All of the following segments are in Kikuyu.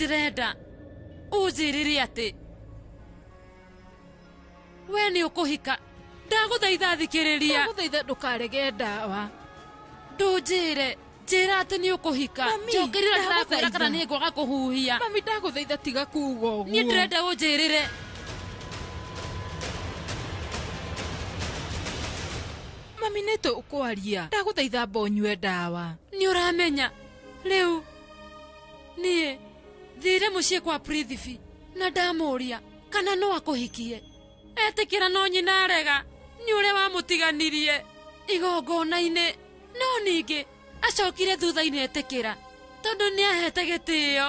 Ndĩrenda ũnjĩrĩre atĩ we nĩ ũkũhika. Ndagũthaitha thikĩrĩria. Ndagũthaitha ndũkarege ndawa. Ndũnjĩre, njĩra atĩ nĩ ũkũhika. Mami, Njokerera ndĩrakwĩra ndagũthaitha. kana nĩ ngwaga kũhuhia. Mami, ndagũthaitha tiga kuga ũguo. Niĩ ndĩrenda ũnjĩrĩre. Mami, nĩ tũkwaria. Ndagũthaitha amba ũnyue ndawa. Nĩ ũramenya rĩu niĩ thire mũciĩ kwa Prithvi na ndamũria kana no akũhikie. Etĩkĩra no nyina arega nĩ ũrĩa wamũtiganirie igongona-inĩ, no ningĩ acokire thutha-inĩ etĩkĩra tondũ nĩ ahete gĩtĩo,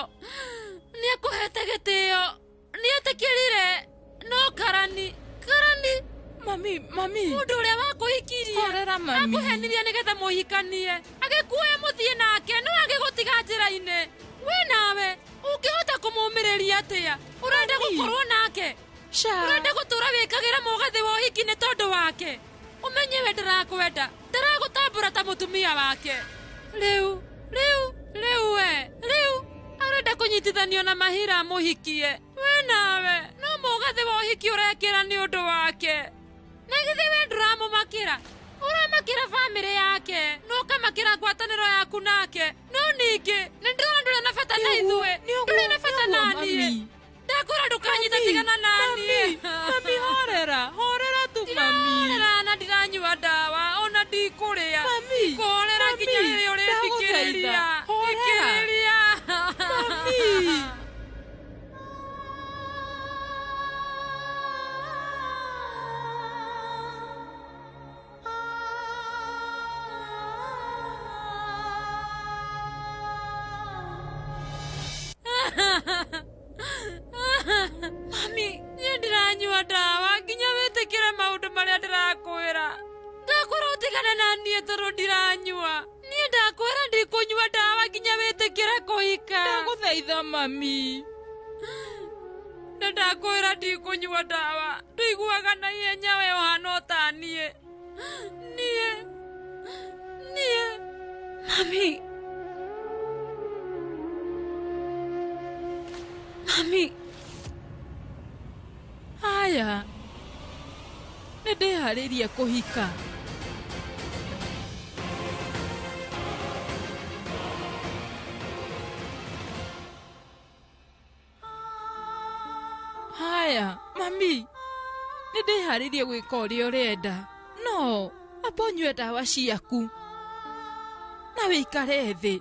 nĩ akũhete gĩtĩo, nĩ etĩkĩrire. No Karani, Karani, Mami, mami, mũndũ ũrĩa wakũhikirie horera mami. Akũhenirie nĩgetha mũhikanie, agĩkuoya mũthiĩ nake, no agĩgũtiga njĩra-inĩ. We nawe ũngĩhota kũmũmĩrĩria atĩa? Ũrenda Mami. gũkorwo nake? Sha. Ũrenda gũtũra wĩkagĩra mũgathĩ wa ũhiki nĩ tondũ wake? Ũmenye we ndarakwenda, ndaragũtambũra ta mũtumia wake. Rĩu, rĩu, rĩu we, rĩu arenda kũnyitithanio na mahira amũhikie. We nawe no mũgathĩ wa ũhiki ũrekĩra nĩ ũndũ wake. Na githĩ we ndũramũmakĩra? Ũramakĩra bamĩrĩ yake, no ũkamakĩra ngwatanĩro yaku nake. No ningĩ nĩ ndĩrona ndũrĩ na bata na ithuĩ, ndũrĩ na bata na niĩ. Ndakũra ndũkanyita, tigana na niĩ. Mami, horera, horera tu mami. Ndirahorera na ndiranyua ndawa ona ndikũrĩa. Mami, Kũhorera nginya mami, rĩrĩa ũrĩthikĩrĩria. ndagũthaitha, horera. Thikĩrĩria. Mami. Mami, niĩ ndiranyua ndawa nginya wĩtĩkĩre maũndũ marĩa ndĩrakwĩra. Ndakwĩra ũtigane na niĩ tondũ ndiranyua. Niĩ ndakwĩra ndikũnyua ndawa nginya wĩtĩkĩre kũhika. Ndagũthaitha mami. Na ndakwĩra ndikũnyua ndawa. Ndũiguaga na ihenya we ũhana o ta niĩ. Niĩ. Niĩ. Mami. Mami. Haya, nĩ ndĩharĩirie kũhika. Haya, mami, nĩ ndĩharĩirie gwĩka ũrĩa ũrenda, no amba ũnyue ndawa ciaku na wĩikare thĩ.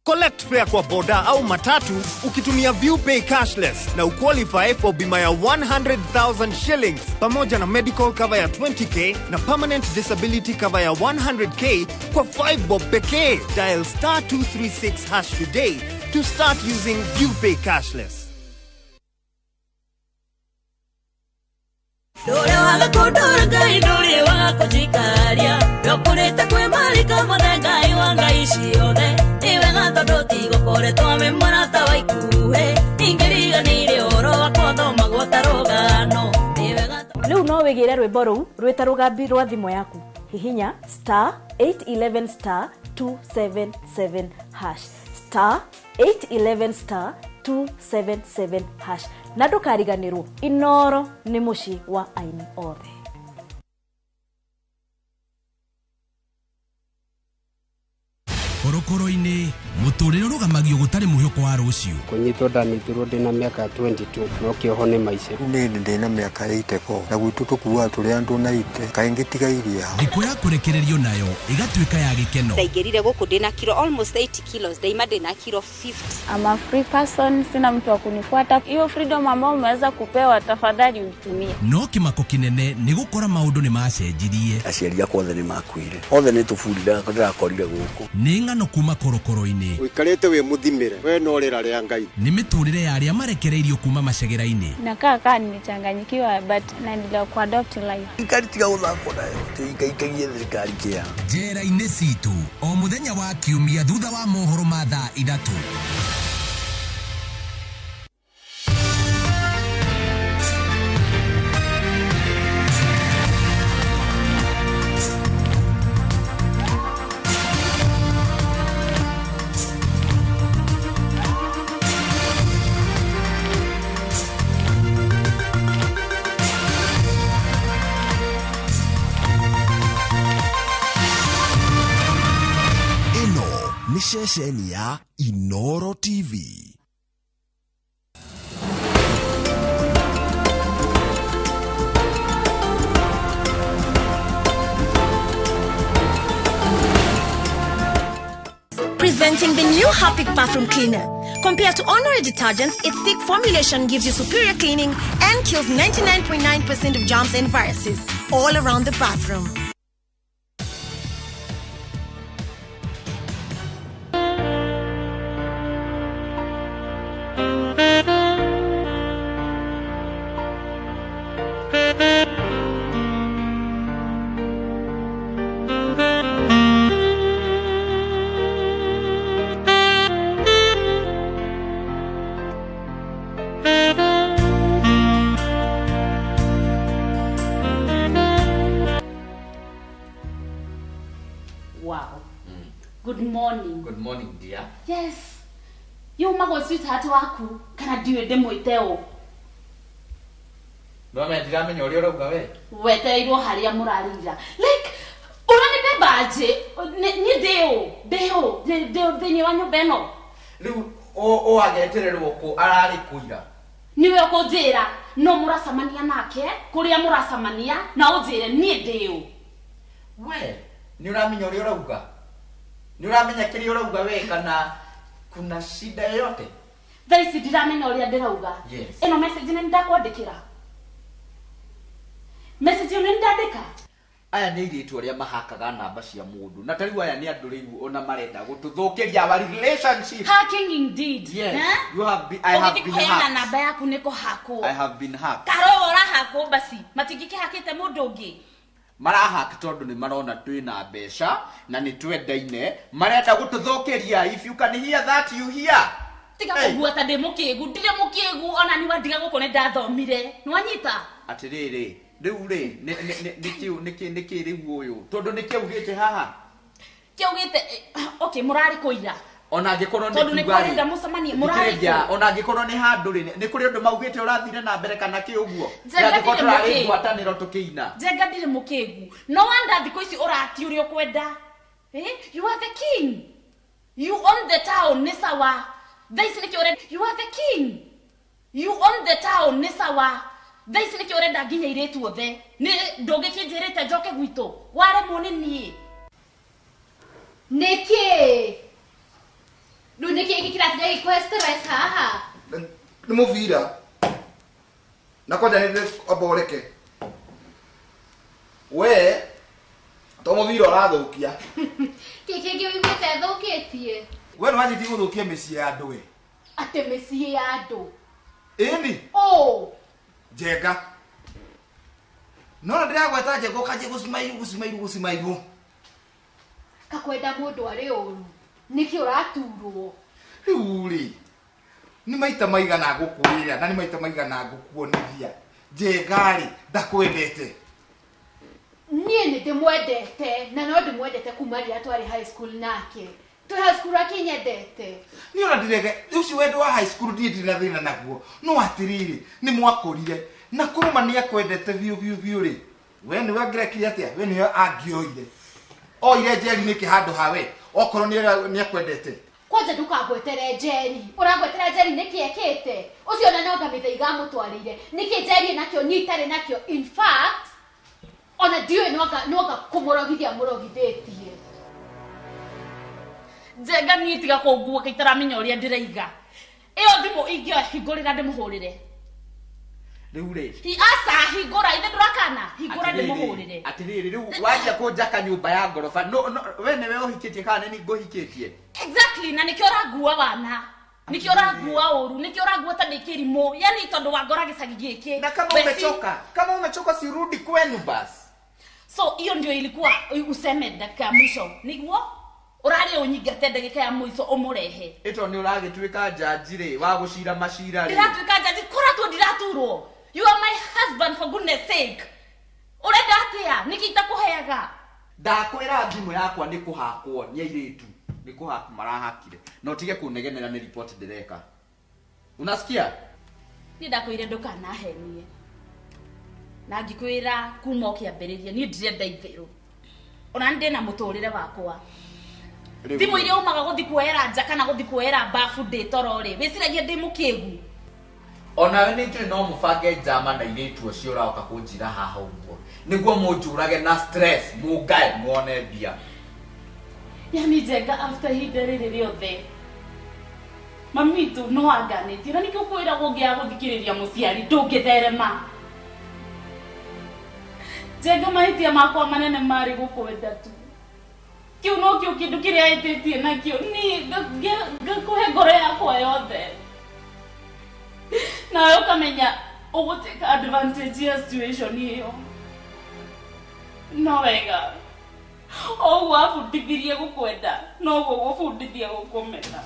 Collect fare kwa boda au matatu ukitumia ViewPay cashless na uqualify for bima ya 100,000 shillings pamoja na medical cover ya 20k na permanent disability cover ya 100k kwa 5 bob pekee. Dial star 236 hash today to start using ViewPay cashless. Ndũrĩ waga kũndũra Ngai, ndũrĩ waga kũnjikaria. Ndũkũrĩte kwĩ marika mothe Ngai wa Ngai ciothe. Nĩ wega tondũ tigũkoretwo wĩ mũrata wa ikuhĩ. Ingĩriganĩire ũhoro wakwa thomagwo ta rũgano. Nĩ wega tondũ Rĩu no wĩgĩre rwĩmbo rũu rwĩta rũgambi rwa thimũ yaku. Hihinya star 811 star 277 hash, star 811 star 277 hash, na ndũkariganĩrwo Inoro nĩ mũciĩ wa aini othe. Horoka. Korokoro-inĩ mũtũrĩre ũrũgamagio gũtarĩ mwĩhoko wa rũciũ. Kũnyitwo ndanyitirwo ndĩna mĩaka 22 no kĩoho nĩ maica. Niĩ ndĩna mĩaka 84 na gwitũ tũkuaga tũrĩ andũ na ite kaingĩ tiga iria. Thikũ ya kũrekererio nayo ĩgatuĩka ya gĩkeno. Ndaingĩrire gũkũ ndĩna kilo almost 80 kilos, ndaima ndĩna kilo 50. I'm a free person, sina mtu wa kunifuata. Hiyo freedom ambayo umeweza kupewa tafadhali uitumie. No kĩmako kĩnene nĩ gũkora maũndũ nĩ macenjirie. Aciari akwa othe nĩ makuire. Othe nĩ tũbundire ndĩrakorire gũkũ. Nĩ ng'ano kuma korokoro-inĩ. Ũikarĩte wĩ mũthimĩre we no rĩra rĩa Ngai. Nĩ mĩtũrĩre ya arĩa marekereirio kuma macegera-inĩ. Nakaa kaa nimechanganyikiwa but naendelea kuadopt life. Thirikari tiga gũthakwo nayo, tũikaikagie thirikari kĩa. Njera-inĩ citũ o mũthenya wa kiumia thutha wa mohoro ma thaa 3. Ceceni ya Inoro TV. Presenting the new Harpic bathroom cleaner. Compared to ordinary detergents, its thick formulation gives you superior cleaning and kills 99.9% of germs and viruses all around the bathroom. Good morning, dear. Yes. Yumagwo sweetheart waku kana ndiũĩ ndĩmwĩte ũ. No ndiramenya ũrĩa ũrauga we. Wetereirwo harĩa mũrarĩra. Like ũranibe mbanjĩ niĩ ndĩ ũ ndĩ ũ thĩinĩ wa nyũmba ĩno. Rĩu ũ agetererwo kũ ararĩ kũ ira? Nĩwe ũkũnjĩra no mũracemania nake kũrĩa mũracemania na ũnjĩre niĩ ndĩ ũ. We nĩ ũramenya ũrĩa ũrauga? Nĩ ũramenya kĩrĩa ũrauga we kana kuna shida yoyote? Thaa ici ndiramenya ũrĩa ndĩrauga. Yes. Ĩno message nĩ ndakwandĩkĩra. Message ĩyo nĩ ndandĩka. Aya nĩ airĩtu arĩa mahakaga namba cia mũndũ na ta rĩu aya nĩ andũ rĩu ona marenda gũtũthũkĩria our relationship. Hacking indeed. Yes. You have been, I have been hacked. Namba yaku nĩ kũhakwo. I have been hacked. Karo ũrahakwo basi matingĩkĩhakĩte mũndũ ũngĩ. Marahak tondũ nĩ marona twĩna mbeca na nĩ twendaine marenda gũtũthũkĩria. If you can hear that you hear. Tiga kũgua ta ndĩ mũkĩgu, ndirĩ mũkĩgu ona nĩ wandiga gũkũ nĩ ndathomire. Nĩ wanyita? Atĩrĩrĩ rĩu rĩ nĩkĩ rĩu ũyũ tondũ nĩkĩ augĩte haha? Kĩaugĩte okay mũrarĩ kũ ira? Ona angĩkorwo nĩ tondũ nĩ kwarenda mũcemanie mũrarĩ kũ? Ona angĩkorwo nĩ handũ rĩ nĩ kũrĩ ũndũ maugĩte ũrathire na mbere kana kĩ ũguo? Angĩkorwo tũrarĩ ngwatanĩro tũkĩina. Njenga ndirĩ mũkĩgu. No wanda thikũ ici ũrati ũrĩa ũkwenda. You are the king. You own the town nĩ sawa. Thaa ici nĩkĩo ũrenda. You are the king. You own the town nĩ sawa. Thaa ici nĩkĩo ũrenda nginya airĩtu othe. Nĩ ndũngĩkĩnjĩrĩte njoke gwitũ. Waremwo nĩ niĩ. Nĩkĩ? Rĩu nĩkĩ gĩkĩ kĩratinda gĩkũhe stress haha? Nĩ mũbira. Na kwanja nĩ amba ũreke. We to mũbira ũrathũkia. Kĩ kĩngĩ ũiguĩte thũkĩtie? We nĩ wanjĩtie gũthũkia mĩciĩ ya andũ we. Atĩ mĩciĩ ya andũ? Ĩni. Ũ. Njenga. No ndĩragweta Njenga ũkanjia gũcimairwo gũcimairwo gũcimairwo. Kakwenda mũndũ arĩ ũru. Nĩkĩ ũraturwo? Rĩu rĩ nĩ maita maigana ngũkwĩra na nĩ maita maigana ngũkuonithia Njenga rĩ ndakwendete. Niĩ nĩ ndĩmwendete na no ndĩmwendete kuma rĩrĩa twarĩ high school nake. Twĩ high school akĩnyendete. Niĩ ona ndirege ũcio wendo wa high school ndiĩ ndirĩ na thĩna naguo no atĩrĩrĩ nĩ mwakũrire na kũrũma nĩ akwendete biũ biũ biũ rĩ we nĩwe angĩrekire atĩa we nĩwe angĩoire oire njeri nĩkĩ handũ hawe Okorwo nĩ akwendete. Kwanja ndukangwetere Njeri. Ũrangwetera Njeri nĩkĩ ekĩte? Ũcio ona no ngamĩthaiga amũtwarĩire. Nĩkĩ Njeri nakĩo niĩ itarĩ nakĩo? In fact, ona ndiũĩ no anga kũmũrogithia mũrogithĩtie. Njenga niĩ tiga kũnguũka itaramenya ũrĩa ndĩraiga. Ĩyo thimũ ingĩoya hingũrĩra ndĩmũhũrĩre. Rĩu rĩ. Aca hingũra ithe ndũrakana hingũra ndĩmũhũrĩre. Atĩrĩrĩ rĩu wanjia kũnjaka nyũmba ya ngoroba. No no we nĩwe ũhikĩtie kana nĩ ngũhikĩtie? Exactly, na nĩkĩo ũrangua wana. Nĩkĩo ũrangua ũru, nĩkĩo ũrangua ta ndĩ kĩrimũ. Yaani tondũ wangora gĩcagi gĩkĩ. Na kama umechoka, kama umechoka sirudi kwenu basi. So hiyo ndio ilikuwa useme dakika ya mwisho. Niguo ũrarĩ ũnyingate ndagĩka ya mũico ũmũrehe. Ĩto nĩ ũragĩtuĩka njanji rĩ, wa gũcira macira rĩ. Ndĩratuĩka njanji, kũratua ndiraturwo. You are my husband for goodness sake. Ũrenda atĩa? Nĩkĩ itakũheaga? Ndakwĩra thimũ yakwa nĩ kũhakwo nĩ airĩtu. Nĩ kũhaka marahakire. Na ũtige kũnegenera nĩ report ndĩreka. Unasikia? Niĩ ndakwĩire ndũkanahenie. Na ngĩkwĩra kuma ũkĩambĩrĩria niĩ ndirenda itherũ. Ona nĩ ndĩna mũtũrĩre wakwa. Thimũ iria umaga gũthiĩ kuoera nja kana gũthiĩ kuoera bafu ndĩ toro rĩ, wĩciragia ndĩ mũkĩgu? Onawe nĩ njũĩ no mũbange njama na airĩtu acio ũroka kũnjĩra haha ũguo. Nĩguo mũnjũrage na stress, mũngae muone mbia. Yaani Njenga after ihinda rĩrĩ rĩothe mami witũ no anganĩtie na nĩkĩo kwĩragwo ũngĩaga gũthikĩrĩria mũciari ndũngĩtherema. Njenga mahĩtia makwa manene marĩ gũkwenda tu. Kĩu nokĩo kĩndũ kĩrĩa ĩtĩtie nakĩo niĩ ngakũhe ngoro yakwa yothe. Nawe ũkamenya ũgũtake advantage ya situation ĩyo. No wega. Ũguo abundithirie gũkwenda noguo gũbundithia gũkũmena.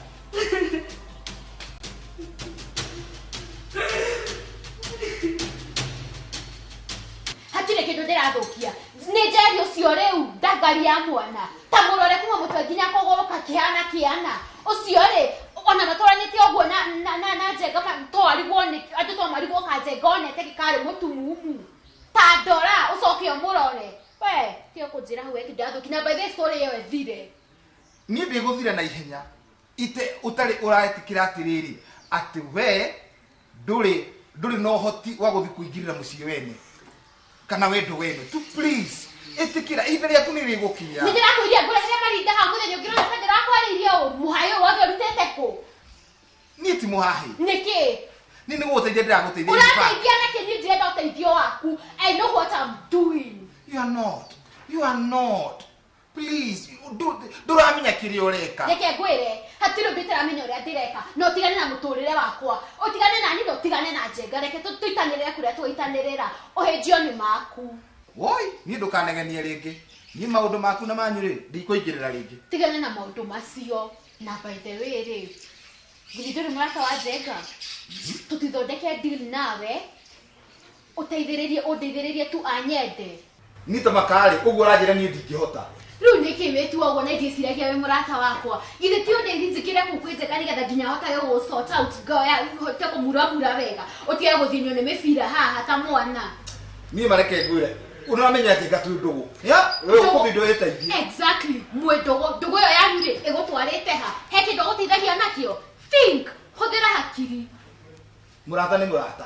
Hatirĩ kĩndũ ndĩrathũkia. Nĩ Njeri ũcio rĩu ndangari ya mwana. Ta mũrore kuma mũtwe nginya kũgũrũ kakĩhana kĩana. Ũcio rĩ ona matũranĩte ũguo na Njenga twarigwo nĩ andũ twamarigwo ka Njenga onete gĩkarĩ mũtumumu. Ta ndora ũcoke ũmũrore. We tiga kũnjĩra hau eki ndathũkia na by the story ĩyo ĩthire. Niĩ ndĩgũthira na ihenya ite ũtarĩ ũraĩtĩkĩra atĩrĩrĩ atĩ we ndũrĩ na ũhoti wa gũthiĩ kũingĩrĩra mũciĩ wene kana wendo wene tu please ĩtĩkĩra ihinda rĩaku nĩ rĩgũkinya. Nĩ ndĩrakwĩria ngũrehere marinda hau mũthenya ũngĩ ũrona ta ndĩrakwarĩirie ũru mũhaĩ ũyũ wothe ũrutĩte kũ? Niĩ ti mũhahi. Nĩkĩ? Niĩ nĩ gũgũteithia ndĩragũteithia. Ũrateithia nakĩ? Niĩ ndirenda ũteithio waku. I know what I'm doing. You are not. You are not. Please, ndũramenya kĩrĩa ũreka. Reke ngwĩre, hatirĩ ũndũ itaramenya ũrĩa ndĩreka. Na ũtigane na mũtũrĩre wakwa. Ũtigane na niĩ na ũtigane na Njenga. Reke tũitanĩrĩre kũrĩa tũitanĩrĩra. Ũhĩnjio nĩ maku. Woi, niĩ ndũkanegenie rĩngĩ. Niĩ maũndũ maku na manyu rĩ, ndikũingĩrĩra rĩngĩ. Tigana na maũndũ macio. Na by the way rĩ, githĩ ndũrĩ mũrata wa Njenga? Tũtithondeke deal nawe. Ũteithĩrĩrie, ũndeithĩrĩrie tu anyende. Niĩ ta makarĩ, ũguo ũranjĩra niĩ ndingĩhota. Rĩu nĩkĩ wĩtua ũguo na ndiciragia wĩ mũrata wakwa? Githĩ ti ũndeithie njĩkĩre kũu kwĩ Njenga nĩgetha nginya hotage gũ sort out ngoya hote kũmuramura wega. Ũtige gũthĩnio nĩ mĩbira haha ta mwana. Niĩ mareke ngwĩre, ũramenya Njenga twĩ ndũgũ. Ya, wewe ũkũthiĩ ndũĩteithie. Exactly, mwĩ ndũgũ. Ndũgũ ĩyo yanyu rĩ, ĩgũtwarĩte ha? He kĩndũ ũgũteithagia nakĩo? Think, hũthĩra hakiri. Mũrata nĩ mũrata.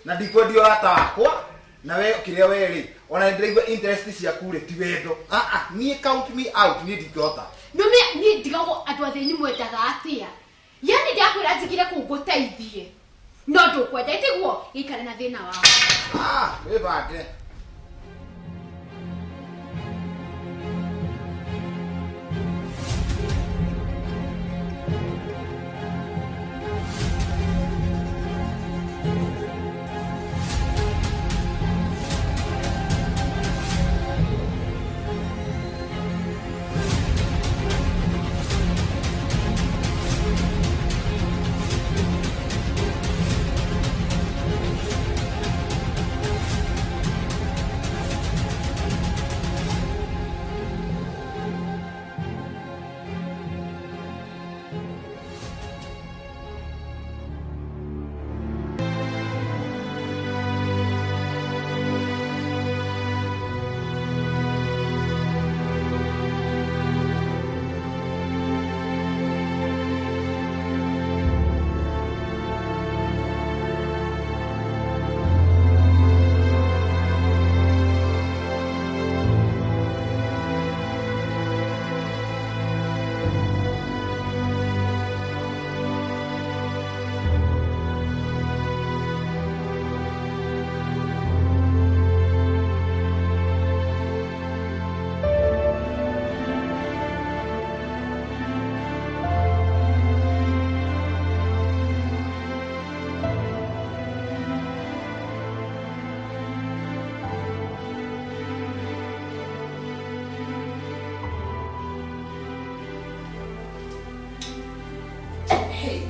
Na ndikwendia ũrata wakwa. Na we kĩrĩa we rĩ, ona ndĩraigua interest ciaku rĩ ti wendo. Niĩ count me out, niĩ ndingĩhota. Nũme niĩ ndigagwo andũ athĩni mwendaga atĩa? Yaani ndakwĩra njigire kũu ngũteithie. No ndũkwenda itiguo, gĩikare na thĩna waku. Wĩbange.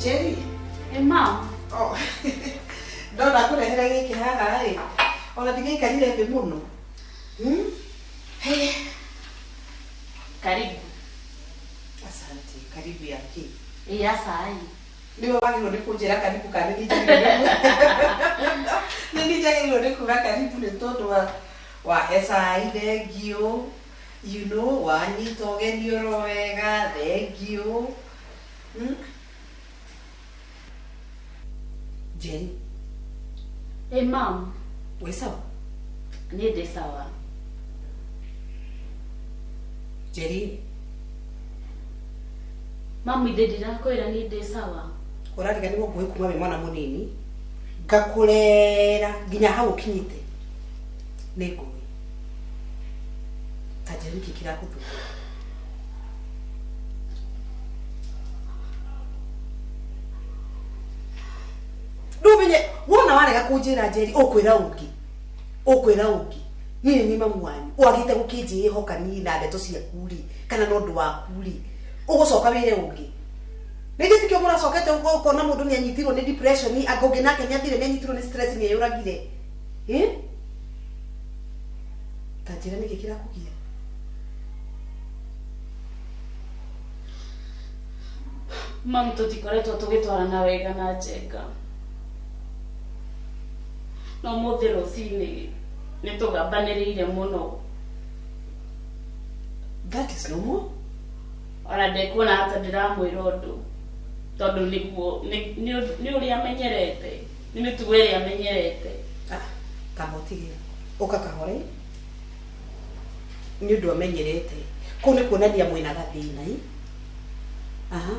Jerry. Hey, mom. Oh. Ndona kũrehera gĩkĩ haha ĩ. Ona ndigaikarire thĩ mũno. Hey. Karibu. Asante. Karibu ya kĩ? Ya sai. Nĩwe wagĩrĩirwo nĩ kũnjĩra karibu kana nĩ nĩ njagĩrĩirwo nĩ kuga karibu nĩ tondũ wa SI thengio. You know, wanyita ũgeni oro wega, thengio. Jerry. Hey, mom. Wĩ sawa? Niĩ ndĩ sawa. Jerry. Mamu ithe ndirakwĩra niĩ ndĩ sawa. Ũrariganĩrwo ngũĩ kuma wĩ mwana mũnini ngakũrera nginya hau ũkinyĩte nĩ ngũĩ. Ta Jerry nĩkĩ kĩragũthumbũra? Ndũmenye wona warega kũnjĩra Jerry ũkwĩra ũngĩ ũkwĩra ũngĩ niĩ nĩ mamu wanyu wagĩte gũkĩnjĩhoka niĩ na ndeto ciaku rĩ kana na ũndũ waku rĩ ũgũcoka wĩre ũngĩ. Nĩngĩ tikĩo mũracokete ũkona mũndũ nĩ anyitirwo nĩ depression anga ũngĩ nake nĩ athire nĩ anyitirwo nĩ stress nĩ eyũragire. Ta njĩra nĩkĩ kĩrakũgia? Mamu tũtikoretwo tũgĩtwarana wega na Njenga. No ũmũthĩ rũcinĩ nĩ tũgambanĩrĩire mũno. That is normal. Ona ndekuona hata ndĩramwĩra ũndũ tondũ nĩguo nĩ ũrĩa amenyerete nĩ mĩtugo ĩrĩa amenyerete. Kamba ũtige ũka kahore nĩ ũndũ amenyerete kũu nĩ kuonania mwĩna gathĩna ĩ. Aha,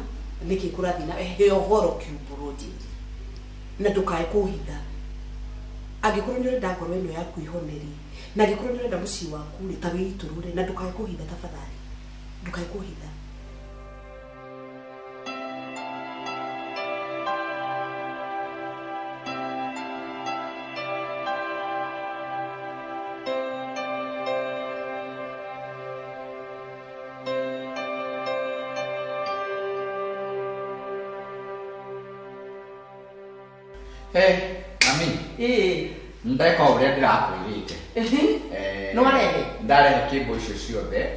nĩkĩ kũrathiĩ na he ũhoro kiumbũrwo Njeri na ndũkae kũhitha. Angĩkorwo nĩ ũrenda ngoro ĩno yaku ihone rĩ na angĩkorwo nĩ ũrenda mũciĩ waku rĩ ta wĩitũrũre na ndũkae kũhitha tafadhali ndũkae kũhitha. Hey, mami. Ndeka ũrĩa ndĩrakwĩrĩte. Nĩ warehe? Ndarehe kĩmbo icio ciothe.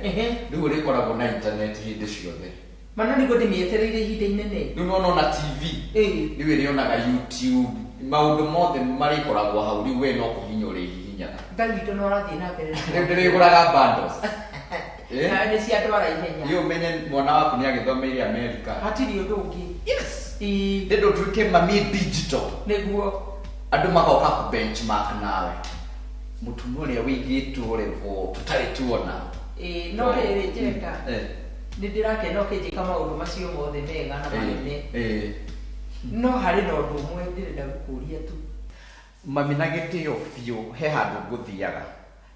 Rĩu ũrĩkoragwo na internet hĩndĩ ciothe. Mana nĩguo ndĩmĩetereire ihinda inene. Rĩu nĩwona ona TV. Rĩu ĩrĩonaga YouTube. Maũndũ mothe marĩkoragwo hau rĩu we no kũhihinya ũrĩhihinyaga. Ngai witũ no arathiĩ na mbere. Rĩu ndĩrĩgũraga bundles. Na nĩ cia andũ ihenya. Rĩu ũmenye mwana waku nĩ agĩthomeire Amerika. Hatirĩ ũndũ ũngĩ. Yes. Ndĩndũ ũtuĩke mami digital. Nĩguo. Andũ magoka kũ benchmark nawe. Mũtumia ũrĩa wĩigĩtwo level tũtarĩ tuona. No rĩrĩ Njenga. Nĩ ndĩrakena ũkĩnjĩka maũndũ macio mothe mega na manene. No harĩ na ũndũ ũmwe ndĩrenda gũkũria tu. Mami na gĩtĩo biũ he handũ ngũthiaga.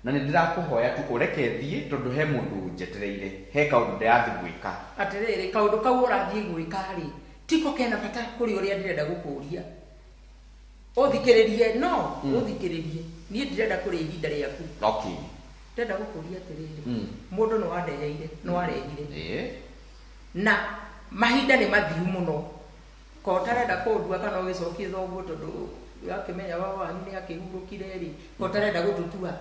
Na nĩ ndĩrakũhoya tu ũreke thiĩ tondũ he mũndũ njetereire. He kaũndũ ndĩrathiĩ gwĩka. Atĩrĩrĩ kaũndũ kau ũrathiĩ gwĩka rĩ tiko kena bata kũrĩ ũrĩa ndĩrenda gũkũria. Ũthikĩrĩrie no ũthikĩrĩrie niĩ ndirenda kũrĩa ihinda rĩaku. Okay. Ndĩrenda gũkũria atĩrĩrĩ mũndũ nĩ wandeheire nĩ warehire na mahinda nĩ mathiru mũno ko ũtarenda kũndua kana ũgĩcokie thoguo tondũ wakĩmenya baba wanyu nĩ akĩhurũkire rĩ ko ũtarenda gũtũtua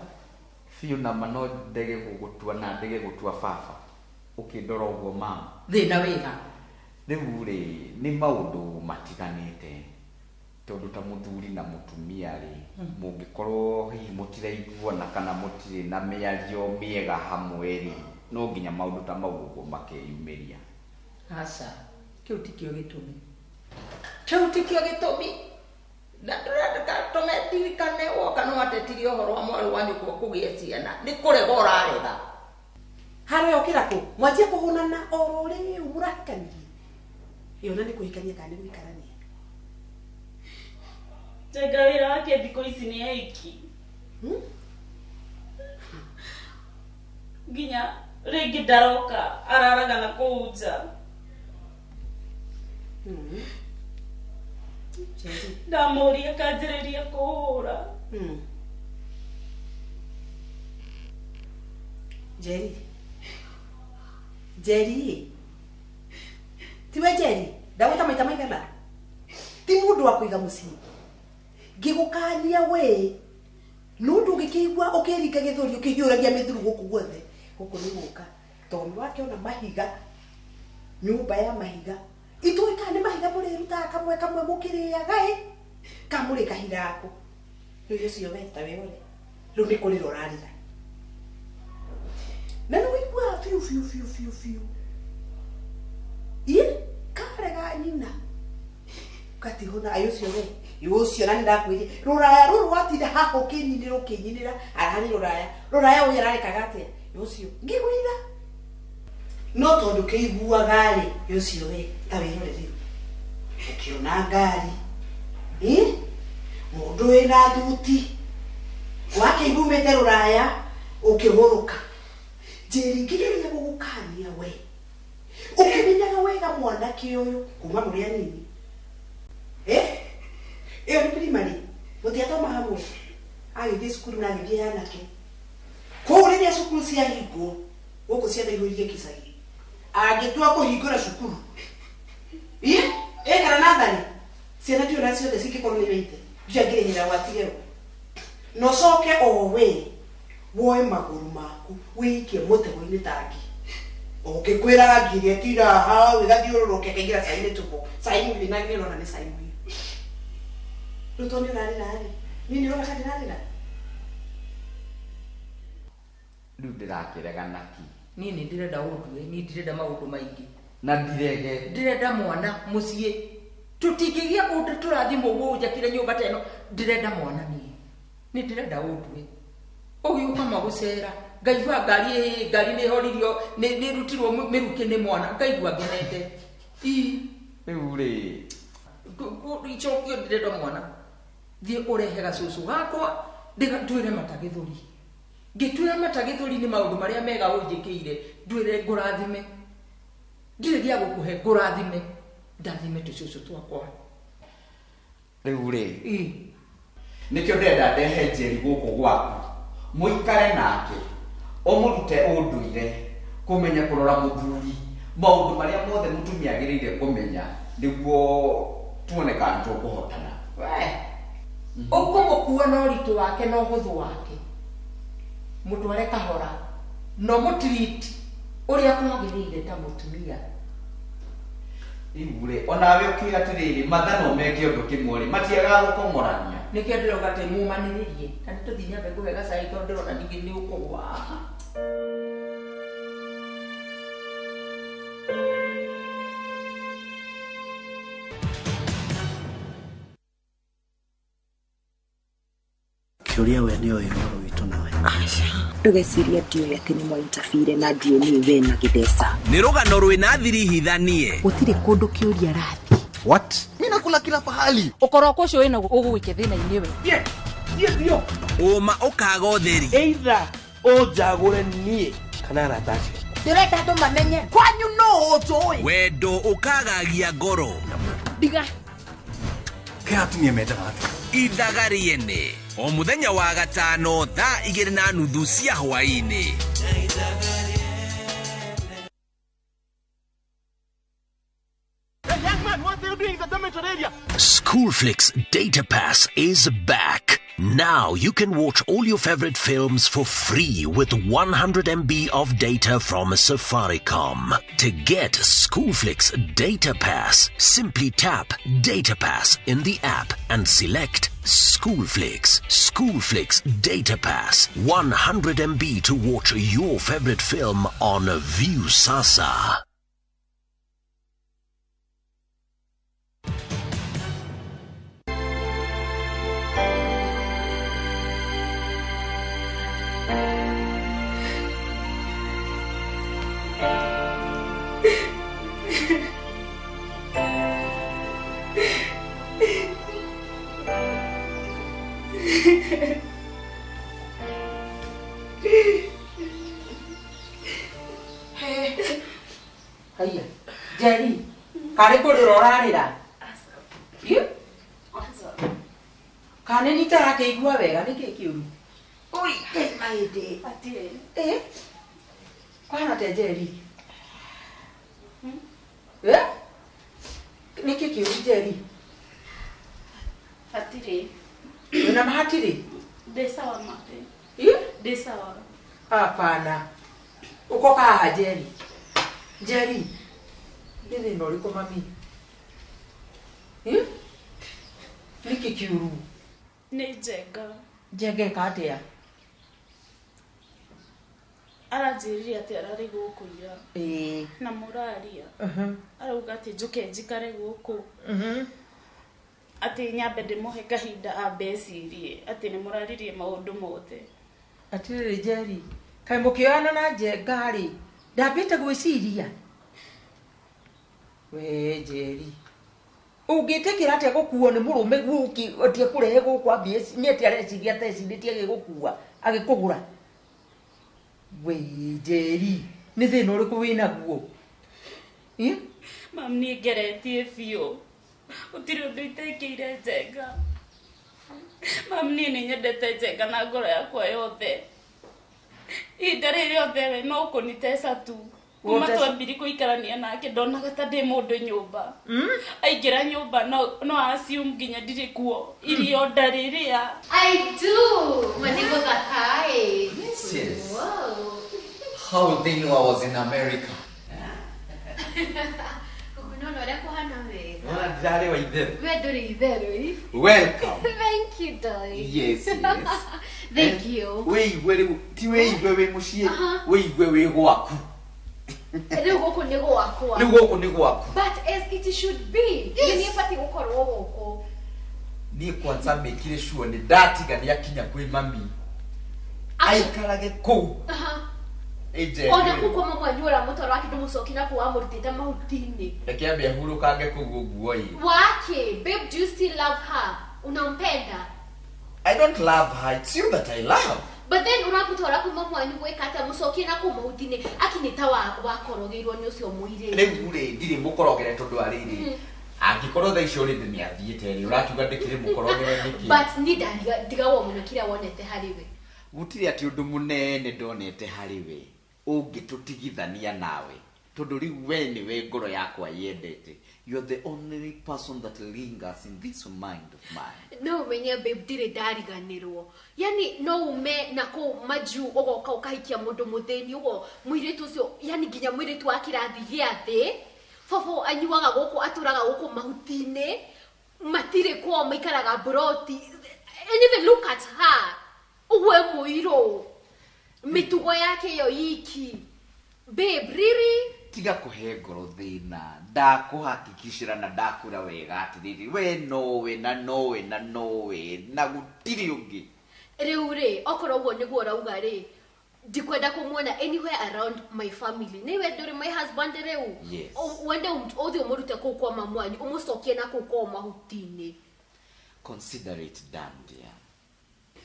biũ na ma no ndege gũgũtua na ndege gũtua baba ũkĩndora ũguo mama thĩna wĩha. Rĩu rĩ nĩ maũndũ matiganĩte tondũ ta mũthuri na mũtumia rĩ mũngĩkorwo hihi mũtiraiguana kana mũtirĩ na mĩario mĩega hamwe rĩ no nginya maũndũ ta mau ũguo makeyumĩria. Aca kĩu tikĩo gĩtũmi. Kĩu tikĩo gĩtũmi. Na ndũrenda ndirikane woka nĩ watetirie ũhoro wa mwarĩ wa nyũkwa kũgĩa ciana nĩ kũrega ũrarega. Harĩa ũkĩra kũ mwanjie kũhũnana oro rĩu mũrahikanirie. Ĩyo na nĩ kũhikania kana nĩ gũikarania? Njenga wĩra wake thikũ ici nĩ aiki. Nginya rĩngĩ ndaroka araraga na kũu nja. Ndamũria akanjĩrĩria kũhũra. Jerry. Jerry. Tiwe Jerry. Ndagwĩta maita maigana? Ti mũndũ wa kũiga mũciĩ. Ngĩgũkania we no ndũngĩkĩigua ũkĩringa gĩthũri ũkĩhiũragia mĩthuru gũkũ guothe. Gũkũ nĩ gũka tondũ wakĩona mahiga nyũmba ya mahiga itũĩ kana nĩ mahiga mũrĩrutaga kamwe kamwe mũkĩrĩaga ĩ kamũrĩ kahirako rĩu ũcio we ta wĩrore rĩu nĩ kũrĩra ũrarĩra na nĩ wĩiguaga biũ biũ biũ biũ biũ ĩ karega nyina katihona ayo ũcio we ũcio na nĩndakwĩrire rũraya rũrũ watinda haha ũkĩnyinĩra ũkĩnyinĩra ararĩ rũraya rũraya ũyũ ararekaga atĩa ũcio ngĩgwĩra no tondũ kĩiguaga rĩ ũcio we ta wĩrore rĩu ũkĩona ngari ĩ mũndũ wĩna thuti wakĩigua umĩte rũraya ũkĩgũrũka njĩri ngĩgeria gũgũkania we ũkĩmenyaga wega mwanake ũyũ kuma mũrĩ anini ĩyo nĩ primary mũtiathoma hamwe agĩthiĩ cukuru na agĩthiĩ anake kũu rĩrĩa cukuru ciahingwo gũkũ ciana ihũrire kĩcagi angĩtua kũhingũra cukuru ĩ ĩkara natharĩ ciana ndiũĩ na ciothe cingĩkorwo nĩ wĩite ndiangĩrĩ gwatigerwo na ũcoke o we woe magũrũ maku wĩikie mũtego-inĩ ta ngi ũngĩkwĩraga ngi ĩrĩa ĩtindaga hau ĩgathiũrũrũka ĩkaingĩra cai-inĩ tũbũ cai mũhiũ na nĩ ũrona nĩ cai mũhiũ rĩu tondũ nĩ ũrarĩra rĩ niĩ nĩ ũrona ta ndĩrarĩra rĩu ndĩrakĩrega naki niĩ nĩ ndĩrenda ũndue niĩ ndirenda maũndũ maingĩ na ndirege ndĩrenda mwana mũciĩ tũtingĩgĩa ũndũ tũrathimwo ũguo ũnjakire nyũmba ta ĩno ndĩrenda mwana niĩ nĩ ndĩrenda ũndue ũgĩũka magũcera ngaigua ngari ĩ ngari nĩ horirio nĩ rutirwo mĩrukĩ nĩ mwana ngaigua ngenete ii rĩu rĩ icokio ndĩrenda mwana thiĩ ũrehe gacũcũ gakwa ndĩgatuĩre mata gĩthũri ngĩtuĩra mata gĩthũri nĩ maũndũ marĩa mega ũnjĩkĩire nduĩre ngũrathime ndirĩ gĩa gũkũhe ngũrathime ndathime tũcũcũ twakwa rĩu rĩ nĩkĩo ndĩrenda ndehe Njeri gũkũ gwaku mũikare nake ũmũrute ũndũire kũmenya kũrora mũthuri maũndũ marĩa mothe mũtumia agĩrĩire kũmenya nĩguo tuone kana tũkũhotana ũkũmũkua na ũritũ wake na ũhũthũ wake mũtware kahora no mũtreat ũrĩa kwagĩrĩire ta mũtumia rĩu rĩ onawe ũkiuga atĩrĩrĩ matha no meke ũndũ kĩmwe rĩ matiagaga gũkong'orania nĩkĩo ndĩrauga atĩ mũmanĩrĩrie na nĩ tũthiĩ nyambe ngũhe gacai tondũ ndĩrona ningĩ nĩ ũkũgwa haha Kĩũria we nĩ oĩ ũhoro witũ nawe ndũgecirie ndiũĩ atĩ nĩ mwaintabire na ndiũĩ nĩ we na gĩtheca nĩ rũgano rwĩna thiri hithanie gũtirĩ kũndũ kĩũria arathiĩ. What? Mimi nakula kila pahali. Ũkoroko ũcio wĩna ũgũgũikia thĩna-inĩ we. Thiĩ ũma ũkaga ũtheri either ũnjagũre niĩ kana arata acio ndĩrenda andũ mamenye kwanyu no ũnjũĩ wendo ũkagagia ngoro ndiga kĩ atumia mendaga atĩa ithaga rĩene o mũthenya wa gatano thaa 2:30 cia hwaĩ-inĩ. Schoolflix Data Pass is back. Now you can watch all your favorite films for free with 100 MB of data from Safaricom. To get Schoolflix Data Pass, simply tap Data Pass in the app and select Schoolflix. Schoolflix Data Pass, 100 MB to watch your favorite film on Viusasa. Haiya Njeri karĩ kũrĩra ũrarĩra kana nĩ itarakĩigua wega nĩkĩ kĩũru oi Ngai maĩndĩ kwana te Njeri nĩkĩ kĩũru Njeri Hatirĩ. Wĩna ma hatirĩ? Ndĩ sawa mate. Ndĩ sawa. Hapana. Ũkoka haha Njeri. Njeri. Nĩ thĩna ũrĩkũ mami? Nĩkĩ kĩũru? Nĩ Njenga. Njenga eka atĩa? Aranjĩrire atĩ ararĩ gũkũ ira. Ĩĩ. Na mũraria. Arauga atĩ njũke njikare gũkũ. Atĩ nyambe ndĩmũhe kahinda ambe ecirie atĩ nĩ mũraririe maũndũ mothe. Atĩrĩrĩ Njeri, kaĩ mũkĩoyana na Njenga rĩ, ndambĩte gwĩciria? We Njeri, ũngĩtĩkĩra atĩa gũkuo nĩ mũrũme guoki atĩ akũrehe gũkũ ambie nĩ atĩ areciria atecirĩtie agĩgũkua agĩkũgũra? We Njeri, nĩ thĩna ũrĩkũ wĩnaguo? Mam, niĩ ngeretie biũ. Gũtirĩ ũndũ itekĩire Njenga. Mam, niĩ nĩ nyendete Njenga na ngoro yakwa yothe. Ihinda rĩrĩ rĩothe we no kũniteca tu. Kuma twambiri kũikarania nake ndonaga ta ndĩ mũndũ nyũmba. Aingĩra nyũmba no assume nginya ndirĩ kuo. Irio ndarĩrĩa. I do. Maniko Zakai. Yes, yes. Wow. How would they know I was in America? No, no, Nona ndirarĩ wa itherũ. We ndũrĩ itherũ. Welcome. Thank you, darling. Yes, yes. Thank you. Wĩigue rĩu, ti wĩigue wĩ mũciĩ, wĩigue wĩ gwaku. Rĩu gũkũ nĩ gwakwa. Rĩu gũkũ nĩ gwaku. But as it should be. Yes. Nĩ niĩ batiĩ gũkorwo gũkũ. Niĩ kwanza mĩkire sure nĩ ndatiga nĩ akinya kwĩ mami. Aikarage kũu. Ona kũu kwa mama wanyu ũramũtwara wake ndũmũcoki na kũu wamũrutĩte mahuti-inĩ. Reke ambe ahurũkange kũu ũguo ĩ. Wake, babe, do you still love her? Unampenda? I don't love her. It's you that I love. But then ũramũtwara kwĩ mama wanyu gwĩka atĩa mũcokie na kũu mahuti-inĩ akinĩ ta wakorogeirwo nĩ ũcio mũirĩtu. Rĩu rĩ ndirĩ mũkorogere tondũ arĩrĩ. Angĩkorwo thaa icio rĩndĩ nĩ athiĩte rĩ ũrakiuga ndĩkĩrĩ mũkorogere nĩkĩ? But niĩ ndigagwo mũno kĩrĩa wonete harĩ we. Gũtirĩ atĩ ũndũ mũnene ndonete harĩ we ũngĩtũtigithania nawe tondũ rĩu we nĩwe ngoro yakwa yendete. You are the only person that lingers in this mind of mine. No umenye babe ndirĩ ndariganĩrwo. Yani no ume na kũu majuu ũgoka ũkahikia mũndũ mũthĩni ũguo mũirĩtu ũcio yani nginya mũirĩtu wa kĩrathi gĩa thĩ baba anyuaga gũkũ atũraga gũkũ mahuti-inĩ matirĩ kwao maikaraga mburoti. And even look at her. Ũguo e mũirũ mĩtugo yake ĩyo iki. Babe, really? Tiga kũhe ngoro thĩna ndakũhakikicĩra na ndakũra wega atĩrĩrĩ we nowe na nowe na nowe na gũtirĩ ũngĩ. Rĩu rĩ okorwo ũguo nĩguo ũrauga rĩ ndikwenda kũmuona anywhere around my family. Nĩwe ndũrĩ my husband rĩu. Yes. Wende ũthiĩ ũmũrute kũu kwa mamu wanyu ũmũcokie na kũu kwao mahuti-inĩ. Consider it done, dear.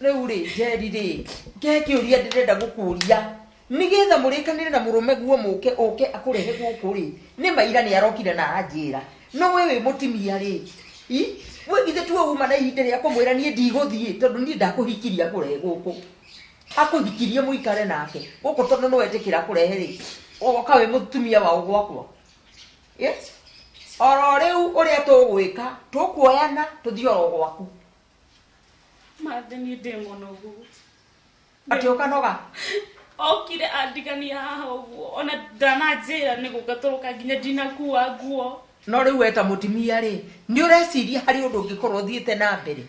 Rĩu rĩ Njeri rĩ ngehe kĩũria ndĩrenda gũkũria nĩgetha mũrĩkanĩre na mũrũme guo mũke ũke akũrehe gũkũ rĩ nĩ maira nĩ arokire na aranjĩra no we wĩ mũtimia rĩ we githĩ tuo uma na ihinda rĩa kũmwĩra niĩ ndigũthiĩ tondũ niĩ ndakũhikirie akũrehe gũkũ akũhikirie mũikare nake gũkũ tondũ nĩ wetĩkĩra kũrehe rĩ ũgoka wĩ mũtumia wao gwakwa. Yes, oro rĩu ũrĩa tũgwĩka tũkuoyana tũthiĩ oro gwaku. Mathe niĩ ndĩ mũnogu. Atĩ ũkanoga? Okire andigania haha ũguo ona ndananjĩra nĩ gũka tũrũka nginya ndinakua nguo. No rĩu we ta mũtumia rĩ nĩ ũreciria harĩ ũndũ ũngĩkorwo ũthiĩte na mbere?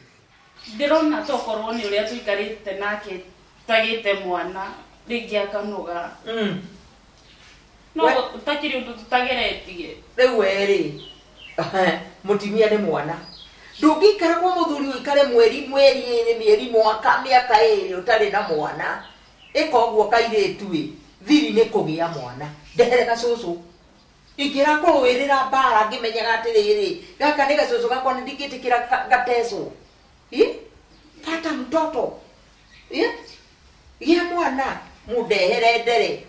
Ndĩrona tokorwo nĩ ũrĩa tũikarĩte nake tagĩte mwana rĩngĩ akanoga. No gũtakĩrĩ ũndũ tũtageretie. Rĩu we rĩ mũtumia nĩ mwana. Ndũngĩikara kwa mũthuri ũikare mweri mweri ĩrĩ mĩeri mwaka mĩaka ĩrĩ ũtarĩ na mwana. Ĩka ũguo kairĩtu ĩ thiri nĩ kũgĩa mwana ndehere gacũcũ ingĩra kũrũĩrĩra mbara ngĩmenyaga atĩrĩrĩ gaka nĩ gacũcũ gakwa nĩ ndingĩtĩkĩra gatecwo. Pata mtoto gĩa mwana mũndehere ndere.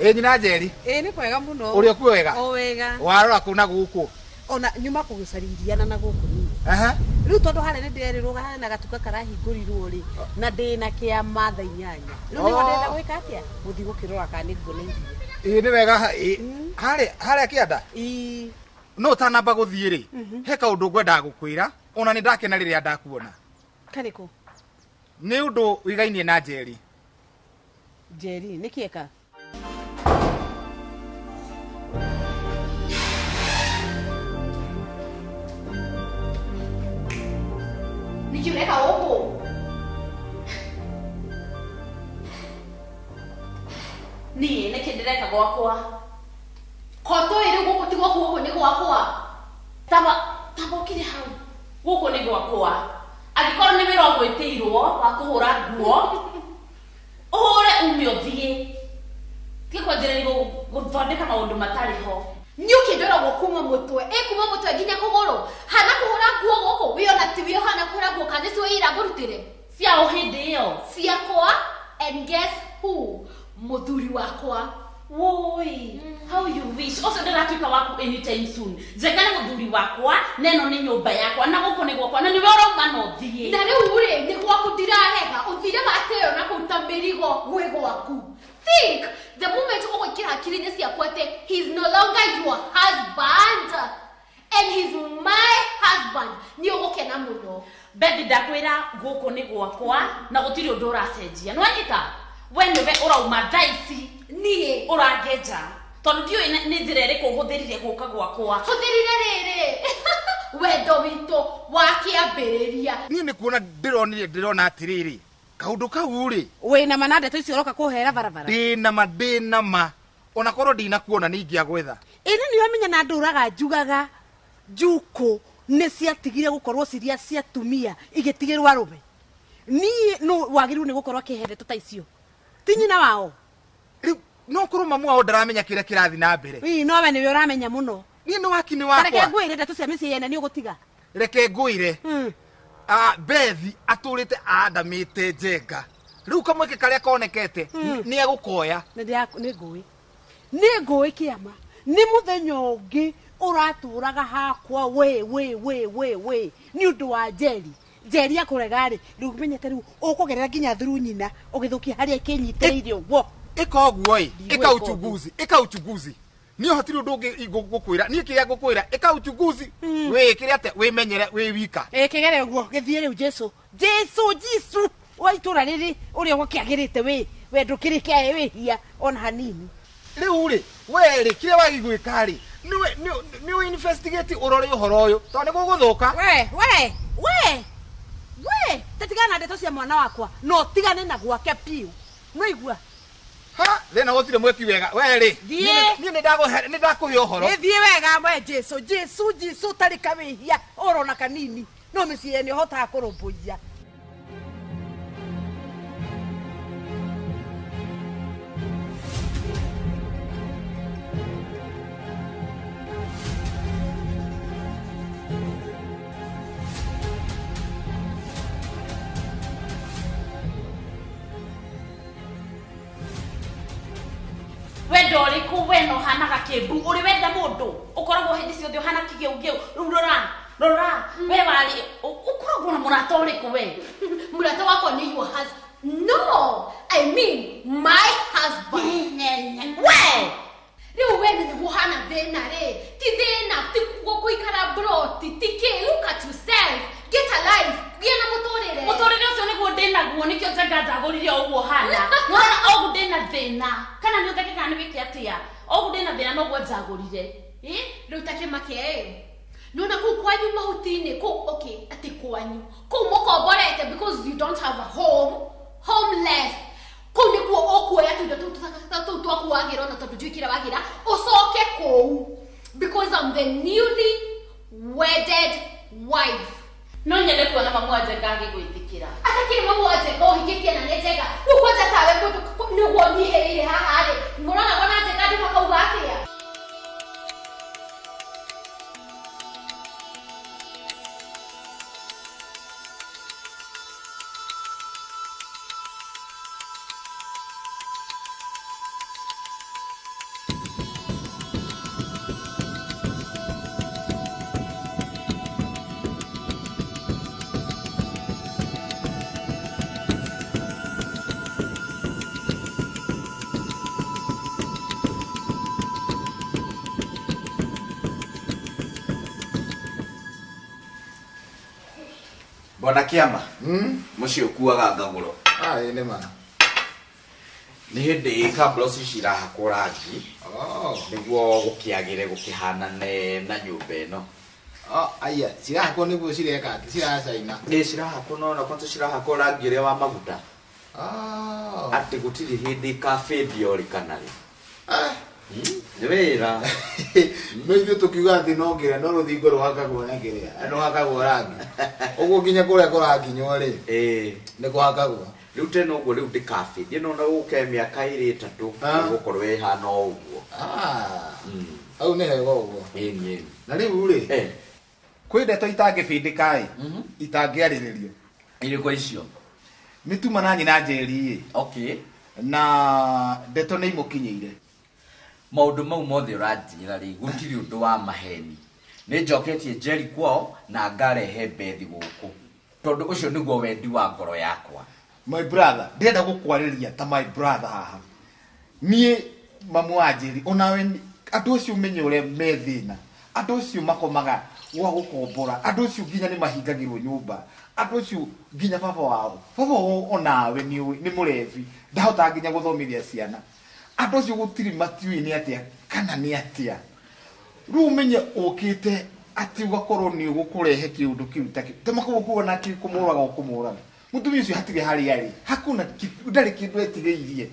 Ĩ nyina Njeri. Ĩ nĩ kwega mũno. Ũrĩ okuo wega? O wega. Warora kũ na gũkũ? Ona nyuma kũgũcarĩria na gũkũ niĩ. Aha. Rĩu tondũ harĩa nĩ ndĩrerirwo hena gatuka karahingũrirwo rĩ na ndĩna kĩama thaa 8. Rĩu nĩguo ndĩrenda gwĩka atĩa? Gũthiĩ gũkĩrora kana nĩ nguona iria. Ĩ nĩ wega harĩa kĩanda? Ĩ. No ũtanamba gũthiĩ rĩ, he kaũndũ ngwendaga gũkwĩra ona nĩ ndakena rĩrĩa ndakuona. Karĩkũ? Nĩ ũndũ wĩgainie na Njeri. Njeri, nĩ kĩeka? Nĩkĩ ũreka gũkũ? Niĩ nĩkĩ ndĩreka gwakwa? Kotoĩ rĩu gũkũ ti gwaku, gũkũ nĩ gwakwa. Taba ũkire hau. Gũkũ nĩ gwakwa. Angĩkorwo nĩ wĩra ũgwĩtĩirwo wa kũhũra nguo, ũhũre ume ũthiĩ. Tiga kwanjĩrĩria gũthondeka maũndũ matarĩ ho. Nĩ ũkĩndoragwo kuma mũtwe. Ĩ kuma mũtwe nginya kũgũrũ. Hana kũhũra nguo gũkũ, wĩ ona ti wĩ ũhana kũhũra nguo kana nĩcio ira ngũrutĩre. Cia o hĩndĩ ĩyo. Ciakwa, and guess who? Mũthuri wakwa. Woi, how you wish. Ũcio ndĩratuĩka waku anytime soon. Njenga nĩ mũthuri wakwa, na ĩno nĩ nyũmba yakwa, na gũkũ nĩ gwakwa, na nĩwe ũrauma na ũthiĩ. Na rĩu rĩ, nĩ gwaku ndirarega. Ũthire wateo na kũruta mĩrigo gwĩ gwaku. Think, the moment ũgwĩkĩra hakiri-inĩ ciaku atĩ he's no longer your husband and he's my husband, nĩ ũgũkena mũno. Bethi, ndakwĩra gũkũ nĩ gwakwa na gũtirĩ ũndũ ũracenjia. Nĩwanyita? We nĩwe ũrauma thaa ici. Niĩ ũrangenja tondũ ndiũĩ nĩ njĩra ĩrĩkũ ũhũthĩrire gũka gwakwa. Hũthĩrire rĩrĩ wendo witũ wa kĩambĩrĩria. Niĩ nĩ kuona ndĩronire ndĩrona atĩrĩrĩ kaũndũ kau rĩ. Wĩna ma na ndeto icio ũroka kũhera barabara? Ndĩna ma ona korwo ndinakuona nĩ ingĩagwetha. Ĩ nĩ ũramenya na ndũraga njugaga njukũ nĩ ciatigire gũkorwo ciria cia atumia igĩtigĩrwo arũme. Niĩ no wagĩrĩirwo nĩ gũkorwo akĩhe ndeto ta icio. Ti nyina wao. Rĩu no korwo mamu wao ndaramenya kĩrĩa kĩrathiĩ na mbere. Ĩ no we nĩwe ũramenya mũno. Niĩ nĩ waki nĩ wakwa. Reke ngwĩre ndeto cia mĩciĩ yene nĩ ũgũtiga. Reke ngwĩre. Bethi atũrĩte andamĩte Njenga. Rĩu kamweke karĩa konekete nĩ egũkoya. Nĩ ngũĩ. Nĩ ngũĩ kĩama. Nĩ mũthenya ũngĩ ũratũraga hakwa we we we we we nĩ ũndũ wa Njeri. Njeri akũrega rĩ, rĩu menyete rĩu ũkũgerera nginya through nyina ũgĩthũkia harĩa ĩkĩnyitĩrĩire ũguo. Ĩka ũguo ĩ, ĩka uchunguzi, ĩka uchunguzi. Niĩ hatirĩ ũndũ ũngĩ ngũkwĩra, niĩ kĩrĩa ngũkwĩra, ĩka uchunguzi. Wĩkĩre atĩa, wĩmenyere wĩ wika. Ĩ kĩgere ũguo, gĩthiĩ rĩu Jesu. Jesu, Jesu, wa itũra rĩrĩ ũrĩa gũkĩagĩrĩte wĩ, we ndũkĩrĩ kĩa wĩhia ona hanini. Rĩu rĩ, we rĩ, kĩrĩa wagĩ gwĩka rĩ, nĩwe investigate ũrore ũhoro ũyũ, tondũ nĩ gũgũthũka. We, we, we, we, tatigana na ndeto cia mwana wakwa, no tigane na gwake piũ. Nĩwaigua? Ha, thĩna gũtirĩ mwĩki wega. We rĩ, niĩ nĩ ndakũhe ũhoro. Thiĩ wega we Jesu, Jesu, Jesu ũtarĩ kawĩhia orona kanini. No mĩciĩ nĩ ũhotaga kũrũmbũiya. Wendo ũrĩkũ we no ũhanaga kĩmbu ũrĩ wenda mũndũ ũkoragwo hĩndĩ ciothe ũhana kĩgeugeu rĩu rora rora we warĩ ũkoragwo na mũrata ũrĩkũ we? Mũrata wakwa nĩ your husband. No, I mean my husband. We rĩu we nĩ ũhana thĩna rĩ, ti thĩna, ti gũikara broti, ti kĩ, look at yourself, get a life, gĩa na mũtũrĩre. Mũtũrĩre ũcio nĩguo ndĩnaguo nĩkĩo Njenga ndagũrire ũguo hana. Nĩwona ũguo ndĩna thĩna kana nĩ ũtheke kana nĩ wĩke atĩa, ũguo ndĩna thĩna noguo njagũrire. Rĩu ta kĩmake ĩ, nĩwona kũu kwanyu mahuti-inĩ kũu, okay, atĩ kwanyu kũu mũkomborete because you don't have a home, homeless. Kũu nĩkuo ũkuoya tũindo tũu twaku wagĩra ona tondũ ndiũĩ kĩrĩa wagĩra, ũcoke kũu because I'm the newly wedded wife. No nyende kuona mamu wa Njenga agĩgwĩtĩkĩra. Atakĩrĩ mamu wa Njenga ũhikĩtie na nĩ Njenga. Rĩu kwanja tawe mũndũ nĩguo ũnyihĩrĩire haha rĩ, mũrona wona Njenga andũ makauga atĩa? Bwana Kĩama, mũciĩ ũkuaga ngagũro. Ah, nĩ ma. Nĩ hĩndĩ kablosi cirahakwo rangi nĩguo gũkĩagĩre gũkĩhanane na nyũmba ĩno. Oh, aya, cirahakwo nĩguo cireka atĩ ciracaina. Ĩ cirahakwo no na kwanza cirahakwo rangi ũrĩa wa maguta. Atĩ gũtirĩ hĩndĩ ĩkabĩndio rĩ kana rĩ. Nĩ wĩra. No ithuĩ tũkiuga atĩ no ngĩrĩa no rũthingo rũhakagwo na kĩrĩa, rũhakagwo rangi. Ũguo nginya kũrĩa kũrakinywo rĩ, nĩ kũhakagwo. Rĩu tena ũguo rĩu ndĩkabĩndie no na gũke mĩaka ĩrĩ ĩtatũ ĩgũkorwo ĩhana o ũguo. Hau nĩ hega ũguo. Ĩni. Na rĩu rĩ, kwĩ ndeto itangĩbĩndĩka ĩ, itangĩarĩrĩrio. Irĩkũ icio? Nĩ tuma na nyina Njeri ĩ. Okay. Na ndeto nĩ imũkinyĩire. Maũndũ mau mothe ũranjĩra rĩ, gũtirĩ ũndũ wa maheni. Nĩ njoketie Njeri kwao na ngarehe Bethi gũkũ. Tondũ ũcio nĩguo wendi wa ngoro yakwa. My brother, ndĩrenda gũkwarĩria ta my brother haha. Niĩ mamu wa Njeri, onawe andũ acio ũmenye ũrĩa me thĩna. Andũ acio makomaga gwa gũkombora. Andũ acio nginya nĩ mahingagĩrwo nyũmba. Andũ acio nginya baba wao. Baba wao onawe nĩ mũrebi. Ndahotaga nginya gũthomithia ciana. Andũ acio gũtirĩ matiũĩ nĩ atĩa kana nĩ atĩa. Rĩu ũmenye ũkĩte atĩ ũgakorwo nĩ ũgũkũrehe kĩũndũ kĩu ta kĩu. Ta makorwo kuona atĩ kũmũraga ũkũmũraga. Mũtumia ũcio hatirĩ harĩa arĩ. Hakuna ndarĩ kĩndũ etigĩirie.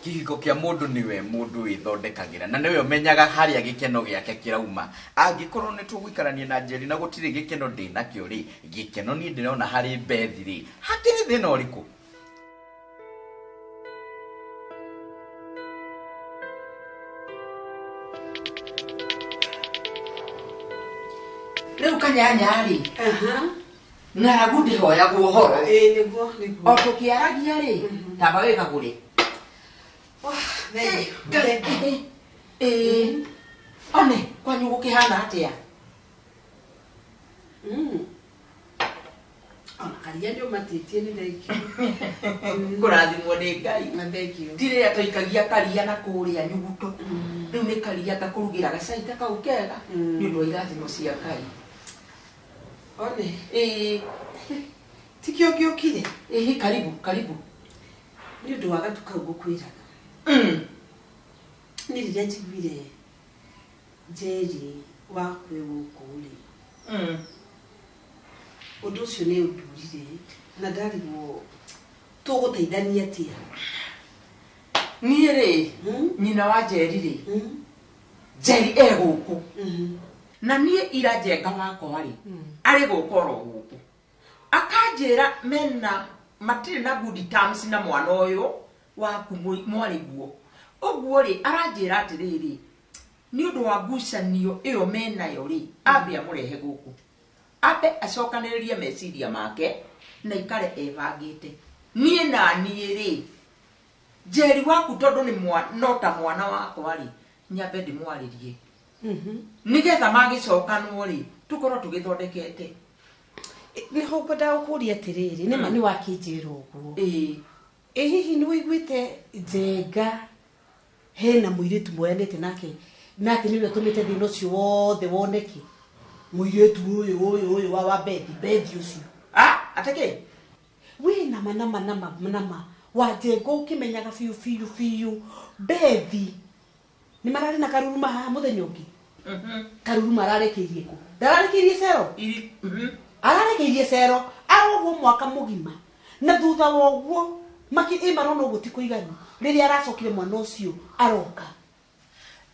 Kĩhiko kĩa mũndũ nĩwe mũndũ wĩthondekagĩra na nĩwe ũmenyaga harĩa gĩkeno gĩake kĩrauma. Angĩkorwo nĩ tũgũikarania na Njeri na gũtirĩ gĩkeno ndĩnakĩo rĩ, gĩkeno niĩ ndĩrona harĩ Bethi rĩ, hakĩrĩ thĩna ũrĩkũ? Rĩu kanyanya rĩ, ng'aragu ndĩhoyagwo ũhoro. Nĩguo. O tũkĩaragia rĩ, tamba wĩkagũre. One, kwanyu gũkĩhana atĩa? Ona karia nĩ ũmatĩtie nĩ thengiũ. Kũrathimwo nĩ Ngai. Thengiũ. Ti rĩrĩa twaikagia karia na kũrĩa nyuguto. Rĩu nĩ karia ngakũrugĩra gacai ta kau kega nĩ ũndũ wa irathimo cia Ngai. One. Ĩĩ. Tikĩo ngĩũkire. Ĩĩ, karibu, karibu. Nĩ ũndũ wa gatu kau ngũkwĩraga. Nĩ rĩrĩa njiguire Njeri wakwĩ gũkũ rĩ. Ũndũ ũcio nĩ ũndurire na ndarigwo tũgũteithania atĩa. Niĩ rĩ, nyina wa Njeri rĩ, Njeri e gũkũ. Na niĩ ira Njenga wakwa rĩ, arĩ gũka oro gũkũ. Akanjĩra mena matirĩ na good terms na mwana ũyũ waku mwarĩguo. Ũguo rĩ, aranjĩra atĩrĩrĩ, nĩ ũndũ wa ngucanio ĩyo menayo rĩ, ambe amũrehe gũkũ. Ambe acokanĩrĩrie meciria make na ikare ebangĩte. Niĩ na niĩ rĩ, Njeri waku tondũ nĩ no ta mwana wakwa rĩ, nyambe ndĩmwarĩrie. Nĩgetha magĩcokanwo rĩ, tũkorwo tũgĩthondekete. Nĩho ngwendaga gũkũria atĩrĩrĩ, nĩma nĩ wakĩnjĩra ũguo. Ĩ hihi nĩ ũiguĩte Njenga hena mũirĩtu moyanĩte nake nake nĩwe ũtũmĩte thĩna ũcio wothe woneke? Mũirĩtu ũyũ ũyũ ũyũ wa Bethi, Bethi ũcio. Atĩ kĩ? Wĩ nama nama nama nama wa Njenga ũkĩmenyaga biũ biũ biũ Bethi nĩ mararĩ na karuruma haha mũthenya ũngĩ. Karuruma ararekeirie kũ? Ndararekeirie cero? Ararekeirie cero aroguo mwaka mũgima na thutha wa ũguo ĩ marona ũguo ti kũiganu rĩrĩa aracokire mwana ũcio aroka.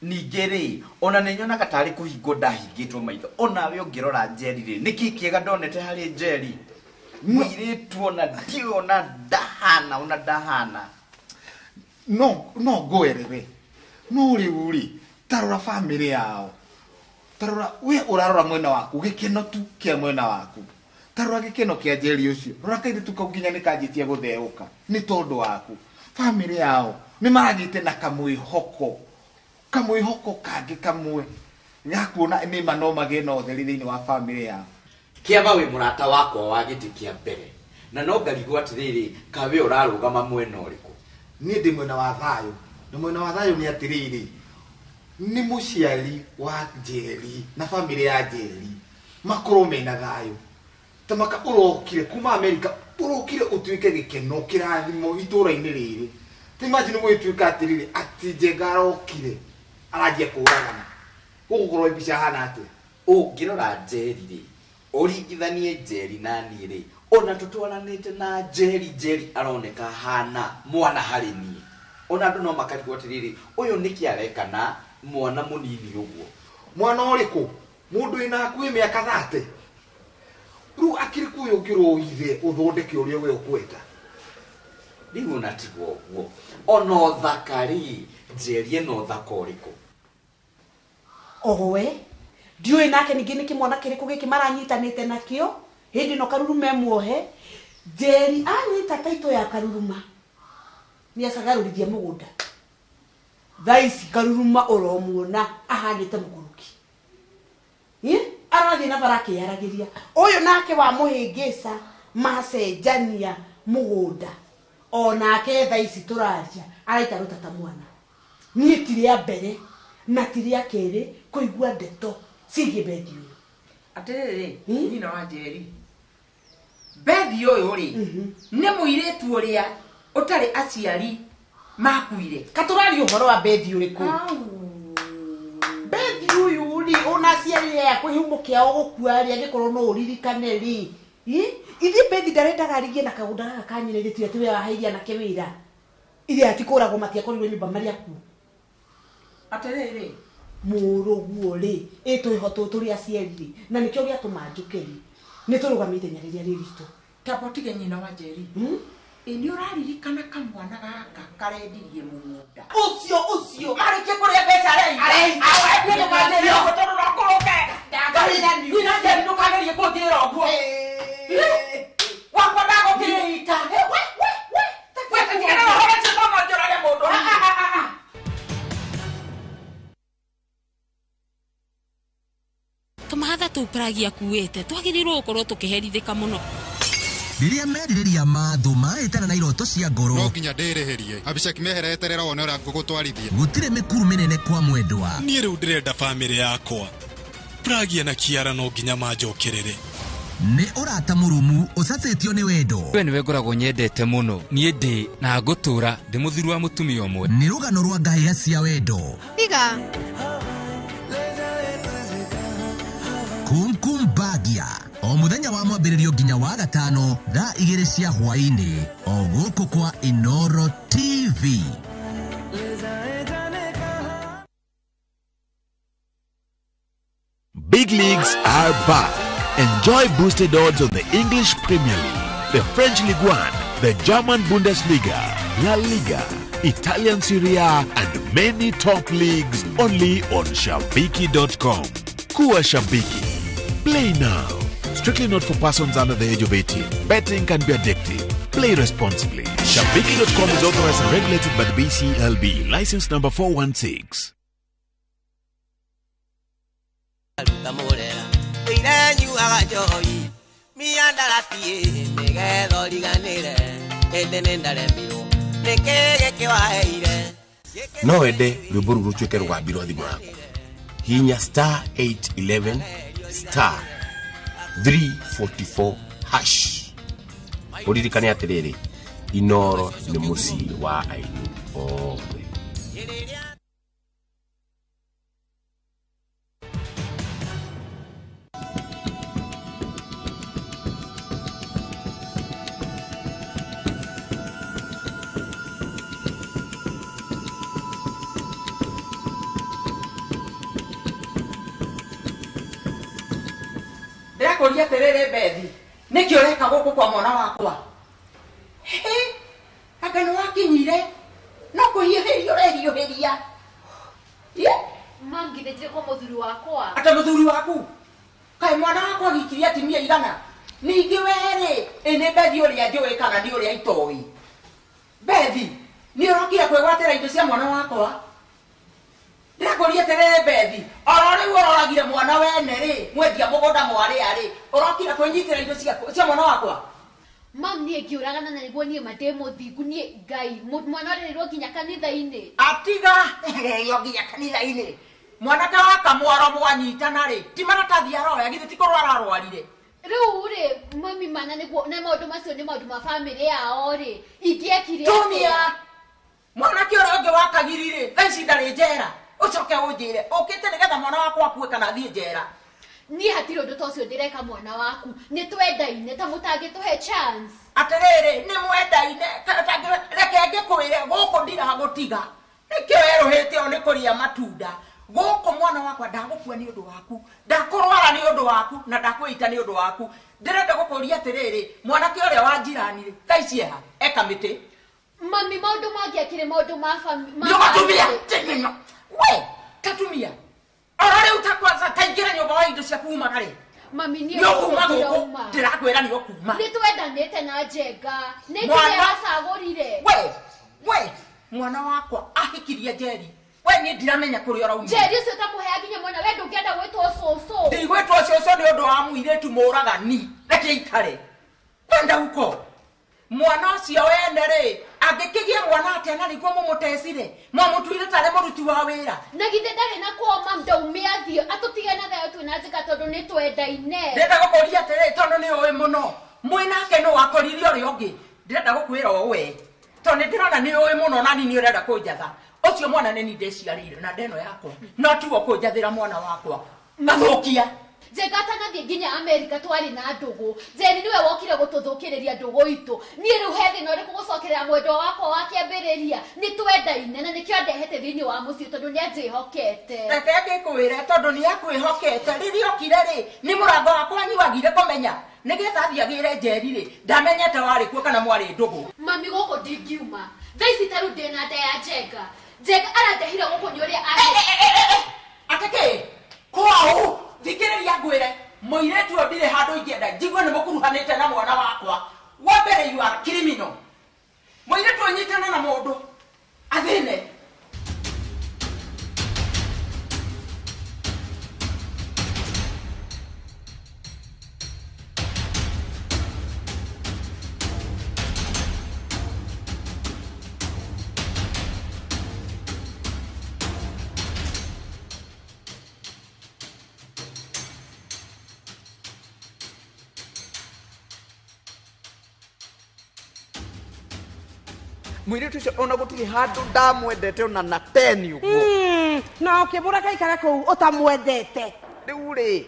Ningĩ rĩ, ona nĩ nyonaga tarĩ kũhingwo ndahingĩtwo maitho. Onawe ũngĩrora Njeri rĩ, nĩkĩ kĩega ndonete harĩ Njeri? Mũirĩtu ona ndiũĩ ona ndahana, ona ndahana. No ngwerewe. No rĩu rĩ, ta rora bamĩrĩ yao. Ta rora, we ũrarora mwena waku, gĩkeno tu kĩa mwena waku. Ta rora gĩkeno kĩa Njeri ũcio. Rora kairĩtu kau nginya nĩ kanjĩtie gũtheũka nĩ tondũ waku. Bamĩrĩ yao nĩ maragĩte na kamwĩhoko. Kamwĩhoko kangĩ kamwe ga kuona nĩ ma no magĩe na ũtheri thĩinĩ wa bamĩrĩ yao. Kĩama wĩ mũrata wakwa wa gĩtĩ kĩa mbere. Na no ngarigwo atĩrĩrĩ, ka we ũrarũgama mwena ũrĩkũ? Niĩ ndĩ mwena wa thayũ. Na mwena wa thayũ nĩ atĩrĩrĩ, nĩ mũciari wa Njeri na bamĩrĩ ya Njeri makorwo mena thayũ. Tamaka ũrokire kuma America ũrokire ũtuĩke gĩkeno kĩrathimo itũra-inĩ rĩrĩ. Ta imagine gũgĩtuĩka atĩrĩrĩ atĩ Njenga arokire aranjia kũragana. Gũgũkorwo mbica hana atĩa? Ũngĩrora Njeri rĩ, ũringithanie Njeri na niĩ rĩ, ona tũtwaranĩte na Njeri, Njeri aroneka hana mwana harĩ niĩ. Ona andũ no makarigwo atĩrĩrĩ, ũyũ nĩkĩ areka na mwana mũnini ũguo? Mwana ũrĩkũ? Mũndũ wĩna hakuhĩ mĩaka 30. Rĩu akĩrĩ kũ ũyũ ũngĩroire ũthondeke ũrĩa we ũkwenda? Rĩu ona tiga ũguo, ona ũthaka rĩ, Njeri ena ũthaka ũrĩkũ? Owe ndiũĩ nake ningĩ nĩ kĩmwana kĩrĩkũ gĩkĩ maranyitanĩte nakĩo hĩndĩ ĩno Karuruma emuohe. Njeri anyita taito ya Karuruma nĩ acagarũrithia mũgũnda. Thaa ici Karuruma ũromuona ahanĩte mũkũrũki. Arathiĩ na bara akĩyaragĩria. Ũyũ nake wa mũhĩngĩca macenjania mũgũnda. Onake thaa ici tũraria araita rũta ta mwana. Niĩ ti rĩa mbere na ti rĩa kerĩ kũigua ndeto ciĩgiĩ Bethi ũyũ. Atĩrĩrĩ, nyina wa Njeri, Bethi ũyũ rĩ, nĩ mũirĩtu ũrĩa ũtarĩ aciari makuire. Katũraria ũhoro wa Bethi ũrĩkũ? Bethi ũyũ rĩ, ona aciari aya kĩhumo kĩao gũkua rĩ, angĩkorwo no ũririkane rĩ, ithuĩ Bethi ndarendaga arigie na kagũnda gaka ka nyina ithuĩ ti we waheire anake wĩra. Iria atikũragwo matiakorirwo nyũmba marĩ akuũ. Atĩrĩrĩ, mũrũguo rĩ, ĩ twĩho tũrĩ aciari rĩ, na nĩkĩo gĩatũma njũke rĩ, nĩ tũrũgame ithenya rĩrĩa rĩ ritũ. Tamba ũtige nyina wa Njeri. Ĩ nĩ ũraririkana kamwana gaka karendirie mũgũnda? Ũcio ũcio. Marĩkie kũrĩa mbeca areita. Areita. Awe, niĩ ndũkanjĩre ũguo tondũ no ngũrũke. Ndakũrĩra niĩ. Nyina Njeri ndũkagerie kũnjĩra ũguo. Wakwa ndagũkĩrĩita. We, we, we. We, tigana na ũhoro ũcio no njũrage mũndũ. Tũmahatha tũu Pragi akuĩte twagĩrĩirwo gũkorwo tũkĩherithĩka mũno. Rĩrĩa merirĩria ma thũ mahĩtana na iroto cia ngoro, no nginya ndĩrĩhĩrie. Abishek mehereterera wone ũrĩa ngũgũtwarithia. Gũtirĩ mĩkuru mĩnene kwa mwendwa. Niĩ rĩu ndĩrenda bamĩrĩ yakwa. Pragi na Kiara no nginya manjokerere. Nĩ ũrata mũrũmu ũcacĩtio nĩ wendo. We nĩwe ngoragwo nyendete mũno. Niĩ ndĩ na ngũtũra ndĩ mũthuri wa mũtumia ũmwe. Nĩ rũgano rwa ngahĩha cia wendo. Tiga. Kumkum Bagia o mũthenya wa mwambĩrĩrio nginya wa gatano thaa 2 cia hwaĩ-inĩ o gũkũ kwa Inoro TV. Big leagues are back. Enjoy boosted odds on the English Premier League, the French Ligue 1, the German Bundesliga, La Liga, Italian Serie A, and many top leagues only on Shabiki.com. Kuwa Shabiki. Play now. Strictly not for persons under the age of 18. Betting can be addictive. Play responsibly. Shabiki.com is authorized and regulated by the BCLB. License number 416. No wende rwĩmbo rũu rũtuĩke rũgambi rwa thimũ yaku. Hihinya star 811 star 344 hash. Ũririkane atĩrĩrĩ, Inoro nĩ mũciĩ wa aini othe. Ndĩrakũria atĩrĩrĩ Bethi, nĩkĩ ũreka gũkũ kwa mwana wakwa? Hĩ, anga nĩ wakinyire no kũhiũhĩria ũrehiũhĩria. Mam, githĩ ndirĩ kwa mũthuri wakwa? Ata mũthuri waku? Kaĩ mwana wakwa agikirie atumia igana? Ningĩ we-rĩ, ĩ nĩ Bethi ũrĩa njũĩ kana nĩ ũrĩa itoĩ? Bethi, nĩ ũrokire kwĩgwatĩra indo cia mwana wakwa? Ndĩrakũria atĩrĩrĩ Bethi, oro rĩu ũroragire mwana wene rĩ, mwendia mũgũnda mwarĩa rĩ, ũrokire kwĩnyitĩra indo cia mwana wakwa? Mam, niĩ ngĩũragana na nĩguo niĩ ma ndĩ mũthingu, niĩ Ngai, mwana ũrereirwo nginya kanitha-inĩ. Atiga, arereirwo nginya kanitha-inĩ. Mwanake wa kamwaro mwanyitana rĩ, ti maratathi aroya, githĩ ti kũrwara arwarire? Rĩu rĩ mami mana nĩguo na maũndũ macio nĩ maũndũ ma bamĩrĩ yao rĩ ingĩekire Tumia mwanake ũrĩa ũngĩ wa kagiri rĩ thaa ici ndarĩ njera ũcoke ũnjĩre ũkĩte nĩgetha mwana wakwa akue kana athiĩ njera. Niĩ hatirĩ ũndũ ta ũcio ndĩreka mwana waku nĩ twendaine ta mũtangĩtũhe chance. Atĩrĩrĩ nĩ mwendaine reke ngĩkwĩre gũkũ ndiragũtiga nĩkĩo werũhĩte ũũ nĩ kũrĩa matunda gũkũ mwana wakwa ndagũkua nĩ ũndũ waku ndakũrwara nĩ ũndũ waku na ndakwĩita nĩ ũndũ waku. Ndĩrenda gũkũria atĩrĩrĩ mwanake ũrĩa wa njirani rĩ thaa ici eha eka mĩtĩ. Mami maũndũ mangĩ akĩrĩ maũndũ ma Nĩũgatumia we tatumia ora rĩu ta kwanza taingĩra nyũmba wa indo ciaku umaga rĩ. Mami niĩ nĩũkuma gũkũ ndĩrakwĩra nĩũkuma. Nĩ twendanĩte na Njenga nĩ nginya acagũrire. We mwana wakwa ahikirie Njeri we niĩ ndiramenya kũrĩa ũraumire. Njeri ũcio ũtamũheaga nginya mwana we ndũngĩenda gwĩtwo cũcũ. Ndigwĩtwo cũcũ nĩ ũndũ wa mũirĩtu mũragani reke ikare kwenda uko mwana ũcio wene rĩ angĩkĩgĩa mwana atĩa na nĩguo mũmũtecire mwamũtuire tarĩ mũruti wa wĩra. Na githĩ ndarĩ na kwoma ndaume athiĩ atũtige na thayũ twĩna Njenga tondũ nĩ twendaine. Ndĩrenda gũkũria atĩrĩrĩ tondũ nĩ ũĩ mũno mwĩnake nũ wakoririe ũrĩa ũngĩ ndĩrenda gũkwĩra o we tondũ nĩ ndĩrona nĩ ũĩ mũno na niĩ ũrenda kũnjatha ũcio mwana nĩ niĩ ndĩciarĩire na ndeno yakwa no tiwe kũnjathĩra mwana wakwa mathũkia. Njenga atanathiĩ nginya Amerika twarĩ na ndũgũ. Njeri nĩwe wokire gũtũthũkĩrĩria ndũgũ itũ. Niĩ rĩu he thĩna ũrĩkũ gũcokerera mwendwa wakwa wa kĩambĩrĩria? Nĩ twendaine na nĩkĩo andehete thĩinĩ wa mũciĩ tondũ nĩ anjĩhokete. Reke ngĩkwĩre tondũ nĩ akwĩhokete rĩrĩa okire rĩ nĩ mũrango wakwa anyuagire kũmenya nĩgetha athiĩ agĩre Njeri rĩ ndamenyete warĩ kuo kana mwarĩ ndũgũ. Mami gũkũ ndingiuma thaa ici ta rĩu ndĩna nda ya Njenga. Njenga arandehire gũkũ nĩ ũrĩa atĩ kĩ kwao thikĩrĩria ngwĩre mũirĩtu ũyũ ndirĩ handũ ingĩenda njigue nĩ mũkuruhanĩte na mwana wakwa wa mbere you are criminal. Mũirĩtu ũnyitane na mũndũ athĩne. Mũirĩtu ũcio ona gũtirĩ handũ ndamwendete ona na 10 ũguo. Na ũkĩmbũra kaikara kũu ũtamwendete. Rĩu rĩ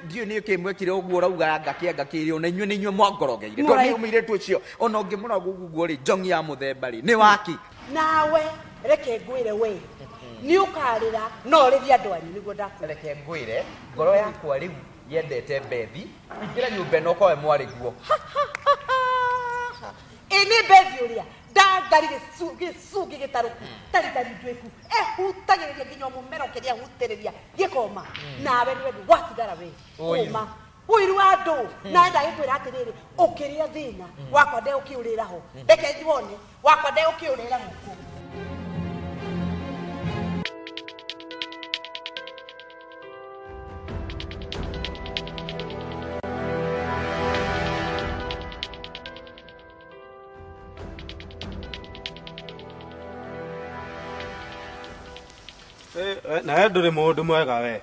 ndiũĩ nĩ kĩ mwekire ũguo ũrauga ngakĩ ona inyuĩ nĩ inyuĩ mwangorogeire tondũ nĩ mũirĩtu ũcio ona ũngĩmũra ũguo rĩ njongi ya mũthemba rĩ nĩ waki. Nawe reke ngwĩre we nĩ ũkarĩra no ũrĩrie andũ anyu nĩguo ndakwĩra. Reke ngwĩre ngoro yakwa rĩu yendete Bethi ingĩra nyũmba ĩno ũkorwe mwarĩ guo. Ĩ nĩ Bethi ũrĩa ndangari gĩcungi gĩtarũku taritari ndwĩku ehutagĩrĩria nginya mũmera ũkĩrĩa ehutĩrĩria gĩkoma nawe nĩwe watigara we ũma ũiru wa andũ nawe ndagĩkwĩra atĩrĩrĩ ũkĩrĩa thĩna wakwa ndegũkĩũrĩra ho reke wone wakwa ndegũkĩũrĩra gũkũ. Nawe ndũrĩ mũndũ mwega we.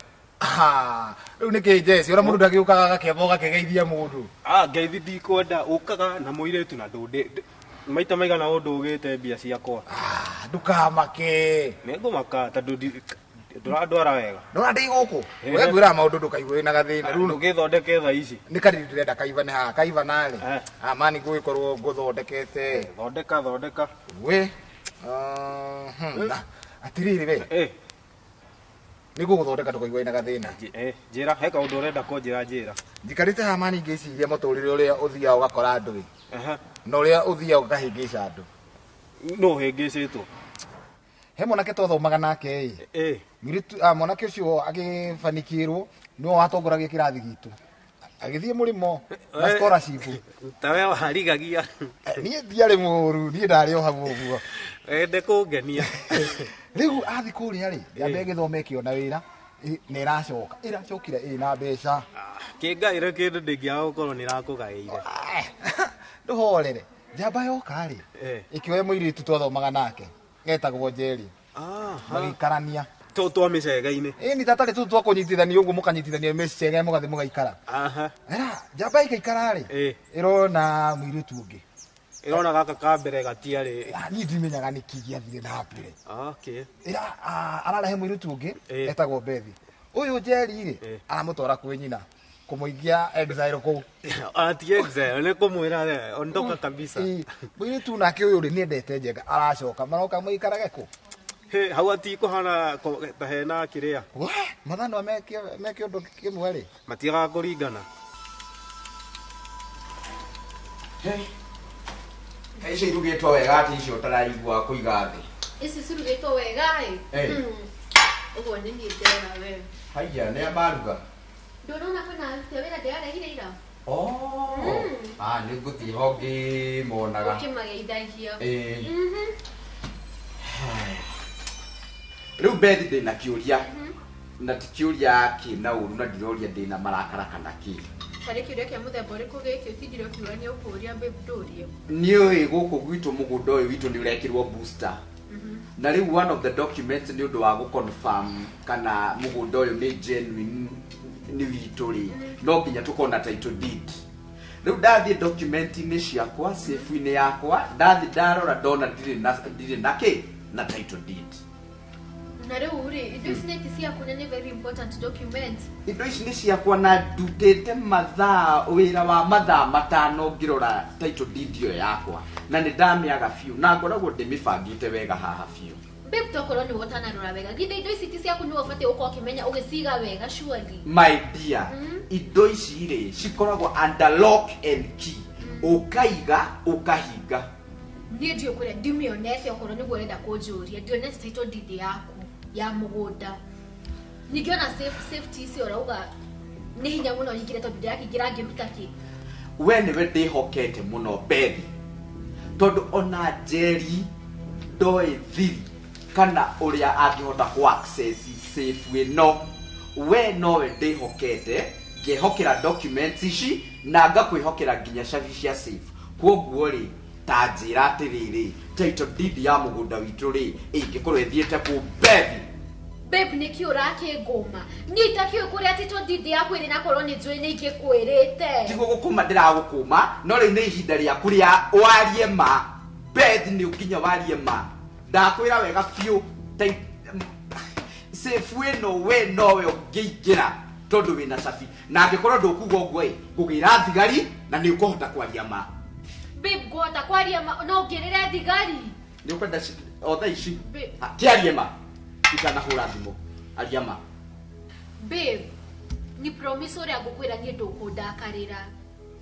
Rĩu nĩkĩ Jesse ũrĩa mũndũ ndagĩũkaga agakĩamba ũgakĩgeithia mũndũ. Ngeithi ndikwenda ũkaga na mũirĩtu na ndũndĩ maita maigana ũndũgĩte mbia ciakwa. Ndũkamake. Nĩngũmaka tondũ ndũrandwara wega. Ndũra ndĩ gũkũ. We ngwĩraga maũndũ ndũkaigue wĩna gathĩna. Rĩu ndũgĩthondeke thaa ici. Nĩ kadiri ndĩrenda kaivane haha kaivana rĩ. Mani ngũgĩkorwo ngũthondekete. Thondeka thondeka. We. Atĩrĩrĩ we. Nĩ ngũgũthondeka ndũkaigue wĩna gathĩna. Njĩra he kaũndũ ũrenda kũnjĩra njĩra. Njikarĩte haha mani ngĩciria mũtũrĩre ũrĩa ũthiaga ũgakora andũ ĩ. Na ũrĩa ũthiaga ũkahĩngĩca andũ. Nũ ũhĩngĩcĩtwo? He mwanake twathomaga nake ĩ. Mũirĩtu mwanake ũcio agĩbanikĩrwo nĩwe watongoragia kĩrathi gitũ. Agĩthiĩ mũrĩmo na scholarship. Ta we warigagia. Niĩ ndiarĩ mũũru, niĩ ndarĩ o hau ũguo. Wende kũngenia. Rĩu athiĩ kũrĩa rĩ, yambe ĩgĩthoma ĩkĩona wĩra na ĩracoka. Ĩracokire ĩna mbeca. Kĩngaĩre kĩndũ ndĩngĩaga gũkorwo nĩ ĩrakũgaĩire. Ndũhorere. Njamba yoka rĩ, ĩkĩoya mũirĩtu twathomaga nake, etagwo Njeri. Magĩikarania. Tũ twa mĩcege-inĩ. Ĩni tatarĩ tũtũ twa kũnyitithania ũguo mũkanyitithania mĩcege mũgathiĩ mũgaikara. Aha. Era njamba ĩgaikara rĩ ĩrona mũirĩtu ũngĩ. Ĩrona gaka ka mbere gatiarĩ. Niĩ ndimenyaga nĩkĩ gĩathire na mbere. Okay. Ĩra ararehe mũirĩtu ũngĩ etagwo Bethi. Ũyũ Njeri rĩ aramũtwara kwĩ nyina kũmũigia exile kũu. Ati exile nĩ kũmwĩra we ondoka kabisa. Mũirĩtu nake ũyũ rĩ nĩendete Njenga aracoka maroka mũikarage kũ. He hau atikũhana ta hena kĩrĩa. We mathanwa me kĩũndũ kĩmwe rĩ. Matiagaga kũringana. Hey. Icio irugĩtwo wega atĩ icio ũtaraigua kũiga thĩ. Ici cirugĩtwo wega ĩ. Ũguo nĩ niĩ ndĩrona we. Haiya nĩ maruga. Ndũrona kwĩna aruti a wĩra ndĩrarehire ira? Oh. Ah, nĩ ngũthiĩ ho ngĩmonaga. Ũkĩmageithagia. Rĩu Bethi ndĩna kĩũria. Na ti kĩũria kĩna ũru na ndiroria ndĩna marakara kana kĩ. Tarĩ kĩũria kĩa mũthemba ũrĩkũ gĩkĩ ũtindire ũkiuga nĩ ũkũũria babe ndũrie. Nĩũĩ gũkũ gwitũ mũgũnda ũyũ witũ nĩ ũrekĩrwo booster. Na rĩu one of the documents nĩ ũndũ wa gũ-confirm kana mũgũnda ũyũ nĩ genuine nĩ witũ rĩ no nginya tũkorwo na title deed. Rĩu ndathiĩ document-inĩ ciakwa safe-inĩ yakwa ndathiĩ ndarora ndona ndirĩ na kĩ na title deed. Na rĩu rĩ indo ici nĩ ti ciaku na nĩ very important document. Indo ici nĩ ciakwa na ndutĩte mathaa wĩra wa mathaa 5 ngĩrora title deed ĩyo yakwa na nĩ ndamĩaga biũ na ngoragwo ndĩmĩbangĩte wega haha biũ. Babe tokorwo nĩwe ũtanarora wega githĩ indo ici ti ciaku nĩwe ũbatiĩ gũkorwo ũkĩmenya ũgĩciga wega surely. My dear, indo ici rĩ cikoragwo under lock and key. Ũkaiga ũkahinga. Niĩ ndiũĩ kũrĩa ndimĩonete okorwo nĩguo ũrenda kũnjũria ndionete title deed yaku ya mũgũnda. Ningĩ ona safety icio ũrauga nĩ hinya mũno nyingĩre tondũ ndĩrakĩingĩra ngĩruta kĩ. We nĩwe ndĩhokete mũno Bethi tondũ ona Njeri ndoĩ thiri kana ũrĩa angĩhota kũ access safe ĩno. We nowe ndĩhokete ngehokera documents ici na ngakwĩhokera nginya cabi cia safe. Kwoguo rĩ ta njĩra atĩrĩrĩ title deed ya mũgũnda witũ rĩ ĩngĩkorwo ĩthiĩte kũ Bethi. Babe nĩkĩ ũrakĩngũma? Niĩ itakĩũĩ kũrĩa title deed yaku ĩrĩ na korwo nĩ njũĩ nĩ ingĩkwĩrĩte. Tiguo gũkũma ndĩragũkũma no rĩu nĩ ihinda rĩaku rĩa warie ma. Bethi nĩ nginya warie ma. Ndakwĩra wega biũ safe ĩno we nowe ũngĩingĩra tondũ wĩna cabi na angĩkorwo ndũkuga ũguo ĩ ngũgĩra thigari na nĩ ũkũhota kwaria ma. Babe ngũhota kwaria ma no ũngĩrĩre thigari. Nĩ ũkwenda o thaa ici kĩarie ma itanahũra thimũ aria ma. Babe ni promise ũrĩa ngũkwĩra niĩ ndũkũndakarĩra.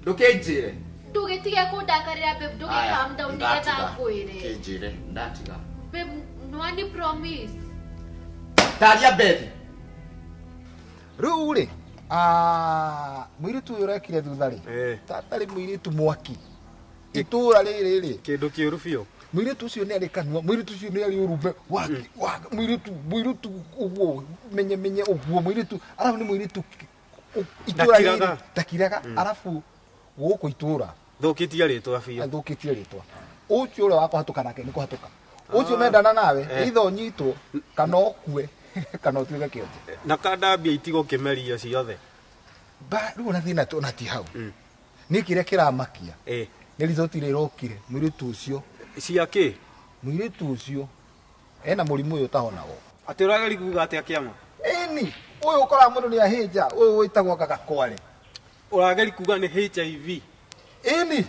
Ndũkĩnjĩre. Ndũgĩtige kũndakarĩra babe ndũgĩ calm down nĩgetha ngwĩre. Kĩnjĩre ndatiga. Babe no ni promise. Taria Bethi. Rĩu rĩ mũirĩtu ũyũ ũrekire thutha rĩ tatarĩ mũirĩtu mwaki itũra rĩrĩ rĩ kĩndũ kĩũru biũ. Mũirĩtu ũcio nĩ arĩ kanua mũirĩtu ũcio nĩ arĩ ũrume mũirĩtu mũirĩtu ũguo menye menye ũguo mũirĩtu arabu nĩ mũirĩtu itũra rĩrĩ ndakiraga arabu gũkũ itũra thũkĩtie rĩtwa biũ. Thũkĩtie rĩtwa ũcio ũrĩa wa kũhatũka nake nĩ kũhatũka ũcio mendana nawe either ũnyitwo kana ũkue kana ũtuĩke kĩonje. Na kandambia itigũkĩmeria ciothe. Ba rĩu ona thĩna ona ti hau. Nĩ kĩrĩa kĩramakia nĩ result ĩrĩa ĩrokire mũirĩtu ũcio cia kĩ? Mũirĩtu ũcio ena mũrimũ ũyũ ũtahonagwo. Atĩ ũrageria kuga atĩa kĩama? Ĩni ũyũ ũkoraga mũndũ nĩ ahĩnja ũyũ wĩtagwo gagakware. Ũrageria kuga nĩ HIV? Ĩni.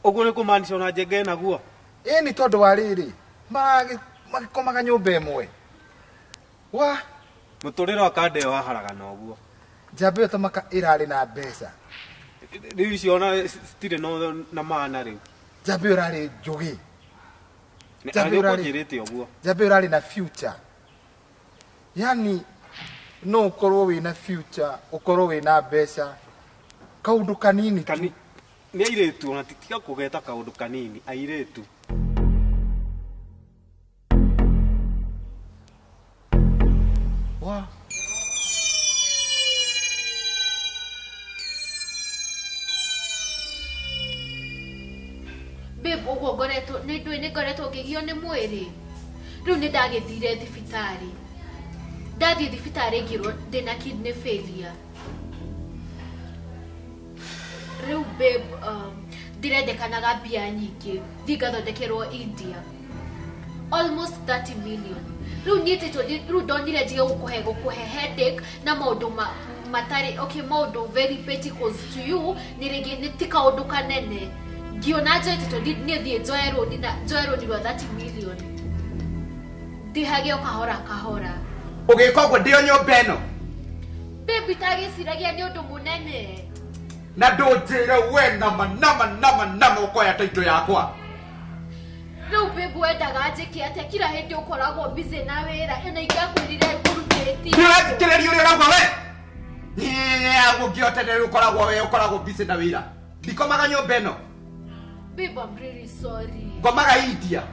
Ũguo nĩ kũmaanisha ona Njenga ĩnaguo? Ĩni tondũ wa rĩrĩ magĩkomaga nyũmba ĩmwe. Wa mũtũrĩre wa kanda ĩyo waharagana ũguo. Njamba ĩyo tamaka ĩrarĩ na mbeca. Rĩu icio ona citirĩ na maana rĩu. Njamba ĩyo ĩrarĩ njũgĩ. Njamba ĩyo ĩrarĩ ũguo. Njamba ĩyo ĩrarĩ na future. Yani no ũkorwo wĩna future, ũkorwo wĩna mbeca. Kaũndũ kanini tu. Nĩ airĩtu ona tiga kũgeta kaũndũ kanini airĩtu. Wa Babe ũguo ngoretwo nĩ ndũĩ nĩ ngoretwo ngĩgio nĩ mwĩrĩ. Rĩu nĩ ndagĩthire thibitarĩ. Ndathiĩ thibitarĩ ngĩrwo ndĩna kidney failure. Rĩu babe, ndĩrendekanaga mbia nyingĩ thiĩ ngathondekerwo India, almost 30 million. Rĩu niĩ rĩu ndonire ndige gũkũhe headache na maũndũ matarĩ okay, maũndũ very petty, cause to you nĩ rĩngĩ nĩ ti kaũndũ kanene. Ngiona njoe title deed, niĩ thiĩ njoe rũni na njoe rũni rwa 30 million ndĩhage o kahora kahora. Ũgĩka ũguo ndĩ o nyũmba ĩno? Babe, itagĩciragia nĩ ũndũ mũnene. Na ndũnjĩre we nama nama nama nama ũkoya title yakwa. Rĩu babe, wendaga njĩke atĩa? Kila hĩndĩ ũkoragwo busy na wĩra, ĩna ingĩakwĩrire ngũrutĩtie. Ndĩrathikĩrĩria ũrĩa ũrauga we. Gũngĩotene rĩu ũkoragwo we ũkoragwo busy na wĩra. Ndikomaga nyũmba ĩno. Babe, I'm really sorry. Ngomaga India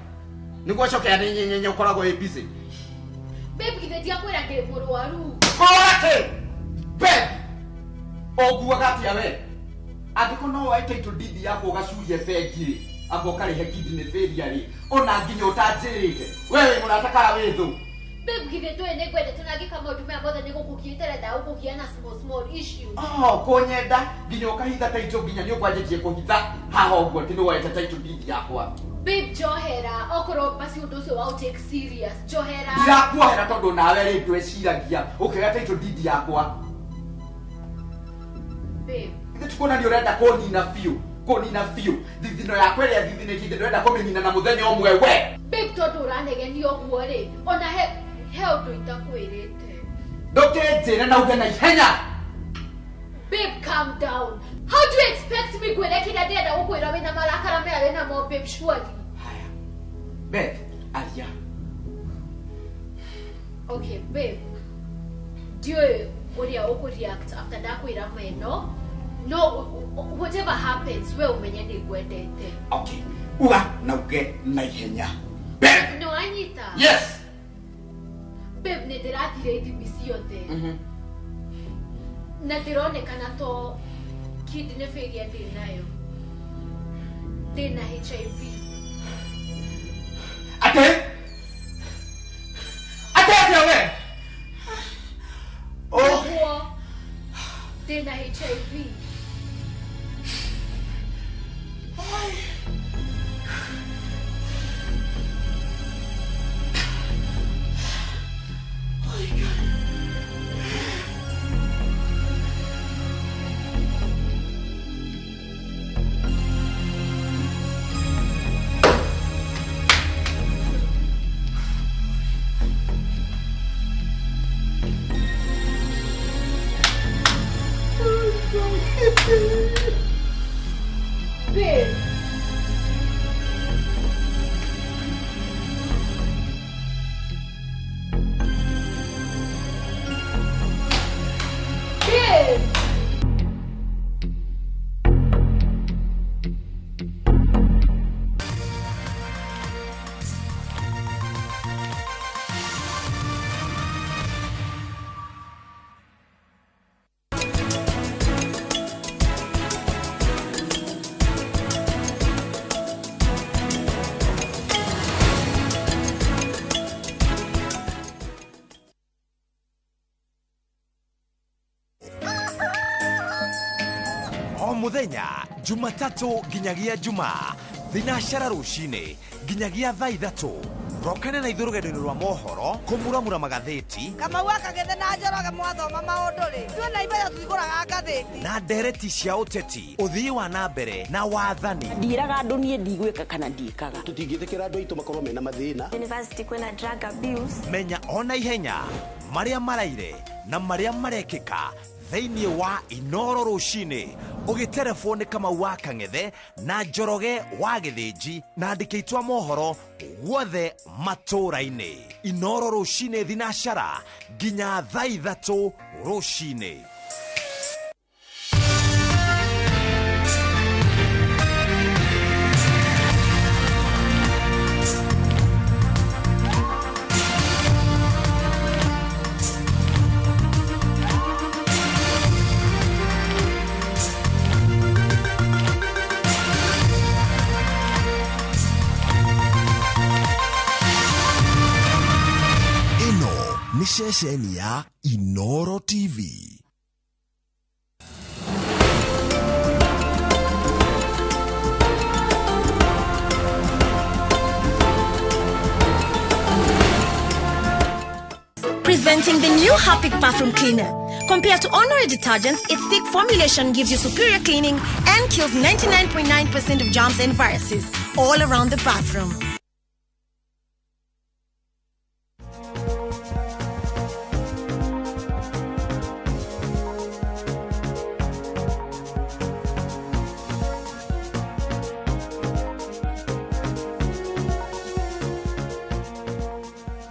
nĩguo coke nyenyenye ũkoragwo wĩ busy. Babe, githĩ ndiakwĩra ndĩ mũrwaru? Kũrora kĩ? Babe, ũnguaga atĩa we? Angĩkorwo no woe title deed yakwa ũgacurie bengi rĩ, anga ũkarĩhe kidney failure rĩ, ona nginya ũtanjĩrĩte we wĩ mũrata kana wĩ thũ? Babe, githĩ ndũĩ nĩ ngwendete na ngĩka maũndũ maya mothe nĩ gũkũgia itarenda gũkũgia na small small issues. Oh, kũnyenda nginya ũkahitha title, nginya nĩ ũkwanjĩtie kũhitha haha ũguo atĩ nĩ woete title deed yakwa. Babe, njohera, okorwo basi ũndũ ũcio wa take serious, njohera. Ndirakuohera tondũ nawe rĩ ndweciragia ũkĩoya title deed yakwa. Babe, ithe tikuona nĩ ũrenda kũnina biũ, kũnina biũ thithino yakwa ĩrĩa thithinĩtie, ndĩrenda kũmĩnina na mũthenya ũmwe we. Babe, tondũ ũranegenia ũguo rĩ, ona he ũndũ itakwĩrĩte. Ndũkĩnjĩre na uge na ihenya. Babe, calm down. How do you expect me ngwĩre kĩrĩa ndĩrenda gũkwĩra wĩna marakara maya wĩna mo, babe, surely? Babe, aria. Okay, babe, ndiũĩ ũrĩa ũkũreact after ndakwĩra meno, no whatever happens, we ũmenye nĩ ngwendete. Okay, uga na uge na ihenya. Babe, no anyita. Yes. Babe, nĩ ndĩrathire ithimi ciothe na ndĩronekana to kidney failure ndĩ nayo, ndĩna HIV. Atĩ atĩ atĩa we? Ũguo ndĩna HIV. Babe. Babe. O muthenya Jumatatu nginyagia Jumaa thinacara rucini nginyagia thaa 3 rokane na ithuĩ rũgendo-inĩ rwa mohoro kũmuramura magathĩti. Kamau akagĩthe na Njoroge mwathoma maũndũ rĩ, ithuĩ na Ibeyo tũtigũraga ngathĩti. Na ndereti cia ũteti, ũthii wa na mbere na wathani. Ndiraga andũ niĩ ndigwĩka kana ndiĩkaga. Tũtingĩtĩkĩra andũ aitũ makorwo mena mathĩna. University kwĩna drug abuse. Menya ona ihenya marĩa maraire na marĩa marekĩka thĩinĩ wa Inoro rũcinĩ ũgĩterebwo nĩ Kamau wa Kang'ethe na Njoroge wa Gĩthĩnji na andĩki a mohoro guothe matũũra-inĩ. Inoro rũcinĩ thinacara nginya thaa 3 rũcinĩ. Nĩ ceceni ya Inoro TV. Presenting the new Harpic bathroom cleaner. Compared to ordinary detergents, its thick formulation gives you superior cleaning and kills 99.9% of germs and viruses all around the bathroom.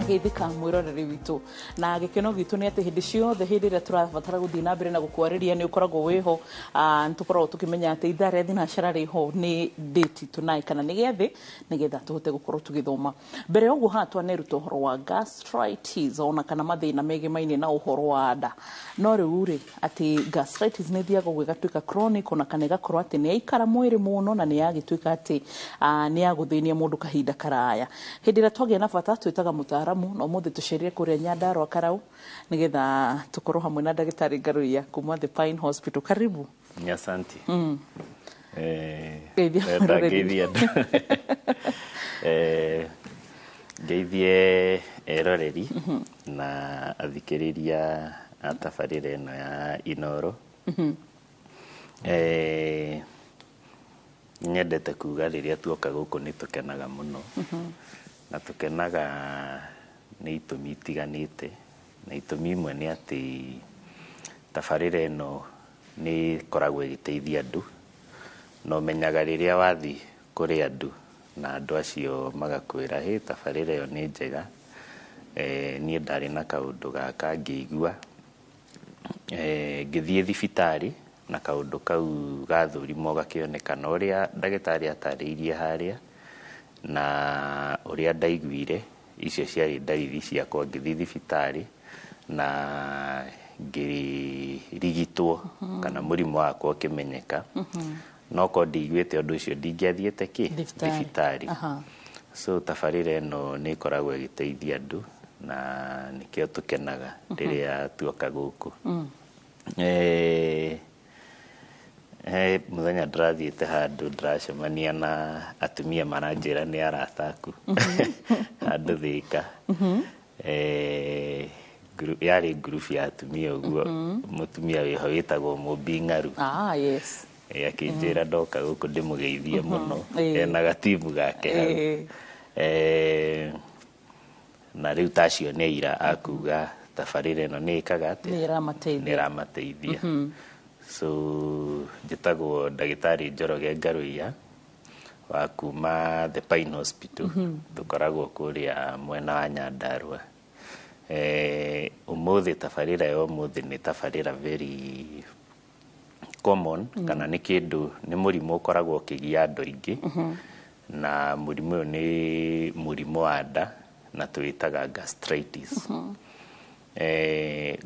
Geithĩka mwĩroreri witũ na gĩkeno gitũ nĩ atĩ hĩndĩ ciothe hĩndĩ ĩrĩa tũrabatara gũthiĩ na mbere na gũkwarĩria nĩ ũkoragwo wĩho. Nĩ tũkoragwo tũkĩmenya atĩ ithaa rĩa thinacara rĩho nĩ date tonight kana nĩ gĩathĩ nĩgetha tũhote gũkorwo tũgĩthoma mbere ya ũguo. Haha twaneruta ũhoro wa gastritis ona kana mathĩna megemainie na ũhoro wa nda, no rĩu rĩ atĩ gastritis nĩ ĩthiaga ũguo ĩgatuĩka chronic ona kana ĩgakorwo atĩ nĩ yaikara mwĩrĩ mũno na nĩ yagĩtuĩka atĩ nĩ yagũthĩnia mũndũ kahinda karaya. Hĩndĩ ĩrĩa twagĩa na bata twĩtaga mũtaaramu na ũmũthĩ tũcerire kũrĩa Nyandarua Karau nĩgetha tũkorwo hamwe na ndagĩtarĩ Ngaruiya kuma The Pine Hospital. Karibu. Ni asante. Geithia Ndenda mwĩroreri. Ngeithie andũ. Ngeithie eroreri na athikĩrĩria a tabarĩra ĩno ya Inoro. Nyendete kuga rĩrĩa tuoka gũkũ nĩ tũkenaga mũno na tũkenaga nĩ itũmi itiganĩte, na itũmi imwe nĩ atĩ tabarĩra ĩno nĩ ĩkoragwo ĩgĩteithia andũ, na ũmenyaga rĩrĩa wathiĩ kũrĩ andũ na andũ acio magakwĩra hĩ tabarĩra ĩyo nĩ njega. Niĩ ndarĩ na kaũndũ gaka ngĩigua, ngĩthiĩ thibitarĩ na kaũndũ kau gathũrimwo gakĩonekana ũrĩa ndagĩtarĩ atarĩirie harĩa na ũrĩa ndaiguire, icio ciarĩ ndariri ciakwa. Ngĩthiĩ thibitarĩ na ngĩrigitwo kana mũrimũ wakwa ũkĩmenyeka, no korwo ndiguĩte ũndũ ũcio ndingĩathiĩte kĩ Thibitarĩ. Thibitarĩ. So tabarĩra ĩno nĩ ĩkoragwo ĩgĩteithia andũ na nĩkĩo tũkenaga rĩrĩa tuoka gũkũ. He mũthenya ndĩrathiĩte handũ ndĩracemania na atumia maranjĩra nĩ arata aku handũ Thĩka. Yarĩ ngurubu ya atumia ũguo, mũtumia wĩho wĩtagwo Mũmbi Ng'aru. Ah, yes. Akĩnjĩra ndoka gũkũ ndĩmũgeithie mũno, ena gatimu gake hau. Na rĩu tacio nĩ aira akuga tabarĩra ĩno nĩ ĩkaga atĩa, Nĩ ĩramateithia. Nĩ ĩramateithia. So njĩtagwo ndagĩtarĩ Njoroge Ngaruiya wa kuma The Pine Hospital. Tũkoragwo kũrĩa mwena wa Nyandarua. Ũmũthĩ tabarĩra ya ũmũthĩ nĩ tabarĩra very common kana nĩ kĩndũ, nĩ mũrimũ ũkoragwo ũkĩgia andũ aingĩ, na mũrimũ ũyũ nĩ mũrimũ wa nda na tũwĩtaga gastritis.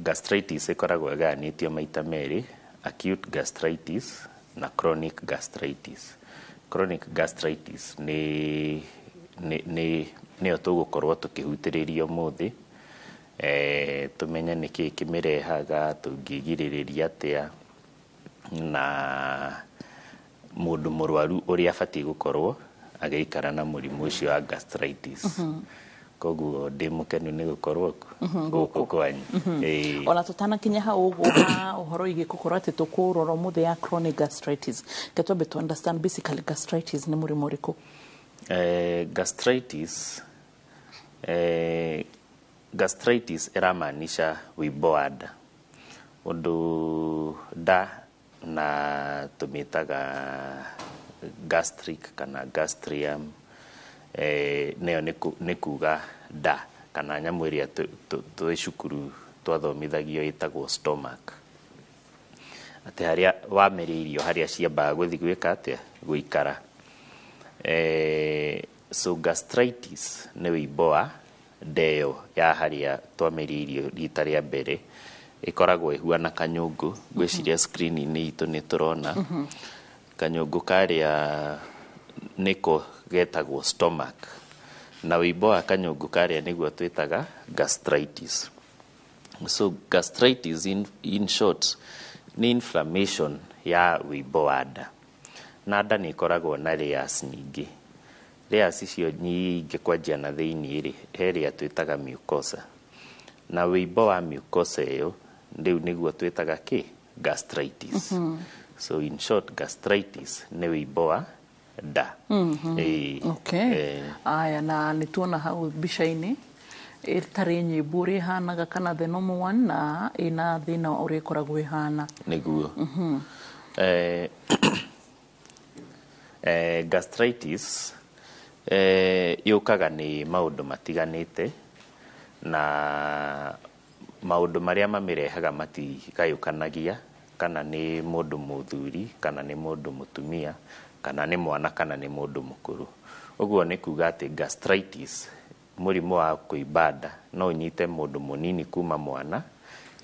Gastritis ĩkoragwo ĩgayanĩtio maita merĩ, acute gastritis na chronic gastritis. Chronic gastritis nĩ nĩyo tũgũkorwo tũkĩhutĩrĩria ũmũthĩ, tũmenye nĩkĩĩ kĩmĩrehaga, tũngĩgirĩrĩria atĩa, na mũndũ mũrwaru ũrĩa abatiĩ gũkorwo agĩikara na mũrimũ ũcio wa gastritis. Koguo ndĩ mũkenu nĩ gũkorwo gũkũ kwanyu. Ĩĩ. Ona tutanakinya hau ũguo ha ũhoro wĩgiĩ gũkorwo atĩ tũkũrora ũmũthĩ ya chronic gastritis, reke twambe to understand basically gastritis nĩ mũrimũ ũrĩkũ? Gastritis ĩramaanisha wĩimbo wa nda, ũndũ nda na tũmĩtaga gastric kana gastrium, nĩyo nĩ kuga nda kana nyamũ ĩrĩa twĩ cukuru twathomithagio ĩtagwo stomach, atĩ harĩa wamĩrĩa irio harĩa ciambaga gũthiĩ gwĩka atĩa, gũikara. So gastritis nĩ wĩimbo wa nda ĩyo ya harĩa twamĩrĩa irio rita rĩa mbere, ĩkoragwo ĩhuana kanyũngũ. Ngwĩciria screen-inĩ itũ nĩ tũrona kanyũngũ karĩa nĩko getagwo stomach, na wĩimbo wa kanyũngũ karĩa nĩguo twĩtaga gastritis. So gastritis in short nĩ inflammation ya wĩimbo wa nda, na nda nĩ ĩkoragwo na layers nyingĩ. Layers icio nyingĩ, kwanjia na thĩiniĩ rĩ, he ĩrĩa twĩtaga mucosa, na wĩimbo wa mucosa ĩyo rĩu nĩguo twĩtaga kĩ? Gastritis. So in short, gastritis nĩ wĩimbo wa nda. Ĩĩ. Aya, na nĩ tuona hau mbica-inĩ ĩtarĩ nyĩmbo ũrĩa ĩhanaga kana the normal one na ĩna thĩna ũrĩa ĩkoragwo ĩhana. Nĩguo. Gastritis yũkaga nĩ maũndũ matiganĩte, na maũndũ marĩa mamĩrehaga matigayũkanagia kana nĩ mũndũ mũthuri kana nĩ mũndũ mũtumia kana nĩ mwana kana nĩ mũndũ mũkũrũ. Ũguo nĩ kuga atĩ gastritis, mũrimũ wa kũimba nda, no ũnyite mũndũ mũnini kuma mwana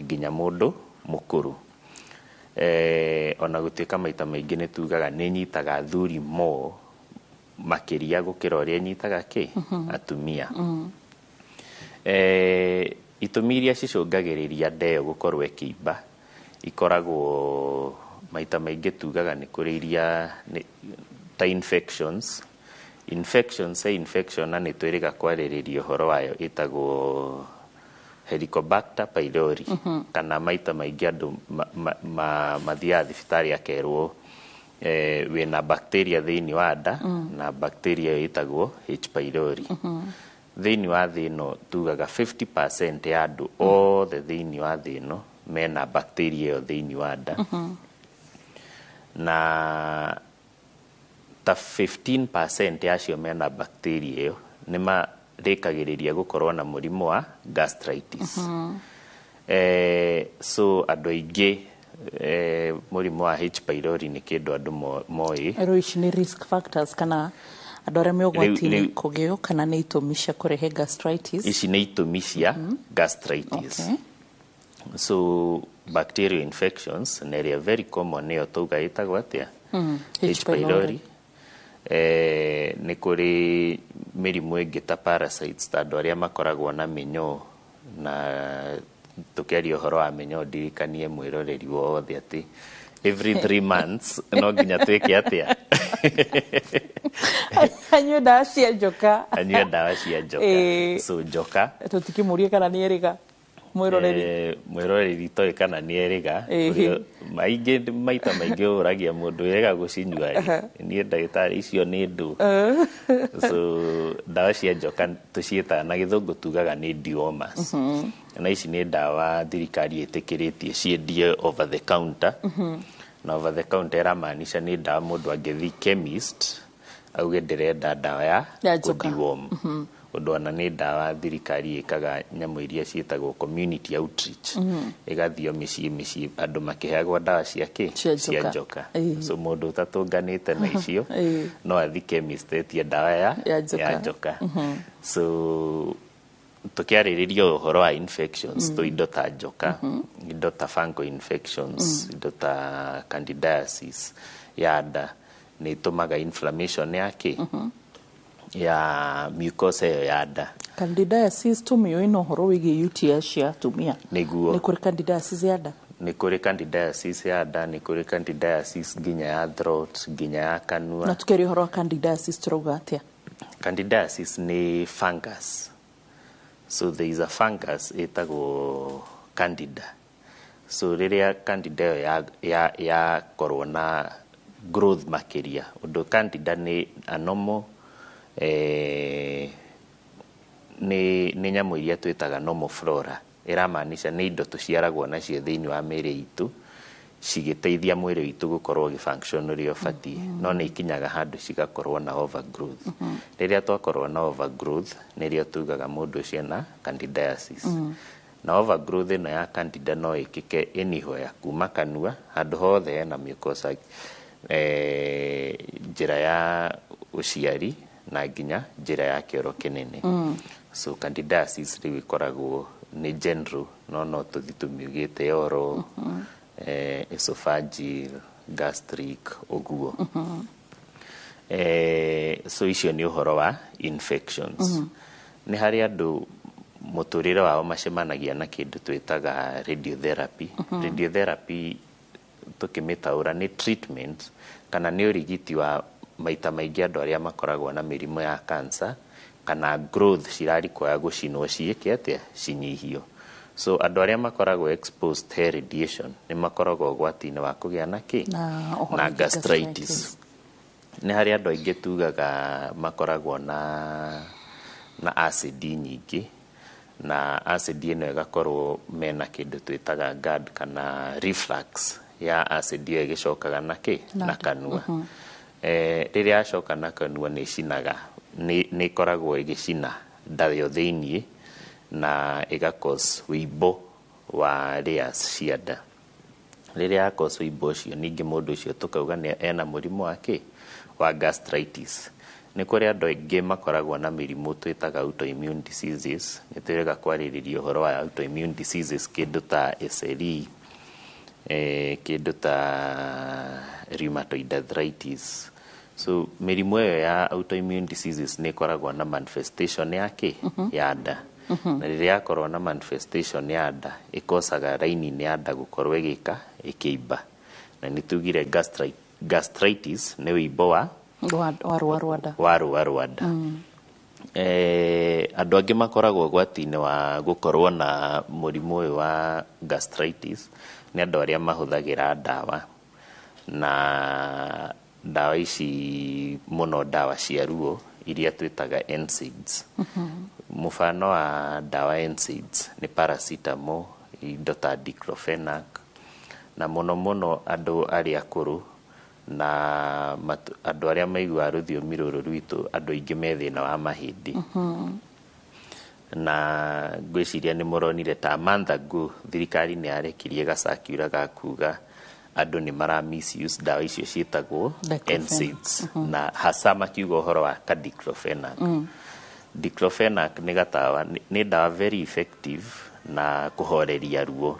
nginya mũndũ mũkũrũ. Ona gũtuĩka maita maingĩ nĩ tugaga nĩ ĩnyitaga athuri more makĩria gũkĩra ũrĩa ĩnyitaga kĩ? Atumia. Itũmi iria cicũngagĩrĩria nda ĩyo gũkorwo ĩkĩimba ikoragwo maita maingĩ tugaga nĩ kũrĩ iria ta infections. Infections, he infection na nĩ twĩrĩga kwarĩrĩria ũhoro wayo ĩtagwo Helicobacter pylori, kana maita maingĩ andũ mathiaga thibitarĩ akerwo wĩna bacteria thĩinĩ wa nda, na bacteria ĩyo ĩtagwo H pylori. Thĩinĩ wa thĩ ĩno tugaga 50% ya andũ othe thĩinĩ wa thĩ ĩno mena bacteria ĩyo thĩinĩ wa nda, na ta 15% yacio mena bacteria ĩyo nĩ marĩkagĩrĩria gũkorwo na mũrimũ wa gastritis. So andũ aingĩ, mũrimũ wa H pylori nĩ kĩndũ andũ moĩ. Rĩu ici nĩ risk factors kana andũ arĩa me ũgwati-inĩ kũgĩo kana nĩ itũmi cia kũrehe gastritis? Ici nĩ itũmi cia gastritis. So bacterial infections, na ĩrĩa very common nĩyo tauga ĩtagwo atĩa? H H pylori. Nĩ kũrĩ mĩrimũ ĩngĩ ta parasites, ta andũ arĩa makoragwo na mĩnyoo, na tũkĩaria ũhoro wa mĩnyoo ndirikanie mwĩroreri wothe atĩ every 3 months no nginya twĩke atĩa? Anyue ndawa cia njoka. Anyue ndawa cia njoka. So njoka. Tũtikĩmũrie kana nĩ erĩga mwĩroreri. Mwĩroreri toĩ kana nĩ erĩga. Maingĩ, maita maingĩ ũragia mũndũ erĩga gũcinyua rĩ, niĩ ndagĩtarĩ icio nĩ ndũ. So ndawa cia njoka tũciĩtaga na gĩthũngũ tugaga nĩ dewormers, na ici nĩ ndawa thirikari ĩtĩkĩrĩtie ciendie over the counter. Na over the counter ĩramaanisha nĩ ndawa mũndũ angĩthiĩ chemist auge ndĩrenda ndawa ya Ya njoka. kũdeworm. Ũndũ ona nĩ ndawa thirikari ĩkaga nyamũ iria ciĩtagwo community outreach, ĩgathio mĩciĩ mĩciĩ andũ makĩheagwo ndawa cia kĩ? Cia Cia njoka. njoka. So mũndũ ũtatũnganĩte na icio no athi chemist etie ndawa ya Ya njoka. Ya njoka. So tũkĩarĩrĩria ũhoro wa infections, to indo ta njoka, indo ta fungal infections, indo ta candidiasis ya nda nĩ ĩtũmaga inflammation ya kĩ? Ya mucosa ĩyo ya nda. Candidiasis tũmĩũĩ na ũhoro wĩgiĩ UTI cia atumia. Nĩguo. Nĩ kũrĩ candidiasis ya nda? Nĩ kũrĩ candidiasis ya nda, nĩ kũrĩ candidiasis nginya ya throat, nginya ya kanua. Na tũkĩaria ũhoro wa candidiasis tũrauga atĩa? Candidiasis nĩ fungus. So there is a fungus ĩtagwo candida. So rĩrĩa candida ĩyo yakorwo na growth makĩria, ũndũ candida nĩ a normal, nĩ nyamũ iria twĩtaga normal flora, ĩramaanisha nĩ indo tũciaragwo nacio thĩinĩ wa mĩĩrĩ itũ cigĩteithia mwĩrĩ witũ gũkorwo ũgĩfunction ũrĩa ũbatiĩ, no nĩ ikinyaga handũ cigakorwo na overgrowth. Rĩrĩa twakorwo na overgrowth nĩrĩo tugaga mũndũ ũcio na candidiasis. Na overgrowth ĩno ya candida no ĩkĩke anywhere, kuma kanua, handũ hothe hena mucosa, njĩra ya ũciari na nginya njĩra ya kĩoro kĩnene. So candidiasis rĩu ĩkoragwo nĩ general, no tũthi tũmiugĩte oral, esophageal, gastric, ũguo. So icio nĩ ũhoro wa infections. Nĩ harĩ andũ Mũtũrĩre wao macemanagia na kĩndũ twĩtaga radiotherapy. Radiotherapy tũkĩmĩtaũra nĩ treatment kana nĩ ũrigiti wa maita maingĩ andũ arĩa makoragwo na mĩrimũ ya cancer kana growth cirarikwaya gũcinwo ciĩke atĩa, cinyihio. So andũ arĩa makoragwo exposed he radiation nĩ makoragwo ũgwati-inĩ wa kũgĩa na kĩ? Na ũhoro Na wĩgiĩ gastritis. Nĩ harĩ andũ aingĩ tugaga makoragwo na acid nyingĩ, na acid ĩno ĩgakorwo mena kĩndũ twĩtaga GERD kana reflux ya acid ĩyo ĩgĩcokaga na kĩ? Na kanua. Rĩrĩa yacoka na kanua nĩ ĩcinaga, nĩ ĩkoragwo ĩgĩcina nda yo thĩiniĩ na ĩga cause wĩimbo wa layers cia nda. Rĩrĩa ya cause wĩimbo ũcio, ningĩ mũndũ ũcio tũkauga nĩ ena mũrimũ wa kĩ? Wa gastritis. Nĩ kũrĩ andũ aingĩ makoragwo na mĩrimũ twĩtaga autoimmune diseases. Nĩ twĩrĩga kwarĩrĩria ũhoro wa autoimmune diseases, kĩndũ ta SLE, kĩndũ ta rheumatoid arthritis. So mĩrimũ ĩyo ya autoimmune diseases nĩ ĩkoragwo na manifestation ya kĩ? Ya nda. Na rĩrĩa yakorwo na manifestation ya nda, ĩkocaga raini-inĩ ya nda gũkorwo ĩgĩka ĩkĩimba. Na nĩ tugire gastritis nĩ wĩimbo wa wa rũa rwa nda. Wa rũa rwa nda. Andũ angĩ makoragwo ũgwati-inĩ wa gũkorwo na mũrimũ ũyũ wa gastritis nĩ andũ arĩa mahũthagĩra ndawa, na ndawa ici mũno ndawa cia ruo iria twĩtaga NSAIDs. Mũbano wa ndawa NSAIDs nĩ paracetamol, indo ta diclofenac, na mũno mũno andũ arĩa akũrũ na andũ arĩa maiguaga rũthiomi rũrũ rwitũ, andũ aingĩ me thĩna wa mahĩndĩ. Na ngwĩciria nĩ mũronire ta month ago thirikari nĩ yarekirie gacircular ga kuga andũ nĩ mara misuse ndawa icio ciĩtagwo Diclofenac. NSAIDs, na hasa makiuga ũhoro wa ka diclofenac. Diclofenac nĩ gatawa, nĩ ndawa very effective na kũhoreria ruo,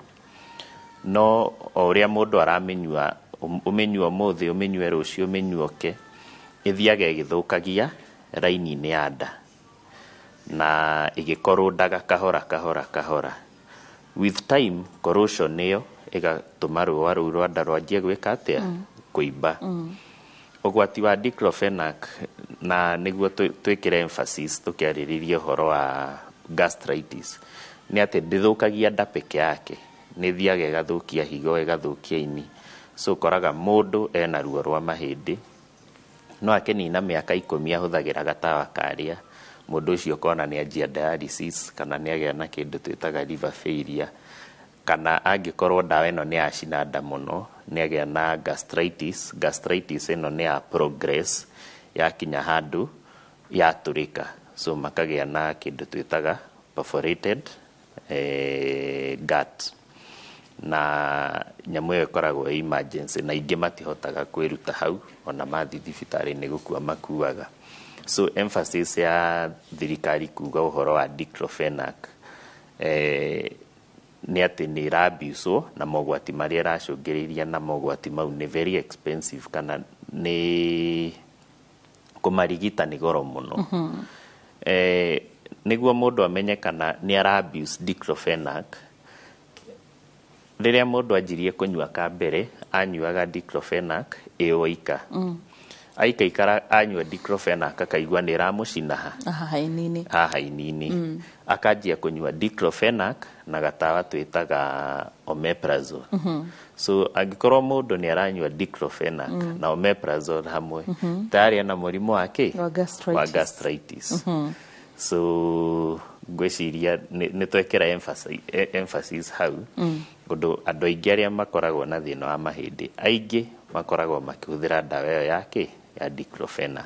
no o ũrĩa mũndũ aramĩnyua, ũmĩnyue ũmũthĩ, ũmĩnyue rũciũ, ũmĩnyue ũke, ĩthiaga ĩgĩthũkagia raini-inĩ ya nda na ĩgĩkorũndaga kahora kahora kahora. With time, corrosion ĩyo ĩgatũma rũa rũu rwa nda rwanjie gwĩka atĩa? Kũimba. Ũgwati wa diclofenac, na nĩguo twĩkĩre emphasis tũkĩarĩrĩria ũhoro wa gastritis, nĩ atĩ ndĩthũkagia nda peke yake, nĩ ĩthiaga ĩgathũkia higo, ĩgathũkia ini. So ũkoraga mũndũ ena ruo rwa mahĩndĩ, no akĩnina mĩaka 10 ahũthagĩra gatawa karĩa, mũndũ ũcio ũkona nĩ anjia dialysis kana nĩ agĩa na kĩndũ twĩtaga liver failure, kana angĩkorwo ndawa ĩno nĩ yacina nda mũno, nĩ agĩa na gastritis. Gastritis ĩno nĩ ya progress, yakinya handũ yatũrĩka, so makagĩa na kĩndũ twĩtaga perforated gut, na nyamũ ĩyo ĩkoragwo ĩ emergency na aingĩ matihotaga kwĩruta hau, ona mathiĩ thibitarĩ nĩ gũkua makuaga. So emphasis ya thirikari kuga ũhoro wa diclofenac nĩ atĩ nĩ ĩraabuswo na mogwati marĩa ĩracũngĩrĩria, na mogwati mau nĩ very expensive kana nĩ kũmarigita nĩ goro mũno. Nĩguo mũndũ amenye kana nĩ ara abuse diclofenac, rĩrĩa mũndũ anjirie kũnyua ka mbere, anyuaga diclofenac ĩ oika. Aikaikara anyua diclofenac akaigua nĩ ĩramũcina ha? Haha ini-inĩ. Haha ini-inĩ. Akanjia kũnyua diclofenac na gatawa twĩtaga omeprazole. So angĩkorwo mũndũ nĩ aranyua diclofenac na omeprazole hamwe, tayari ena mũrimũ wa kĩ? Wa gastritis. Wa gastritis. So ngwĩciria nĩ twekĩra emphasis hau, ũndũ andũ aingĩ arĩa makoragwo na thĩna wa mahĩndĩ, aingĩ makoragwo makĩhũthĩra ndawa ĩyo ya kĩ? Ya diclofenac.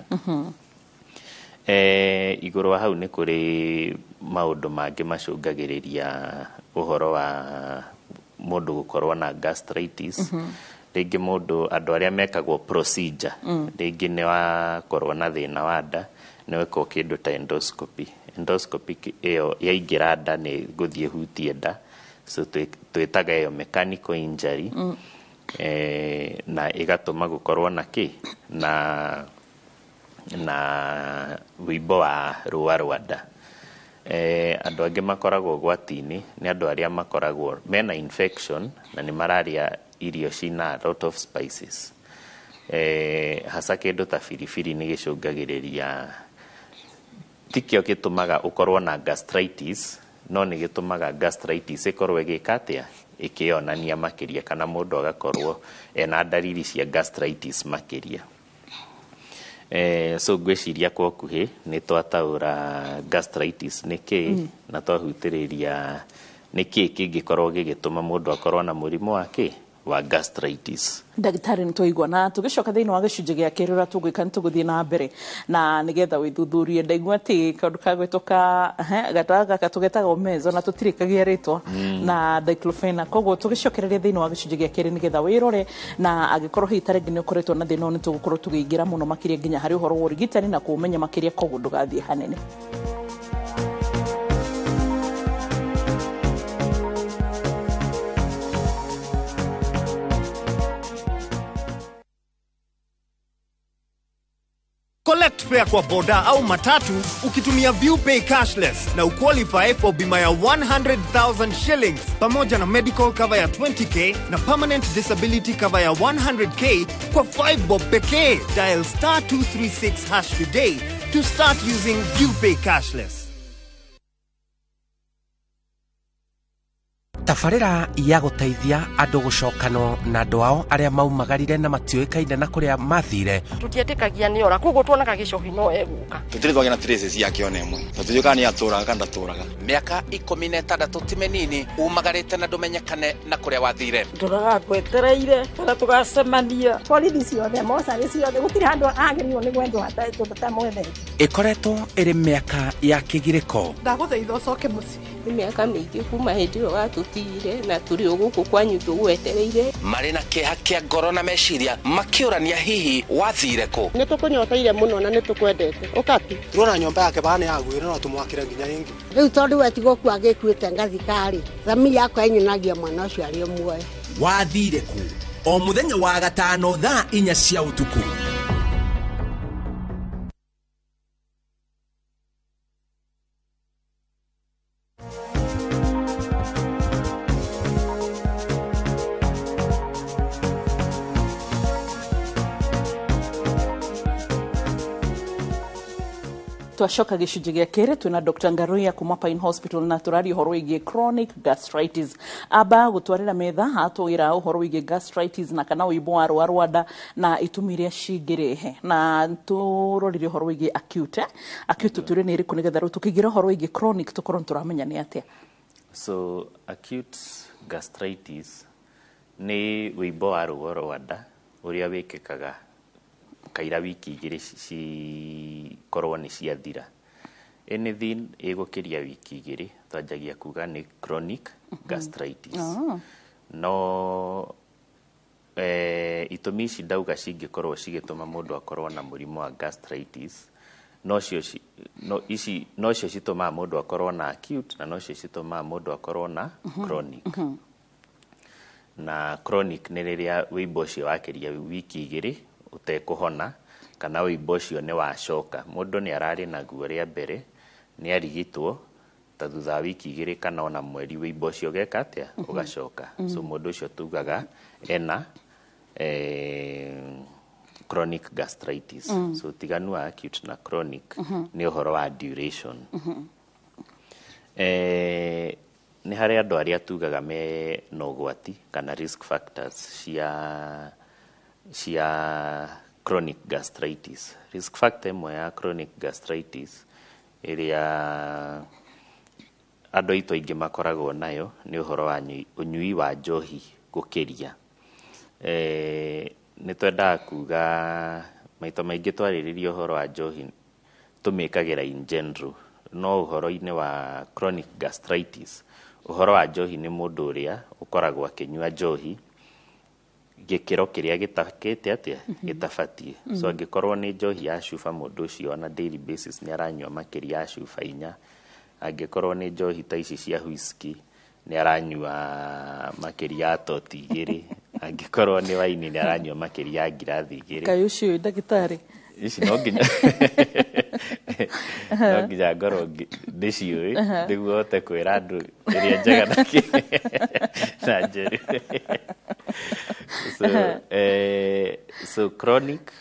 Igũrũ wa hau nĩ kũrĩ maũndũ mangĩ macũngagĩrĩria ũhoro wa mũndũ gũkorwo na gastritis. Rĩngĩ mũndũ, andũ arĩa mekagwo procedure, rĩngĩ nĩ wakorwo na thĩna wa nda, nĩ wekwo kĩndũ ta endoscopy. Endoscopy ĩyo yaingĩra nda nĩ gũthiĩ hutie nda, so twĩtaga ĩyo mechanical injury. Na ĩgatũma gũkorwo na kĩ? Na wĩimbo wa rũa rwa nda. Andũ angĩ makoragwo ũgwati-inĩ nĩ andũ arĩa makoragwo mena infection na nĩ mararĩa irio cina a lot of spices. Hasa kĩndũ ta biribiri nĩ gĩcũngagĩrĩria, tikĩo gĩtũmaga ũkorwo na gastritis, no nĩ gĩtũmaga gastritis ĩkorwo ĩgĩka atĩa, ĩkĩonania makĩria, kana mũndũ agakorwo ena ndariri cia gastritis makĩria. So ngwĩciria kwa ũkuhĩ nĩ twataũra gastritis nĩ kĩĩ, na twahutĩrĩria nĩ kĩĩ kĩngĩkorwo gĩgĩtũma mũndũ akorwo na mũrimũ wa kĩ wa gastritis. Ndagĩtarĩ, nĩ twaigua, na tũgĩcoka thĩinĩ wa gĩcunjĩ gĩa kerĩ ũrĩa tũgwĩka nĩ tũgũthiĩ na mbere na nĩgetha wĩthuthurie. Ndaigua atĩ kaũndũ kagwĩtwo ka gatawa gaka tũgetaga omezo na tũtirĩ kagĩa rĩtwa na diclofenac. Koguo tũgĩcokereria thĩinĩ wa gĩcunjĩ gĩa kerĩ nĩgetha wĩrore, na angĩkorwo hihi ta rĩngĩ nĩ ũkoretwo na thĩna ũyũ, nĩ tũgũkorwo tũkĩingĩra mũno makĩria nginya harĩ ũhoro wa ũrigitani na kũũmenya makĩria. Koguo ndũgathiĩ hanene. Collect fare kwa boda au matatu ukitumia ViewPay cashless na uqualify for bima ya 100,000 shillings pamoja na medical cover ya 20K na permanent disability cover ya 100K kwa 5 bob pekee. Dial star 236 hash today to start using ViewPay cashless. Tabarĩra ya gũteithia andũ gũcokanwo na andũ ao arĩa maumagarire na matiũĩkaine na kũrĩa mathire. Tũtietĩkagia nĩ ora, koguo tuonaga gĩcohi no egũka. Tũtirĩ twagĩa na traces yake ona ĩmwe, tũtiũĩ kana nĩ atũraga kana ndatũraga. Mĩaka 16 ti mĩnini umagarĩte na ndũmenyekane na kũrĩa wathire. Ndũraga ngwetereire kana tũgacemania. Borithi ciothe, mocarĩ ciothe, gũtirĩ handũ agĩrĩirwo nĩ gwendwo tũtamwendete. Ĩkoretwo ĩrĩ mĩaka ya kĩgirĩko. Ndagũthaitha ũcoke mũciĩ. Nĩ mĩaka mĩingĩ kuma hĩndĩ ĩyo watũtigire na tũrĩ o gũkũ kwanyu tũgwetereire. Marĩ na kĩeha kĩa ngoro na meciria makĩũrania hihi wathire kũ. Nĩ tũkũnyoteire mũno na nĩ tũkwendete. Ũka tu. Turona nyũmba yake bana yagwire no tũmwakĩre nginya ĩngĩ. Rĩu tondũ we tigũkua agĩkuĩte ngathika-rĩ, thamiri yakwa ĩnyonagia mwana ũcio arĩ o muoyo. Wathire kũ? O mũthenya wa gatano thaa 4 cia ũtukũ. Twacoka gĩcunjĩ gĩa kerĩ twĩna Dr. Ngaruiya kuma Pine Hospital na tũraria ũhoro wĩgiĩ chronic gastritis. Amba gũtwarĩra metha atwĩra ũhoro wĩgiĩ gastritis na kana ũimbo wa rũa rwa nda na itũmi iria cingĩrehe, na tũrorire ũhoro wĩgiĩ acute. Acute tũtwĩre nĩ ĩrĩkũ nĩgetha rĩu tũkĩingĩra ũhoro wĩgiĩ chronic tũkorwo nĩ tũramenya nĩ atĩa. So acute gastritis nĩ ũimbo wa rũa rwa nda ũrĩa wĩkĩkaga kaira wiki 2 cikorwo nĩ ciathira. Anything ĩgũkĩria wiki 2 twanjagia kuga nĩ chronic gastritis. No itũmi ici ndauga cingĩkorwo cigĩtũma mũndũ akorwo na mũrimũ wa gastritis nocio nocio citũmaga mũndũ akorwo na acute na nocio citũmaga mũndũ akorwo na chronic. Na chronic nĩ rĩrĩa wĩimbo ũcio wakĩria wiki 2 ũtekũhona kana wĩimbo ũcio nĩ wacoka. Mũndũ nĩ ararĩ naguo rĩa mbere nĩ arigitwo ta thutha wa wiki 2 kana ona mweri wĩimbo ũcio ũgeka atĩa, ũgacoka. So mũndũ ũcio tugaga ena chronic gastritis. So tiganu wa acute na chronic nĩ ũhoro wa duration. Nĩ harĩ andũ arĩa tugaga me na ũgwati kana risk factors cia chronic gastritis. Risk factor ĩmwe ya chronic gastritis ĩrĩa andũ aitũ aingĩ makoragwo nayo nĩ ũhoro wa ũnyui wa njohi gũkĩria. Nĩ twendaga kuga maita maingĩ twarĩrĩria ũhoro wa njohi tũmĩkagĩra in general, no ũhoro-inĩ wa chronic gastritis ũhoro wa njohi nĩ mũndũ ũrĩa ũkoragwo akĩnyua njohi gĩkĩro kĩrĩa gĩtakĩte atĩa, gĩtabatiĩ. So angĩkorwo nĩ njohi ya cuba mũndũ ũcio on a daily basis nĩ aranyua makĩria ya cuba 4. Angĩkorwo nĩ njohi ta ici cia whisky nĩ aranyua makĩria ya toti 2. Angĩkorwo nĩ waini nĩ aranyua makĩria ya ngirathi 2. Kaĩ ũcio ndagĩtarĩ ici no nginya No nginya ngorwo ndĩciũĩ nĩguo hote kwĩra andũ ĩrĩa njega na na njũru. So, so chronic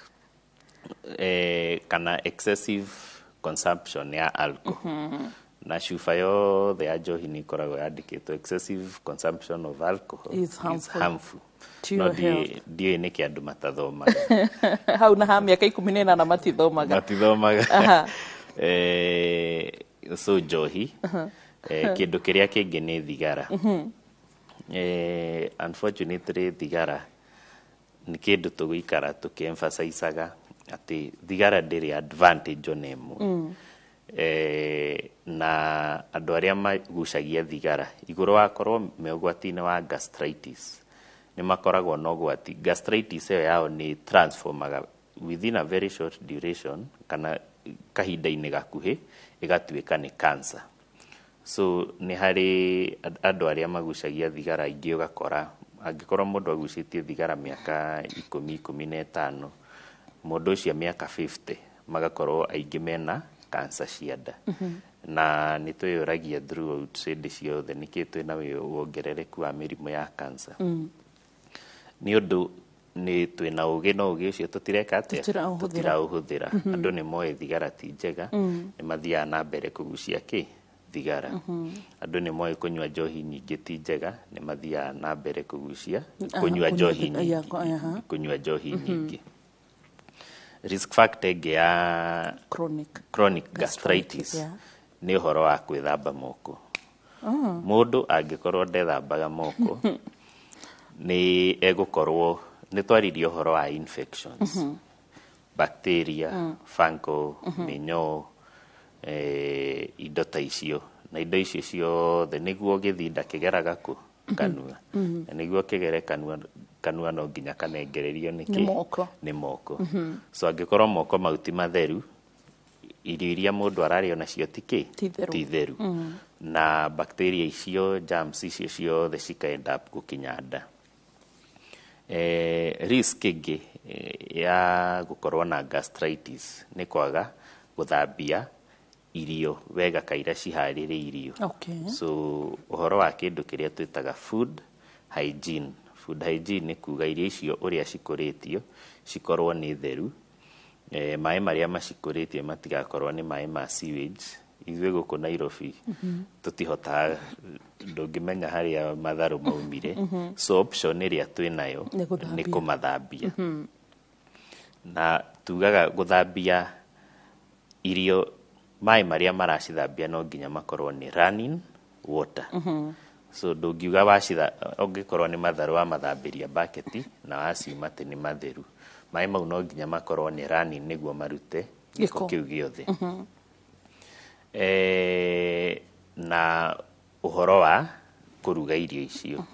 kana excessive consumption ya alcohol, na cuba yothe ya njohi nĩ ĩkoragwo yandĩkĩtwo "excessive consumption of alcohol is harmful harmful to no your health. Ndiũĩ nĩkĩ andũ matathomaga. Hau na ha mĩaka 18 matithomaga. Matithomaga. So njohi, kĩndũ kĩrĩa kĩngĩ nĩ thigara. Unfortunately thigara nĩ kĩndũ tũgũikara tũkĩemphasizaga atĩ thigara ndĩrĩ advantage ona ĩmwe. Na andũ arĩa magucagia thigara igũrũ wa korwo me ũgwati-inĩ wa gastritis, nĩ makoragwo na ũgwati gastritis ĩyo yao nĩ transformaga within a very short duration, kana kahinda-inĩ gakuhĩ ĩgatuĩka nĩ cancer. So nĩ harĩ andũ arĩa magucagia thigara aingĩ, ũgakora angĩkorwo mũndũ agucĩtie thigara mĩaka 10, 15, mũndũ ũcio mĩaka 50 magakorwo aingĩ mena cancer cia nda. Na nĩ twĩyũragia throughout hĩndĩ ciothe nĩkĩ twĩna wongerereku wa mĩrimũ ya cancer. Nĩ ũndũ nĩ twĩna ũgĩ, no ũgĩ ũcio tũtireka atĩa? Tũtiraũhũthĩra. Tũtiraũhũthĩra. Andũ nĩ moĩ thigara ti njega, nĩ mathiaga na mbere kũgucia kĩ thigara. Andũ nĩ moĩ kũnyua njohi nyingĩ ti njega, nĩ mathiaga na mbere kũgucia kũnyua njohi nyingĩ, kũnyua njohi nyingĩ. Risk factor ĩngĩ ya chronic chronic gastritis nĩ ũhoro wa gwĩthamba moko. Mũndũ angĩkorwo ndethambaga moko nĩ egũkorwo, nĩ twaririe ũhoro wa infections, bacteria, fungal, mĩnyoo, indo ta icio, na indo icio ciothe nĩguo gĩthinda kĩgeraga kũ kanua. Na nĩguo kĩgere kanua, kanua no nginya kanengererio nĩ Nĩ kĩ? Moko. Nĩ moko. So angĩkorwo moko mau ti matheru, irio iria mũndũ ararĩa nacio ti kĩ? Ti theru. Ti theru. Na bacteria icio, germs icio ciothe cika end up gũkinya nda. Risk ĩngĩ ya gũkorwo na gastritis nĩ kwaga gũthambia irio wega kaira ciharĩrĩirio. So ũhoro wa kĩndũ kĩrĩa twĩtaga food hygiene. Food hygiene nĩ kuga irio icio ũrĩa cikũrĩtio cikorwo nĩ theru, maĩ marĩa macikũrĩtie matigakorwo nĩ maĩ ma sewage. Ithuĩ gũkũ Nairobi tũtihotaga, ndũngĩmenya harĩa matharũ maumire. So option ĩrĩa twĩ nayo Nĩ gũthambia. Nĩ kũmathambia. Na tugaga gũthambia irio, maĩ marĩa maracithambia no nginya makorwo nĩ running water. So ndũngiuga wacitha, ũngĩkorwo nĩ matharũ wamathambĩria baketi na waciuma atĩ nĩ matheru. Maĩ mau no nginya makorwo nĩ running nĩguo marute gĩko Gĩko. kĩu gĩothe. Na ũhoro wa kũruga irio icio,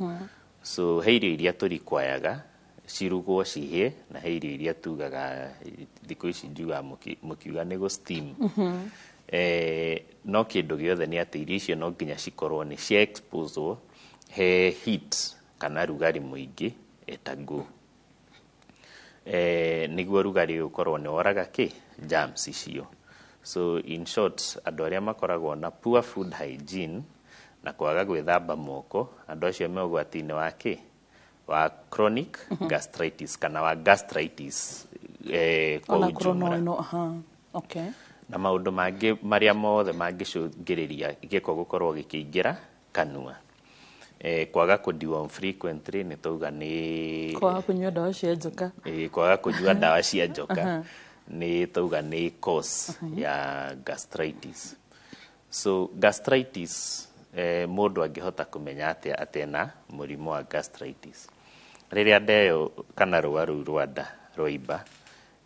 so he irio iria tũrikwayaga cirugwo cihĩe, na he irio iria tugaga thikũ ici njugaga mũkiuga nĩ gũ steam. No kĩndũ gĩothe nĩ atĩ irio icio no nginya cikorwo nĩ cia exposwo he heat kana rugarĩ mũingĩ etagwo, nĩguo rugarĩ ũyũ ũkorwo nĩ woraga kĩ germs icio. So in short, andũ arĩa makoragwo na poor food hygiene na kwaga gwĩthamba moko, andũ acio me ũgwati-inĩ wa kĩ wa chronic gastritis kana wa gastritis kwa Ona korwo no ujumla. ĩno aha. Okay. Na maũndũ mangĩ marĩa mothe mangĩcũngĩrĩria gĩko gũkorwo gĩkĩingĩra kanua, kwaga kũ deworm frequently, nĩ tauga nĩ Kwaga kũnyua ndawa cia njoka. Kwaga kũnyua ndawa cia njoka nĩ tauga nĩ cause ya gastritis. So gastritis, mũndũ angĩhota kũmenya atĩa atĩ ena mũrimũ wa gastritis? Rĩrĩa nda ĩyo kana rũa rũu rwa nda rwaimba,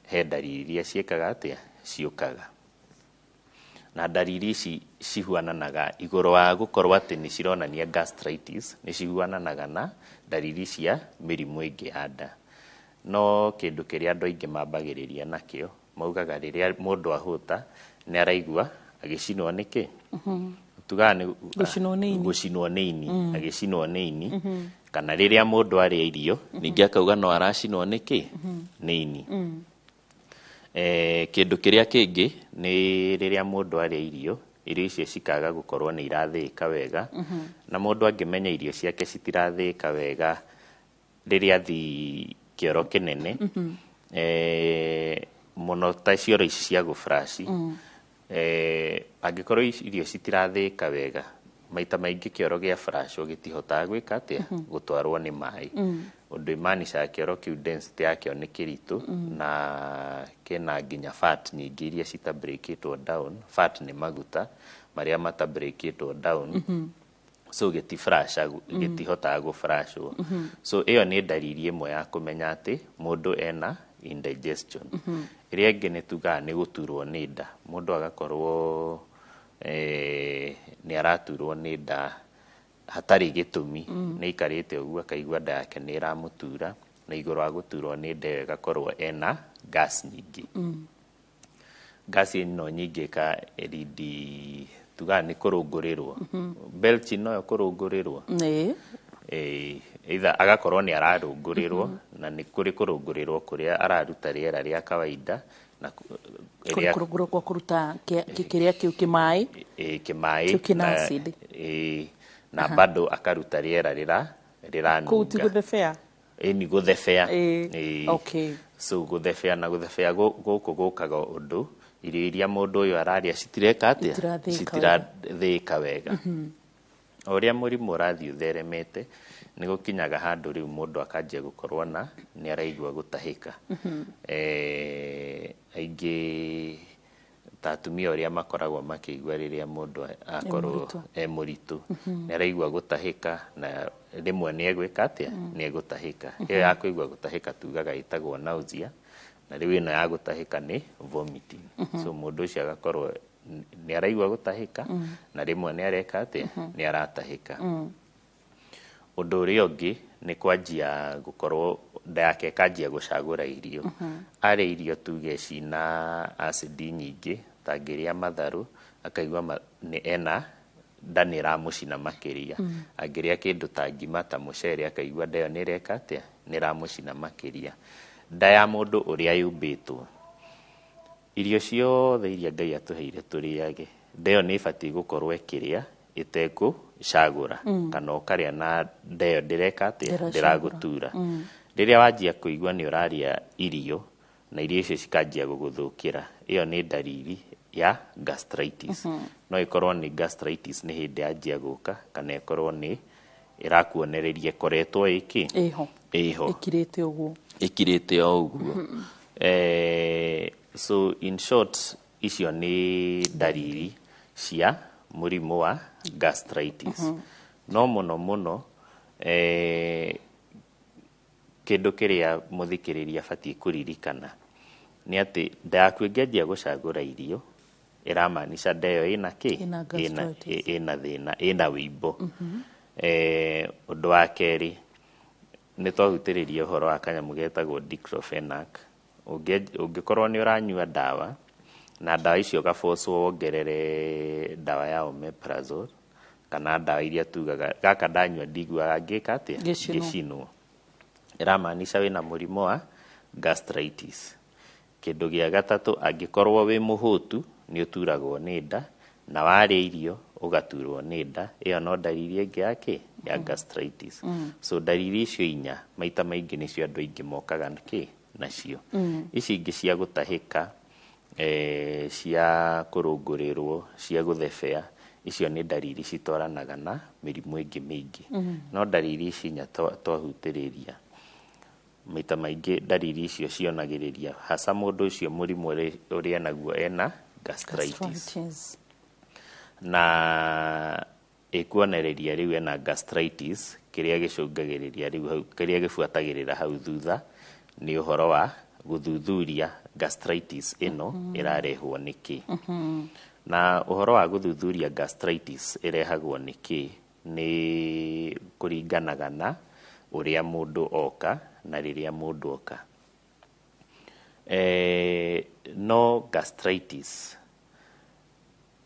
he ndariri iria ciĩkaga atĩa ciũkaga, na ndariri ici cihuananaga igũrũ wa gũkorwo atĩ nĩ cironania gastritis, nĩ cihuananaga na ndariri cia mĩrimũ ĩngĩ ya nda. No kĩndũ kĩrĩa andũ aingĩ mambagĩrĩria nakĩo, maugaga rĩrĩa mũndũ ahũta nĩ araigua agĩcinwo nĩ kĩ, tugaga nĩ Gũcinwo nĩ ini. Gũcinwo nĩ ini. Agĩcinwo nĩ ini, kana rĩrĩa mũndũ arĩa irio ningĩ akauga no aracinwo nĩ kĩ? Nĩ ini. Kĩndũ kĩrĩa kĩngĩ nĩ rĩrĩa mũndũ arĩa irio, irio icio cikaga gũkorwo nĩ irathĩĩka wega. Na mũndũ angĩmenya irio ciake citirathĩĩka wega rĩrĩa athi kĩoro kĩnene, mũno ta cioro ici cia gũflash, angĩkorwo irio citirathĩĩka wega, maita maingĩ kĩoro gĩa flash gĩtihotaga gwĩka atĩa? Gũtwarwo nĩ maĩ. Ũndũ ĩmaanishaga kĩoro kĩu density yakĩo nĩ kĩritũ, na kĩna nginya fat nyingĩ iria cita breakĩtwo down. Fat nĩ maguta marĩa mata breakĩtwo down. So gĩti flash, gĩtihotaga gũflashwo. So ĩyo nĩ ndariri ĩmwe ya kũmenya atĩ mũndũ ena indigestion. Ĩrĩa ĩngĩ nĩ tugaga nĩ gũturwo nĩ nda. Mũndũ agakorwo nĩ araturwo nĩ nda hatarĩ gĩtũmi. Nĩ aikarĩte ũguo akaigua nda yake nĩ ĩramũtura, na igũrũ wa gũturwo nĩ nda ĩyo ĩgakorwo ena gas nyingĩ. Gas ĩno nyingĩ ĩka lead, tugaga nĩ kũrũngũrĩrwo. Belching noyo kũrũngũrĩrwo. Ĩĩ. Either agakorwo nĩ ararũngũrĩrwo, na nĩ kũrĩ kũrũngũrĩrwo kũrĩa araruta rĩera rĩa kawaida na Kũrĩ kũrũngũrwo kwa kũruta kĩrĩa kĩu kĩmaĩ. Kĩmaĩ. Kĩu kĩna acid. Na bado akaruta rĩera rĩra rĩranunga. Kũu ti gũthebea? Ĩni, gũthebea. Ĩĩ. So gũthebea, na gũthebea gũkũ gũkaga ũndũ irio iria mũndũ ũyũ ararĩa citireka atĩa? Itirathĩĩka. Citirathĩĩka wega. O ũrĩa mũrimũ ũrathiĩ ũtheremete, nĩ gũkinyaga handũ rĩu mũndũ akanjia gũkorwo na nĩ araigua gũtahĩka. Aingĩ ta atumia ũrĩa makoragwo makĩigua rĩrĩa mũndũ akorwo mũritũ. E mũritũ, nĩ araigua gũtahĩka, na rĩmwe nĩ egwĩka atĩa? Nĩ egũtahĩka. Ĩyo ya kũigua gũtahĩka tugaga ĩtagwo nausea, na rĩu ĩno ya gũtahĩka nĩ vomiting. So mũndũ ũcio agakorwo nĩ araigua gũtahĩka, na rĩmwe nĩ areka atĩa? Nĩ aratahĩka. Ũndũ ũrĩa ũngĩ nĩ kwanjia gũkorwo nda yake ĩkanjia gũcagũra irio. Arĩa irio tuge cina acid nyingĩ, ta angĩrĩa matharũ akaigua nĩ ena nda nĩ ĩramũcina makĩria. Angĩrĩa kĩndũ ta ngima, ta mũcere, akaigua nda ĩyo nĩ ĩreka atĩa? Nĩ ĩramũcina makĩria. Nda ya mũndũ ũrĩa yũmbĩtwo, irio ciothe iria Ngai atũheire tũrĩage, nda ĩyo nĩ ĩbatiĩ gũkorwo ĩkĩrĩa ĩtekũcagũra. Kana ũkarĩa na nda ĩyo ndĩreka atĩa? Ndĩracagũra. Ndĩragũtura. Rĩrĩa wanjia kũigua nĩ ũrarĩa irio na irio icio cikanjia gũgũthũkĩra, ĩyo nĩ ndariri ya gastritis. No ĩkorwo nĩ gastritis nĩ hĩndĩ yanjia gũka, kana ĩkorwo nĩ ĩrakuonereria ĩkoretwo ĩkĩ? Ĩho. Ĩho. Ĩkirĩte ũguo. Ĩkirĩte o ũguo. So in short, icio nĩ ndariri cia mũrimũ wa gastritis. No mũno mũno, kĩndũ kĩrĩa mũthikĩrĩria abatiĩ kũririkana nĩ atĩ nda yaku ĩngĩanjia gũcagũra irio, ĩramaanisha nda ĩyo ĩna kĩ? Ĩna gastritis. Ĩna thĩna, ĩna wĩimbo. Ũndũ wa kerĩ, nĩ twahutĩrĩria ũhoro wa kanyamũ getagwo diclofenac. Ũngĩkorwo nĩ ũranyua ndawa, na ndawa icio ũgabocwo wongerere ndawa ya omeprazole, kana ndawa iria tugaga gaka ndanyua ndiguaga ngĩka atĩa? Ngĩcinwo. Ngĩcinwo. Ĩramaanisha wĩna mũrimũ wa gastritis. Kĩndũ gĩa gatatũ, angĩkorwo wĩ mũhũtu nĩ ũturagwo nĩ nda, na warĩa irio ũgaturwo nĩ nda, ĩyo no ndariri ĩngĩ ya kĩ? Ya gastritis. So ndariri icio inya maita maingĩ nĩcio andũ aingĩ mokaga kĩ? Nacio. Ici ingĩ cia gũtahĩka, cia kũrũngũrĩrwo, cia gũthebea, icio nĩ ndariri citwaranaga na mĩrimũ ĩngĩ mĩingĩ. No ndariri ici inya twahutĩrĩria, maita maingĩ ndariri icio cionagĩrĩria hasa mũndũ ũcio mũrimũ ũrĩa naguo ena gastritis. Gastritis. Na ĩkuonereria rĩu ena gastritis, kĩrĩa gĩcũngagĩrĩria rĩu hau, kĩrĩa gĩbuatagĩrĩra hau thutha nĩ ũhoro wa gũthuthuria gastritis ĩno ĩrarehwo nĩkĩ. Na ũhoro wa gũthuthuria gastritis ĩrehagwo nĩkĩ nĩ kũringanaga na ũrĩa mũndũ oka na rĩrĩa mũndũ oka. No gastritis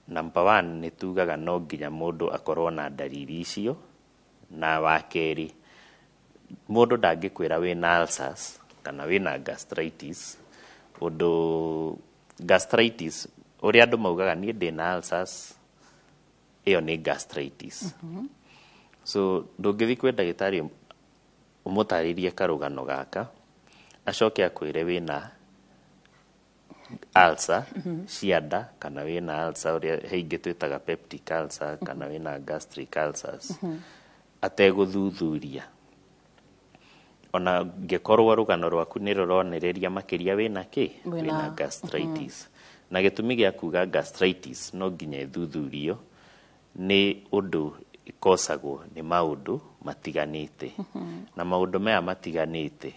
number one nĩ tugaga no nginya mũndũ akorwo na ndariri icio, na wa kerĩ mũndũ ndangĩkwĩra wĩna ulcers kana wĩna gastritis Ũndũ gastritis ũrĩa andũ maugaga niĩ ndĩna ulcers, ĩyo nĩ gastritis. So ndũngĩthiĩ kwĩ ndagĩtarĩ ũmũtarĩrie karũgano gaka acoke akwĩre wĩna ulcer cia nda kana wĩna ulcer ũrĩa he ingĩ twĩtaga peptic ulcer kana wĩna gastric ulcers ategũthuthuria. Ona ngĩkorwo rũgano rwaku nĩ rũronereria makĩria wĩna kĩ? Wĩna gastritis. Na gĩtũmi gĩa kuga gastritis no nginya ĩthuthurio nĩ ũndũ ĩkosagwo nĩ maũndũ matiganĩte. Na maũndũ maya matiganĩte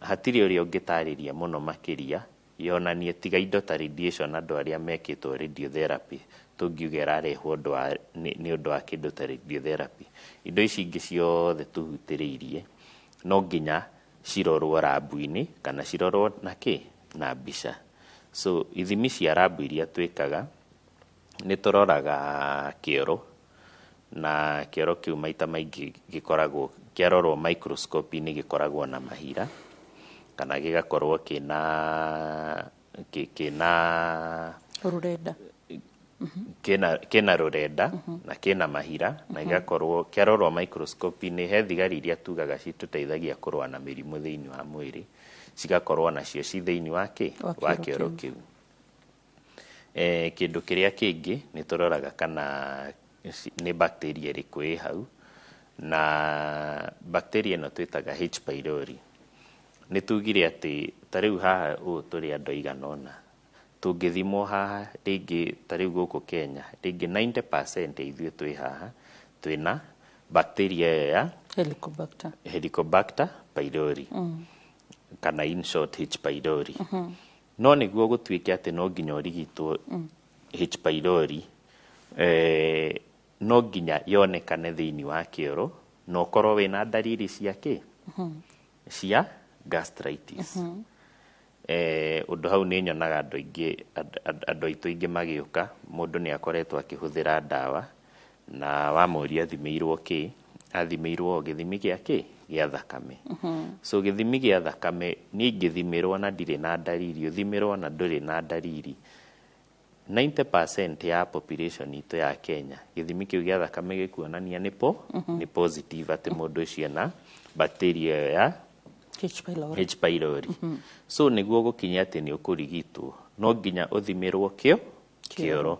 hatirĩ ũrĩa ũngĩtarĩria mũno makĩria yonanie tiga indo ta radiation andũ arĩa mekĩtwo radiotherapy tũngiuga ĩrarehwo ũndũ wa nĩ ũndũ wa kĩndũ ta radiotherapy. Indo ici ingĩ ciothe tũhutĩrĩirie no nginya cirorwo rabu-inĩ kana cirorwo na kĩ? Na mbica. So ithimi cia rabu iria twĩkaga nĩ tũroraga kĩoro, na kĩoro kĩu maita maingĩ gĩkoragwo kĩarorwo microscope-inĩ gĩkoragwo na mahira kana gĩgakorwo kĩna kĩna rũrenda, kĩna rũrenda na kĩna mahira na gĩgakorwo kĩarorwo microscope-inĩ he thigari iria tugaga citũteithagia kũrũa na mĩrimũ thĩinĩ wa mwĩrĩ cigakorwo nacio ci thĩinĩ wa kĩ? Wa kĩoro kĩu. Kĩndũ kĩrĩa kĩngĩ nĩ tũroraga kana nĩ bacteria ĩrĩkũ ĩ hau, na bacteria ĩno twĩtaga H pylori. Nĩ tugire atĩ ta rĩu haha ũũ tũrĩ andũ aigana ũna tũngĩthimwo haha rĩngĩ ta rĩu gũkũ Kenya rĩngĩ 90% ya ithuĩ twĩ haha twĩna bacteria ĩyo ya Helicobacter, Helicobacter pylori kana in short H pylori. No nĩguo gũtuĩke atĩ no nginya ũrigitwo H pylori no nginya yonekane thĩinĩ wa kĩoro na ũkorwo wĩna ndariri cia kĩ? Cia gastritis. Ũndũ hau nĩ nyonaga andũ aingĩ andũ aitũ aingĩ magĩũka mũndũ nĩ akoretwo akĩhũthĩra ndawa na wamũria athimĩirwo kĩ? Athimĩirwo gĩthimi gĩa kĩ? Gĩa thakame. So gĩthimi gĩa thakame niĩ ingĩthimĩrwo na ndirĩ na ndariri, ũthimĩrwo na ndũrĩ na ndariri, 90% ya population itũ ya Kenya gĩthimi kĩu gĩa thakame gĩkuonania nĩ nĩ positive atĩ mũndũ ũcio ena bacteria ĩyo ya H pylori. H pylori. So nĩguo gũkinya atĩ nĩ ũkũrigitwo no nginya ũthimĩrwo kĩoro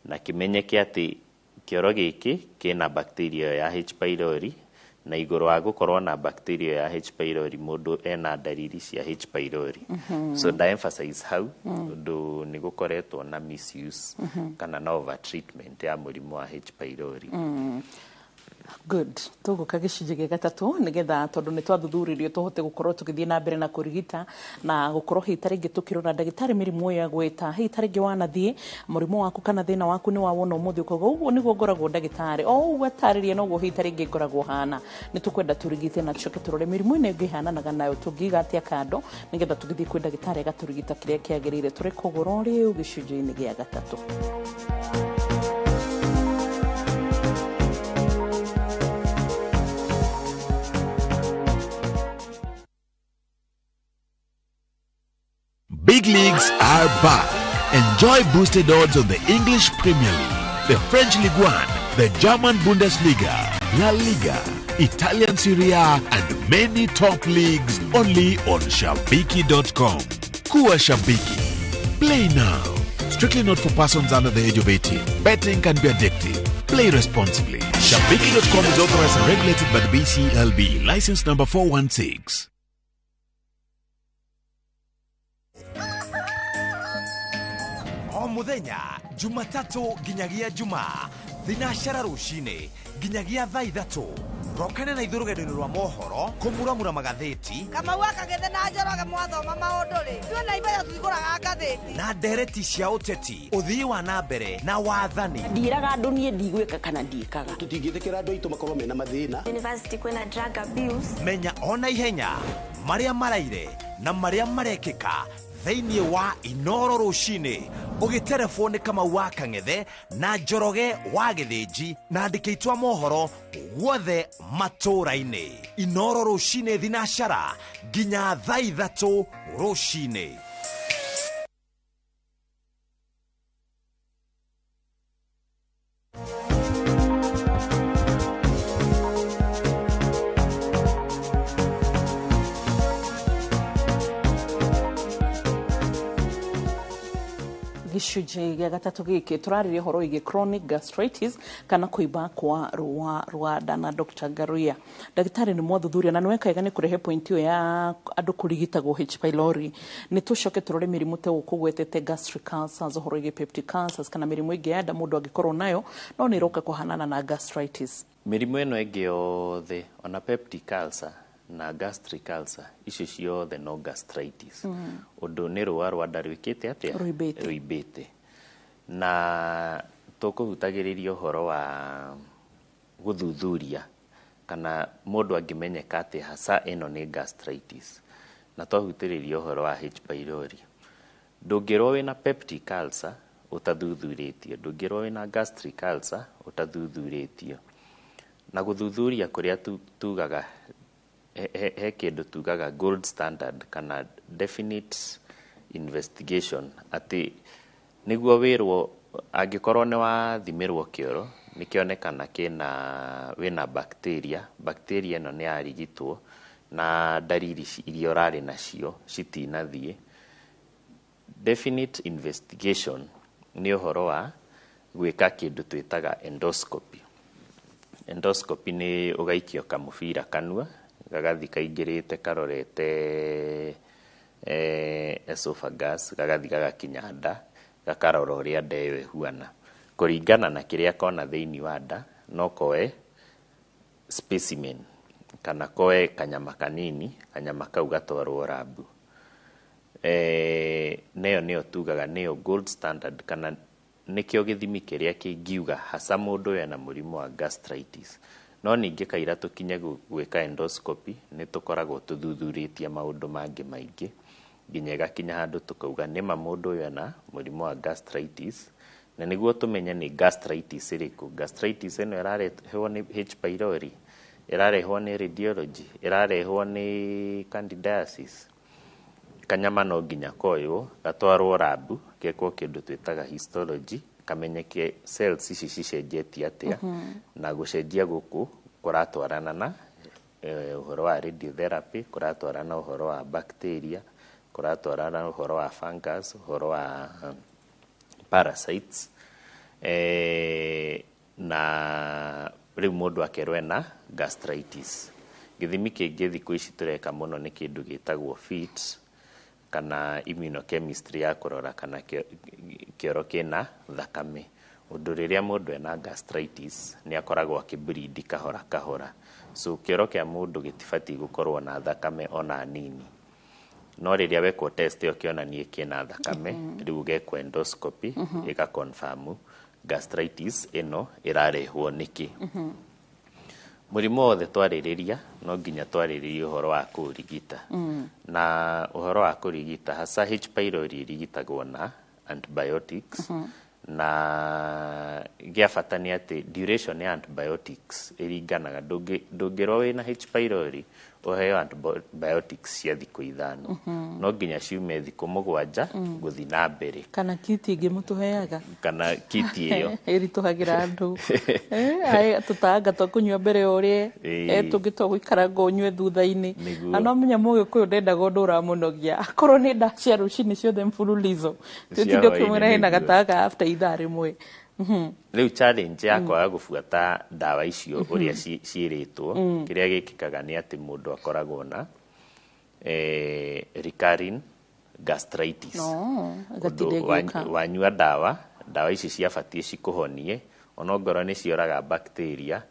na kĩmenyeke atĩ kĩoro gĩkĩ kĩna bacteria ĩyo ya H pylori, na igũrũ wa gũkorwo na bacteria ya H pylori mũndũ ena ndariri cia H pylori. So nda emphasize hau ũndũ nĩ gũkoretwo na misuse kana na over treatment ya mũrimũ wa H pylori. Good. Tũgũka gĩcunjĩ gĩa gatatũ nĩgetha tondũ nĩ twathuthuririo tũhote gũkorwo tũgĩthiĩ na mbere na kũrigita na gũkorwo hihi ta rĩngĩ tũkĩrora ndagĩtarĩ mĩrimũ ĩyo agwĩta hihi ta rĩngĩ wanathiĩ mũrimũ waku kana thĩna waku nĩ wawona ũmũthĩ ũkauga ũguo nĩguo ngoragwo ndagĩtarĩ o ũguo atarĩria noguo hihi ta rĩngĩ ngoragwo hana. Nĩ tũkwenda tũrigite na tũcoke tũrore mĩrimũ ĩno ĩngĩ ĩhananaga nayo tũngĩiga atĩa kando nĩgetha tũgĩthiĩ kwĩ ndagĩtarĩ agatũrigita kĩrĩa kĩagĩrĩire. Tũrĩ kũgũrũ rĩu gĩcunjĩ-inĩ gĩa gatatũ. Big leagues are back. Enjoy boosted odds on the English Premier League, the French Ligue 1, the German Bundesliga, La Liga, Italian Serie A, and many top leagues only on Shabiki.com. Kuwa Shabiki. Play now. Strictly not for persons under the age of 18. Betting can be addictive. Play responsibly. Shabiki.com is authorized and regulated by the BCLB. License number 416. O muthenya Jumatatu nginyagia Jumaa thinacara rucini nginyagia thaa 3 rokane na ithuĩ rũgendo-inĩ rwa mohoro kũmuramura magathĩti Kamau akagĩthe na Njoroge mwathoma maũndũ rĩ ithuĩ na Ibaya tũtigũraga ngathĩti na ndereti cia ũteti ũthii wa na mbere na wathani. Ndiraga andũ niĩ ndigwĩka kana ndiĩkaga. Tũtingĩtĩkĩra andũ aitũ makorwo mena mathĩna. University kwĩna drug abuse. Menya ona ihenya marĩa maraire na marĩa marekĩka thĩinĩ wa Inoro rũcinĩ ũgĩterebwo nĩ Kamau wa Kang'ethe na Njoroge wa Gĩthĩnji na andĩkĩtwa mohoro guothe matũũra-inĩ. Inoro rũcinĩ thinacara nginya thaa 3 rũcinĩ. Gĩcunjĩ gĩa gatatũ gĩkĩ tũrarĩria ũhoro wĩgiĩ chronic gastritis kana kũimba kwa rũa rwa nda na Dr. Ngaruiya. Ndagĩtarĩ, nĩ mwathuthuria na nĩ wekaiga nĩ kũrehe point ĩyo ya andũ kũrigitagwo H pylori. Nĩ tũcoke tũrore mĩrimũ ta ũkũgwetete, gastric ulcers, ũhoro wĩgiĩ peptic ulcers kana mĩrimũ ĩngĩ ya nda mũndũ angĩkorwo nayo no nĩ ĩroka kũhanana na gastritis. Mĩrimũ ĩno ĩngĩ yothe, ona peptic ulcer na gastric ulcer, icio ciothe no gastritis. Ũndũ nĩ rũa rwa nda rwĩkĩte atĩa? Rũimbĩte. Rũimbĩte. Na tũkũhutagĩrĩria ũhoro wa gũthuthuria kana mũndũ angĩmenyeka atĩ haca ĩno nĩ gastritis, na twahutĩrĩria ũhoro wa H pylori. Ndũngĩrwo wĩna peptic ulcer ũtathuthurĩtio, ndũngĩrwo wĩna gastric ulcer ũtathuthurĩtio. Na gũthuthuria kũrĩa tugaga he kĩndũ tugaga gold standard kana definite investigation, atĩ nĩguo wĩrwo angĩkorwo nĩ wathimĩrwo kĩoro nĩkĩonekana kĩna wĩna bacteria, bacteria ĩno nĩ yarigitwo na ndariri iria ũrarĩ nacio citinathiĩ. Definite investigation nĩ ũhoro wa gwĩka kĩndũ twĩtaga endoscopy. Endoscopy nĩ ũgaikio kamũbira kanua, gagathi kaingĩrĩte karorete esophagus, gagathi gagakinya nda, gakarora ũrĩa nda ĩyo ĩhuana. Kũringana na kĩrĩa kona thĩinĩ wa nda, no koe specimen kana koe kanyama kanini, kanyama kau gatwarwo lab. Neyo nĩyo tugaga nĩyo gold standard kana nĩkĩo gĩthimi kĩrĩa kĩngiuga haca mũndũ ũyũ ena mũrimũ wa gastritis. No ningĩ kaira tũkinye gwĩka endoscopy, nĩ tũkoragwo tũthuthurĩtie maũndũ mangĩ maingĩ nginya ĩgakinya handũ tũkauga nĩma mũndũ ũyũ ena mũrimũ wa gastritis. Na nĩguo tũmenye nĩ gastritis ĩrĩkũ, gastritis ĩno ĩrarehwo nĩ H pylori, ĩrarehwo nĩ radiology, ĩrarehwo nĩ candidiasis, kanyama no nginya koywo gatwarwo lab, gekwo kĩndũ twĩtaga histology, kamenyeke cells ici cicenjetie atĩa, na gũcenjia gũkũ kũratwarana na ũhoro wa radiotherapy, kũratwarana ũhoro wa bacteria, kũratwarana ũhoro wa fungus, ũhoro wa parasites, na rĩu mũndũ akerwo ena gastritis. Gĩthimi kĩngĩ thikũ ici tũreka mũno nĩ kĩndũ gĩtagwo FIT kana immunochemistry ya kũrora kana kĩoro kĩna thakame. Ũndũ rĩrĩa mũndũ ena gastritis nĩ akoragwo akĩbleed kahora kahora, so kĩoro kĩa mũndũ gĩtibatiĩ gũkorwo na thakame ona nini. No rĩrĩa wekwo test ĩyo kĩonanie kĩna thakame, rĩu ũgekwo endoscopy, ĩga confirm gastritis ĩno ĩrarehwo nĩkĩ. Mũrimũ wothe twarĩrĩria no nginya twarĩrĩrie ũhoro wa kũũrigita. Na ũhoro wa kũrigita, haca H pylori ĩrigitagwo na antibiotics. Na gĩa bata nĩ atĩ duration ya antibiotics ĩringanaga, ndũngĩrwo wĩna H pylori ũheo antibiotics cia thikũ 5, no nginya ciume thikũ 7 gũthiĩ na mbere. Kana kiti ĩngĩ mũtũheaga. Kana kiti ĩyo. Ĩritũhagĩra andũ. Tũtanga twa kũnyua mbere ũrĩe, tũngĩ twa gũikaranga ũnyue thutha-inĩ. Na no menya mũgĩkũyũ ndendaga ũndũ ũramũnogia, akorwo nĩ ndawa cia rũcinĩ ciothe mfululizo, tũtinde ũkĩmwĩra hena gatanga after ithaa rĩmwe. Rĩu challenge ya kwaga gũbuata ndawa icio ũrĩa ciĩrĩtwo, kĩrĩa gĩkĩkaga nĩ atĩ mũndũ akoragwo na recurring gastritis. Ĩgatinda Ũndũ ĩgĩũka. Wanyua ndawa, ndawa ici ciabatiĩ cikũhonie, onongorwo nĩ cioraga bacteria,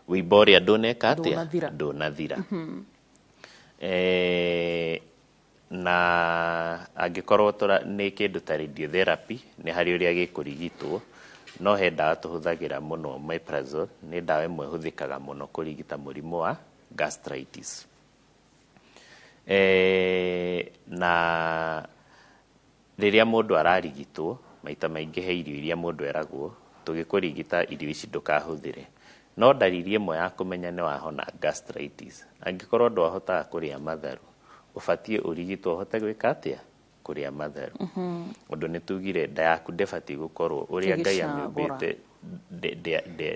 wĩimbo ũrĩa ndũneka atĩa? Ndũnathira. Ndũnathira. Na angĩkorwo nĩ kĩndũ ta radiotherapy, nĩ harĩ ũrĩa gĩkũrigitwo, no he ndawa tũhũthagĩra mũno, omeprazole nĩ ndawa ĩmwe ĩhũthĩkaga mũno kũrigita mũrimũ wa gastritis. Na rĩrĩa mũndũ ararigitwo, maita maingĩ he irio iria mũndũ eragwo tũgĩkũrigita irio ici ndũkahũthĩre. No ndariri ĩmwe ya kũmenya nĩ wahona gastritis, angĩkorwo ndwahotaga kũrĩa matharũ, ũbatiĩ ũrigitwo ũhote gwĩka atĩa? Kũrĩa matharũ. Ũndũ nĩ tugire nda yaku ndĩbatiĩ gũkorwo ũrĩa Ngai Ĩgĩcagũra. amĩũmbĩte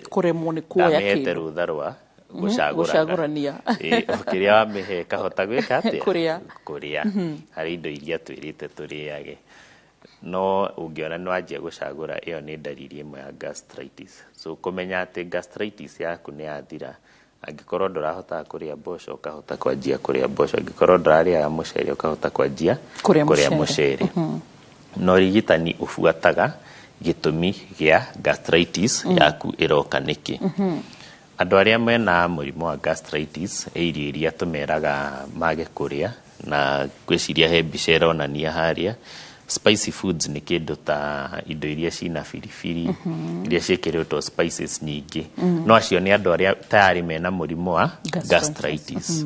Kũremwo nĩ kuoya ndamĩhete kĩndũ. rũtha rwa gũcagũraga. Gũcagũrania. Ĩ, o kĩrĩa wamĩhe kahota gwĩka atĩa? Kũrĩa. Kũrĩa. Harĩ indo iria twĩrĩte tũrĩage. No ũngĩona nĩ wanjia gũcagũra, ĩyo nĩ ndariri ĩmwe ya gastritis. So kũmenya atĩ gastritis yaku nĩ yathira, angĩkorwo ndũrahotaga kũrĩa mboco, ũkahota kwanjia kũrĩa mboco. Angĩkorwo ndũrarĩaga mũcere, ũkahota kwanjia kũrĩa kũrĩa mũcere. Mũcere. Na ũrigitani ũbuataga gĩtũmi gĩa gastritis yaku ĩroka nĩkĩ. Andũ arĩa mena mũrimũ wa gastritis, he irio iria tũmeraga mage kũrĩa, na ngwĩciria he mbica ĩronania harĩa. Spicy foods nĩ kĩndũ ta indo iria cina biribiri, iria ciĩkĩrĩtwo spices nyingĩ. No acio nĩ andũ arĩa tayari mena mũrimũ wa gastritis.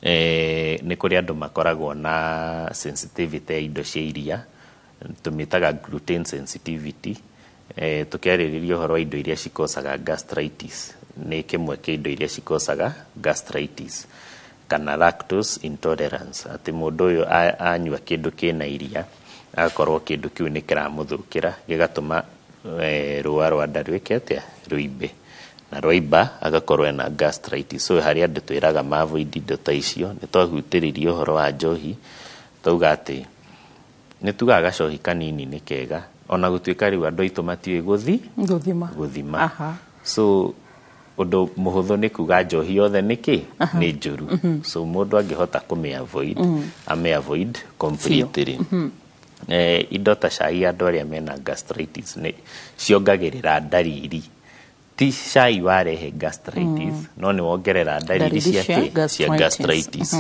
Nĩ kũrĩ andũ makoragwo na sensitivity ya indo cia iria, tũmĩtaga gluten sensitivity. Tũkĩarĩrĩria ũhoro wa indo iria cikocaga gastritis, nĩ kĩmwe kĩa indo iria cikocaga gastritis, kana lactose intolerance, atĩ mũndũ ũyũ anyua kĩndũ kĩna iria, agakorwo kĩndũ kĩu nĩ kĩramũthũkĩra, gĩgatũma rũa rwa nda rwĩke atĩa? Rũimbe, na rwaimba agakorwo ena gastritis. So harĩ andũ twĩraga ma avoid indo ta icio. Nĩ twahutĩrĩria ũhoro wa njohi, twauga atĩ nĩ tugaga gacohi kanini nĩ kega, ona gũtuĩka rĩu andũ aitũ matiũĩ gũthi gũthima. Gũthima. So ũndũ mũhũthũ nĩ kuga njohi yothe nĩ kĩ? Nĩ njũru. So mũndũ angĩhota kũmĩ avoid, ame avoid completely. Indo ta cai, andũ arĩa mena gastritis nĩ ciongagĩrĩra ndariri. Ti cai warehe gastritis, no nĩ wongerera ndariri ndariri cia cia kĩ? Cia gastritis. Gastritis.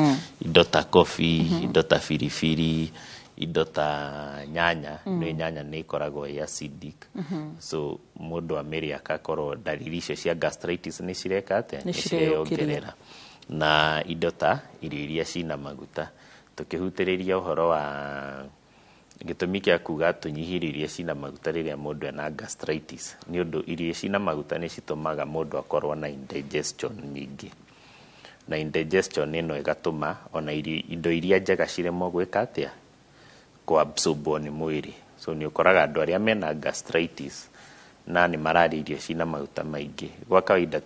Indo ta coffee, indo ta biribiri, indo ta nyanya. Nĩ nyanya nĩ ĩkoragwo ĩ acidic, so mũndũ amĩrĩa akakorwo ndariri icio cia gastritis nĩ cireka atĩa? Nĩ Nĩ cireyũkĩrĩra. Cireyongerera. Na indo ta irio iria cina maguta, tũkĩhutĩrĩria ũhoro wa gĩtũmi kĩa kuga tũnyihie irio iria cina maguta rĩrĩa mũndũ ena gastritis, nĩ ũndũ irio cina maguta nĩ citũmaga mũndũ akorwo na indigestion nyingĩ, na indigestion ĩno ĩgatũma ona irio, indo iria njega ciremwo gwĩka atĩa? Kũabsorbwo nĩ mwĩrĩ. So nĩ ũkoraga andũ arĩa mena gastritis na nĩ mararĩa irio cina maguta maingĩ, gwa kawaida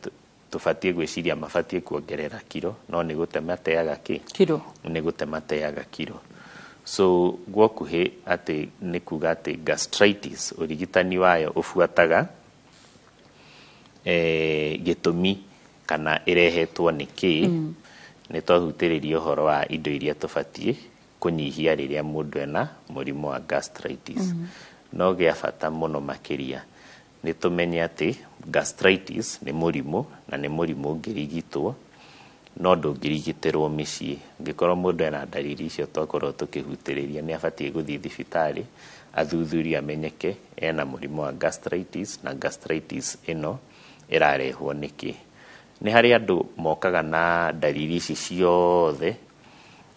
tũbatiĩ gwĩciria mabatiĩ kuongerera kiro, no nĩ gũte mateaga kĩ? Kiro. Nĩ gũte mateaga kiro. So gwokuhĩ atĩ nĩ kuga atĩ gastritis ũrigitani wayo ũbuataga gĩtũmi kana ĩrehetwo nĩ kĩ. Nĩ twahutĩrĩria ũhoro wa indo iria tũbatiĩ kũnyihia rĩrĩa mũndũ ena mũrimũ wa gastritis. No gĩa bata mũno makĩria nĩ tũmenye atĩ gastritis nĩ mũrimũ, na nĩ mũrimũ ũngĩrigitwo, no ndũngĩrigitĩrwo mĩciĩ. Angĩkorwo mũndũ ena ndariri icio twakorwo tũkĩhutĩrĩria, nĩ abatiĩ gũthiĩ thibitarĩ athuthurio, amenyeke ena mũrimũ wa gastritis na gastritis ĩno ĩrarehwo nĩkĩ. Nĩ harĩ andũ mokaga na ndariri ici ciothe,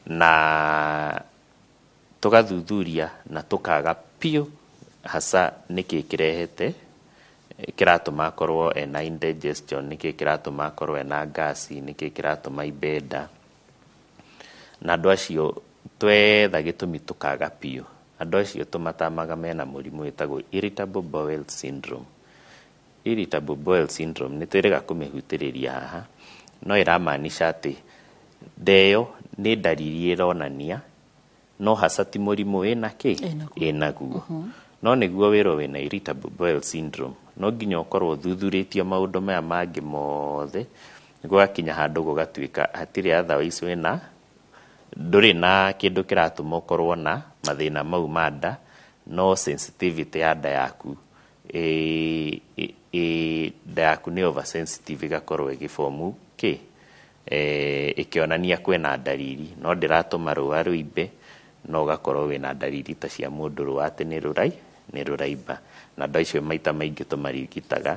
na tũgathuthuria na tũkaga biũ hasa nĩkĩ kĩrehete, kĩratũma akorwo ena indigestion, nĩkĩ kĩratũma akorwo ena gasi, nĩkĩ kĩratũma ibenda. Na andũ acio twetha gĩtũmi tũkaga biũ, andũ acio tũmatamaga mena mũrimũ wĩtagwo irritable bowel syndrome. Irritable bowel syndrome nĩ twĩrĩga kũmĩhutĩrĩria haha, no ĩramaanisha atĩ ndeyo nĩ ndariri ĩronania, no hasa ti mũrimũ wĩna kĩ? Ĩnaguo. No nĩguo wĩrwo wĩna irritable bowel syndrome, no nginya ũkorwo ũthuthurĩtio maũndũ maya mangĩ mothe, gũgakinya handũ gũgatuĩka hatirĩ otherwise wĩna, ndũrĩ na kĩndũ kĩratũma ũkorwo na mathĩna mau ma nda, no sensitivity ya nda yaku nda yaku nĩ oversensitive, ĩgakorwo ĩgĩbomu kĩ, ĩkĩonania kwĩna ndariri, no ndĩratũma rũa rũimbe, no ũgakorwo wĩna ndariri ta cia mũndũ rũa atĩ nĩ rũraimba. Na andũ acio maita maingĩ tũmarigitaga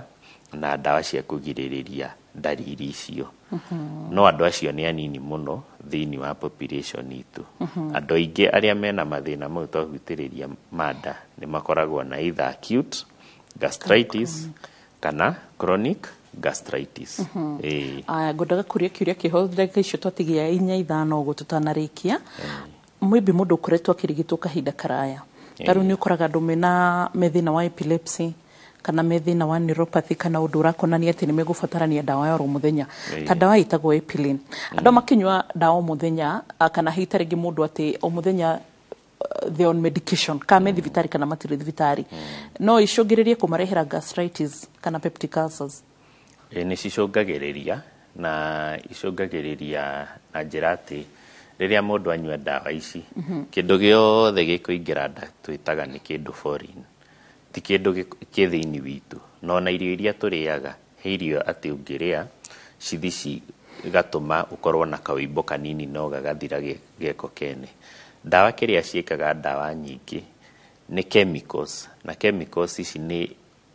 na ndawa cia kũgirĩrĩria ndariri icio. No andũ acio nĩ anini mũno thĩinĩ wa population itũ. Andũ aingĩ arĩa mena mathĩna mau twahutĩrĩria ma nda nĩ makoragwo na either acute gastritis kana chronic gastritis. Ĩĩ. Aya, ngwendaga kũria kĩũria kĩho ndagĩka icio twatigia inya ithano ũguo tũtanarĩkia. Maybe mũndũ ũkoretwo akĩrigitwo kahinda karaya, ta rĩu nĩ ũkoraga andũ mena me thĩna wa epilepsy kana me thĩna wa neuropathy kana ũndũ ũrakonania atĩ nĩ megũbatarania ndawa ya oro mũthenya, ta ndawa ĩtagwo Epilim. Andũ makĩnyua ndawa o mũthenya, kana hihi ta rĩngĩ mũndũ atĩ o mũthenya. they on medication kana me thibitarĩ kana matirĩ thibitarĩ, no icũngĩrĩrie kũmarehera gastritis kana peptic ulcers? Ĩ, nĩ cicũngagĩrĩria, na icũngagĩrĩria na njĩra atĩ rĩrĩa mũndũ anyua ndawa ici, kĩndũ gĩothe gĩkũingĩra nda twĩtaga nĩ kĩndũ foreign, ti kĩndũ kĩ thĩinĩ witũ. Na ona irio iria tũrĩaga, he irio atĩ ũngĩrĩa cithi cigatũma ũkorwo na kawĩimbo kanini no gagathira geko kene. Ndawa kĩrĩa ciĩkaga, ndawa nyingĩ nĩ chemicals, na chemicals ici nĩ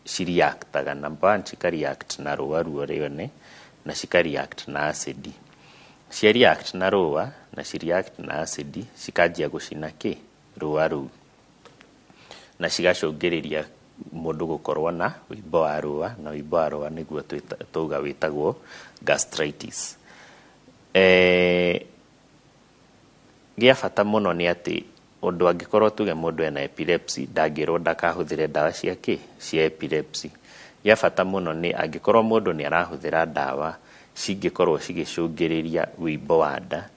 cireactaga. Number one, cikareact na rũa ruo rĩone, na cikareact na acid. Cia react na rũa na ci react na acid, cikanjia gũcina kĩ rũa rũu, na cigacũngĩrĩria mũndũ gũkorwo na wĩimbo wa rũa, na wĩimbo wa rũa nĩguo tauga wĩtagwo gastritis. Gĩa bata mũno nĩ atĩ ũndũ angĩkorwo tuge mũndũ ena epilepsy, ndangĩrwo ndakahũthĩre ndawa cia kĩ cia epilepsy. Gĩa bata mũno nĩ angĩkorwo mũndũ nĩ arahũthĩra ndawa cingĩkorwo cigĩcũngĩrĩria wĩimbo wa nda,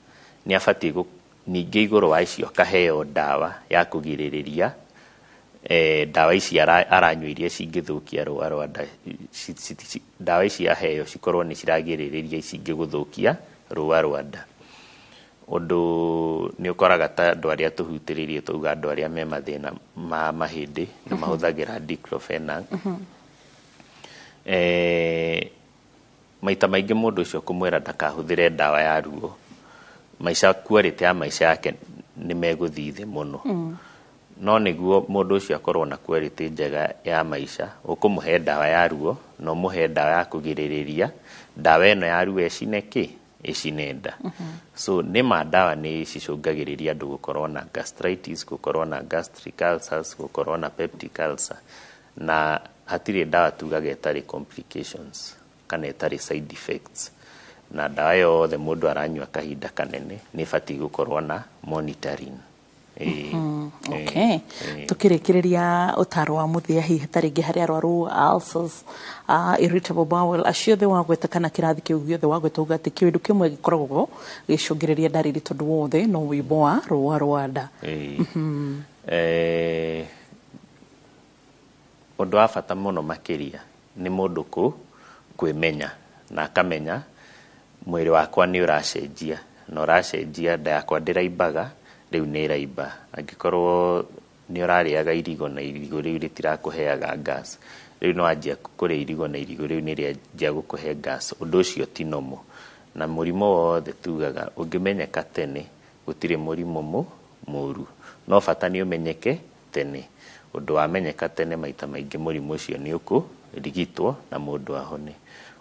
nĩ abatiĩ ningĩ igũrũ wa icio akaheo ndawa ya kũgirĩrĩria ndawa ici aranyua iria cingĩthũkia rũa rwa nda. Ndawa ici aheo cikorwo nĩ ciragirĩrĩria ici ingĩ gũthũkia rũa rwa nda. Ũndũ nĩ ũkoraga ta andũ arĩa tũhutĩrĩirie, tauga andũ arĩa me mathĩna ma mahĩndĩ nĩ mahũthagĩra diclofenac. Maita maingĩ mũndũ ũcio kũmwĩra ndakahũthĩre ndawa ya ruo, maica, quality ya maica yake nĩ megũthiĩ thĩ mũno. No nĩguo mũndũ ũcio akorwo na quality njega ya maica, ũkũmũhe ndawa ya ruo na ũmũhe ndawa ya kũgirĩrĩria ndawa ĩno ya ruo ĩcine kĩ ĩcine nda. So nĩ ma ndawa nĩ cicũngagĩrĩria andũ gũkorwo na gastritis, gũkorwo na gastric ulcers, gũkorwo na peptic ulcer, na hatirĩ ndawa tugaga ĩtarĩ complications kana ĩtarĩ side effects. Na ndawa yothe mũndũ aranyua kahinda kanene nĩ ĩbatiĩ gũkorwo na monitoring. Ĩĩ. Okay. Tukĩrĩkĩrĩria, ũtaro wa mũthia hihi ta rĩngĩ harĩ arwaru ulcers, irritable bowel acio othe wagweta, kana kĩrathi kĩu gĩothe wagweta, uga atĩ kĩndũ kĩmwe gĩkoragwo gĩcũngĩrĩria ndariri tondũ wothe no wĩimbo wa rũa rwa nda. Ĩĩ. Ũndũ wa bata mũno makĩria nĩ mũndũ kwĩmenya na akamenya mwĩrĩ wakwa nĩ ũracenjia, na ũracenjia, nda yakwa ndĩraimbaga, rĩu nĩ ĩraimba. Angĩkorwo nĩ ũrarĩaga irigo na irigũ rĩu rĩtirakũheaga gas, rĩu nĩ wanjia kũrĩa irigũ na irigũ rĩu nĩ rĩanjia gũkũhe gas, ũndũ ũcio ti normal. Na mũrimũ wothe tugaga ũngĩmenyeka tene, gũtirĩ mũrimũ mũru, no bata nĩ ũmenyeke tene. Ũndũ wamenyeka tene, maita maingĩ mũrimũ ũcio nĩ ũkũrigitwo na mũndũ ahone.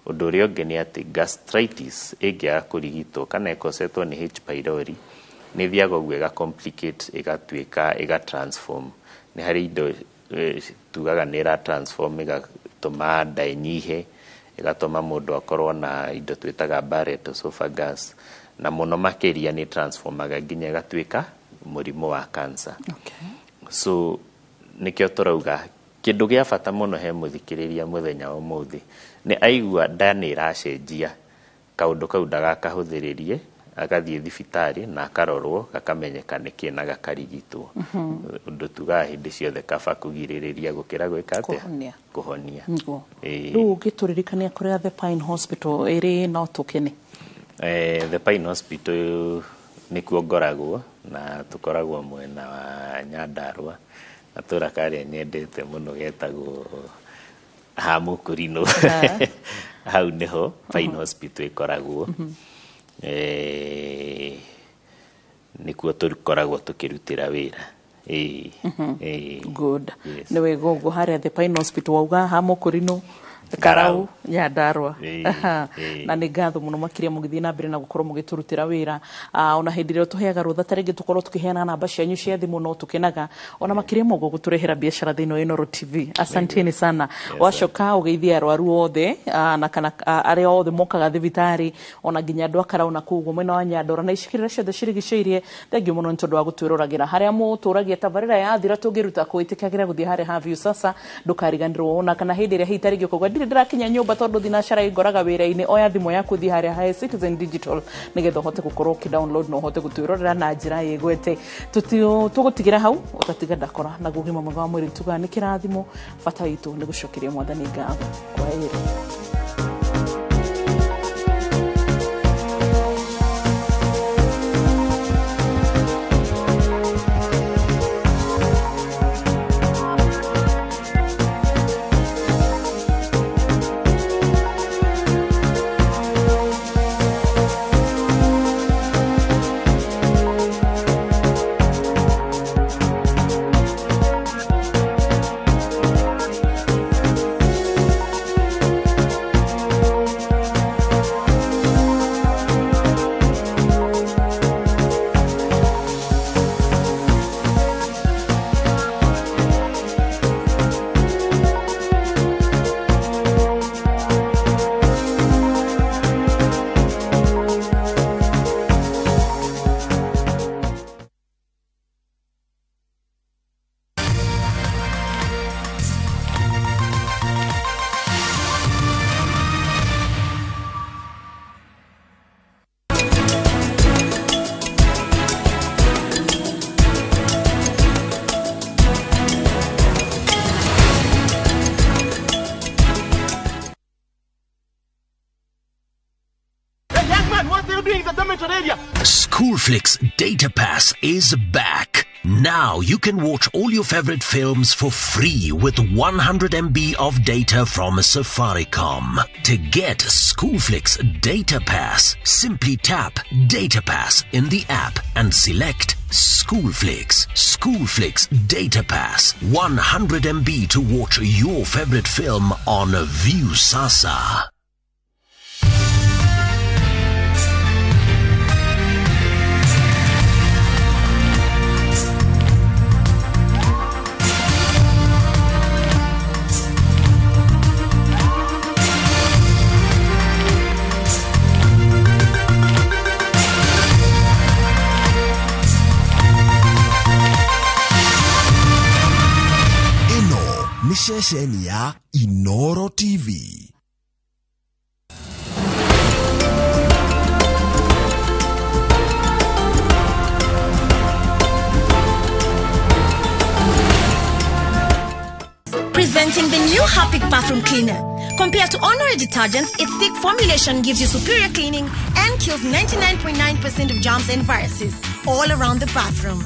Ũndũ ũrĩa ũngĩ nĩ atĩ gastritis ĩngĩaga kũrigitwo kana ĩkosetwo nĩ H pylori, nĩ ĩthiaga ũguo ĩga complicate, ĩgatuĩka ĩga transform. Nĩ harĩ indo tugaga nĩ ĩra transform, ĩgatũma nda ĩnyihe, ĩgatũma mũndũ akorwo na indo twĩtaga Barrett esophagus, na mũno makĩria nĩ transformaga nginya ĩgatuĩka mũrimũ wa cancer. So nĩkĩo tũrauga kĩndũ gĩa bata mũno he mũthikĩrĩria mũthenya wa ũmũthĩ nĩ aigua nda nĩ ĩracenjia, kaũndũ kau ndagakahũthĩrĩrie, agathiĩ thibitarĩ na akarorwo gakamenyeka nĩkĩ na gakarigitwo. Ũndũ tugaga hĩndĩ ciothe, kaba kũgirĩrĩria gũkĩra gwĩka atĩa? Kũhonia. Kũhonia. Nĩguo. Ĩĩ. Rĩu ũngĩtũririkania kũrĩa The Pine Hospital ĩrĩ no tũkene. The Pine Hospital nĩkuo ngoragwo, na tũkoragwo mwena wa Nyandarua, gatũra karĩa nyendete mũno getagwo ha Mũkũrinũ. Hau nĩho Pine Hospital ĩkoragwo. Nĩkuo tũkoragwo tũkĩrutĩra wĩra. Ĩĩ. Ĩĩ. Good. Yes. Nĩ wega ũguo, harĩa The Pine Hospital wauga ha Mũkũrinũ, Karau, Nyandarua. Ĩĩ, ĩĩ. Na nĩ ngatho mũno makĩria mũgĩthiĩ na mbere na gũkorwo mũgĩtũrutĩra wĩra. Ona hĩndĩ ĩrĩa tũheaga rũtha ta rĩngĩ tũkorwo tũkĩheana namba cianyu cia thimũ, no tũkenaga ona makĩria ma ũguo gũtũrehera biacara thĩinĩ wa Inooro TV. Asanteni sana. Wacoka ũgeithie arwaru othe, na kana arĩa othe mokaga thibitarĩ, ona nginya andũ a Karau na kũu ũguo mwena wa Nyandarua na icigĩrĩra ciothe cirigicĩirie. Thengiũ mũno nĩ tondũ wa gũtwĩroragĩra harĩa mũtũragia tabarĩra yathira tũngĩruta kũ. Ĩtĩkagĩra gũthiĩ harĩa ha Viusasa, ndũkariganĩrwo, ona kana hĩndĩ ĩrĩa hihi ta rĩngĩ ũkauga Ndirĩ ndĩrakinya nyũmba tondũ thinacara ingoraga wĩra-inĩ. Oya thimũ yaku, thiĩ harĩa hae Citizen Digital nĩgetha ũhote gũkorwo ũkĩ-download na ũhote gũtwĩrorera na njĩra ĩgwete. Tũgũtigĩra hau ũtatiga ndakora naguo ũgima mwega wa mwĩrĩ tugaga nĩ kĩrathimo. Bata witũ nĩ gũcokeria Mwathani ngatho. Kwa heri. Schoolflix Data Pass is back. Now you can watch all your favorite films for free with 100 MB of data from Safaricom. To get Schoolflix Data Pass, simply tap Data Pass in the app and select Schoolflix. Schoolflix Data Pass, 100 MB to watch your favorite film on Viusasa. Nĩ ceceni ya Inoro TV. Presenting the new Harpic bathroom cleaner. Compared to ordinary detergents, its thick formulation gives you superior cleaning and kills 99.9% of germs and viruses all around the bathroom.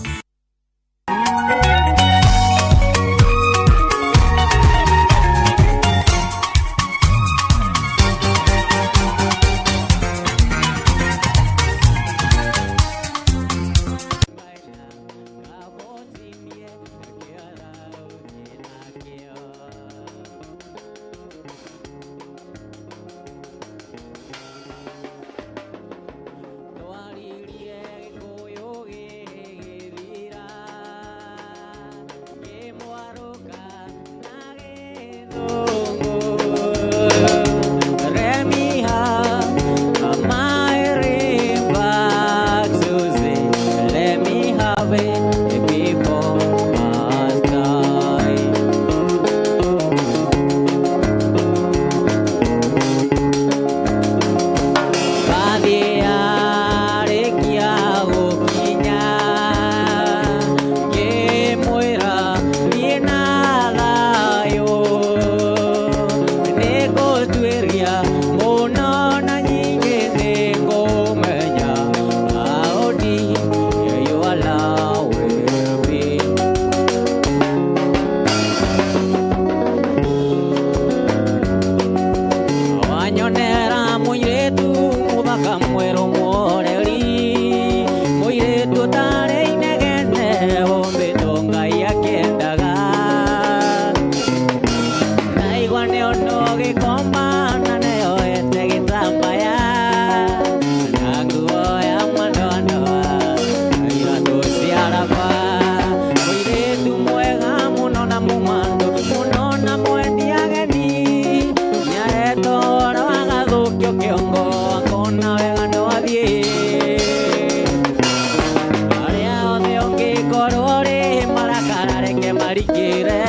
Marikire,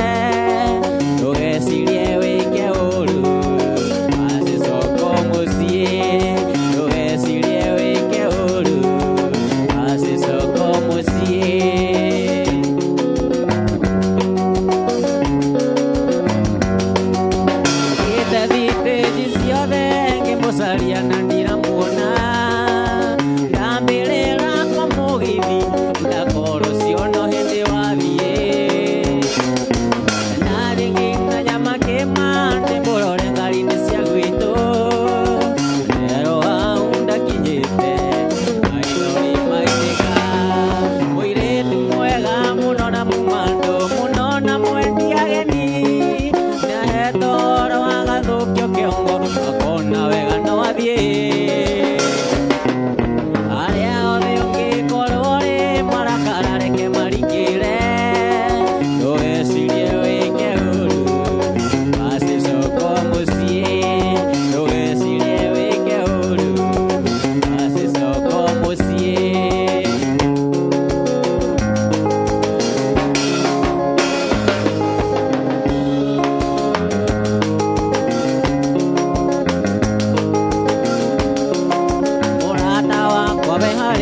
ndũgecirie wĩke ũru.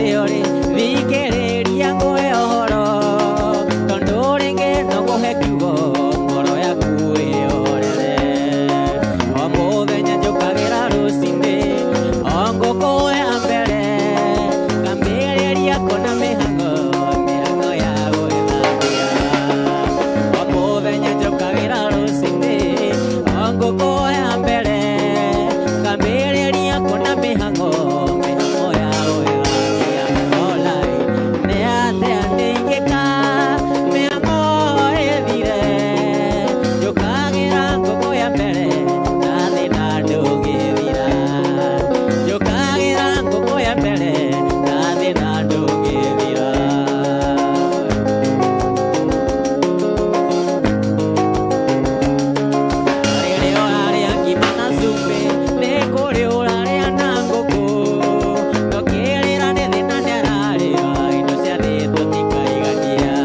Rĩo rĩ thikĩrĩria ngũhe ũhoro tondũ rĩngĩ no ngũhe kiugo ngoro yaku ĩhorere. O mũthenya njũkagĩra rũcinĩ o ngũkũ ya mbere ngambĩrĩria kuona mĩhang'o mĩhang'o ya gwĩthambia. O mũthenya njũkagĩra rũcinĩ o ngũkũ ya mbere ngambĩrĩria kuona mĩhang'o mĩhang'o ya gwĩthambia. Olai nĩ atĩa ndingĩka mĩhang'o ĩthire njũkagĩra ngũkũ ya mbere na thĩna ndũngĩthira. Njũkagĩra ngũkũ ya mbere na thĩna ndũngĩthira. Rĩrĩa ũrarĩa ngima na cumbĩ nĩ kũrĩ ũrarĩa na ngũkũ ndũkĩrĩra nĩ thĩna nĩararĩra indo cia thĩ tũtikaigania.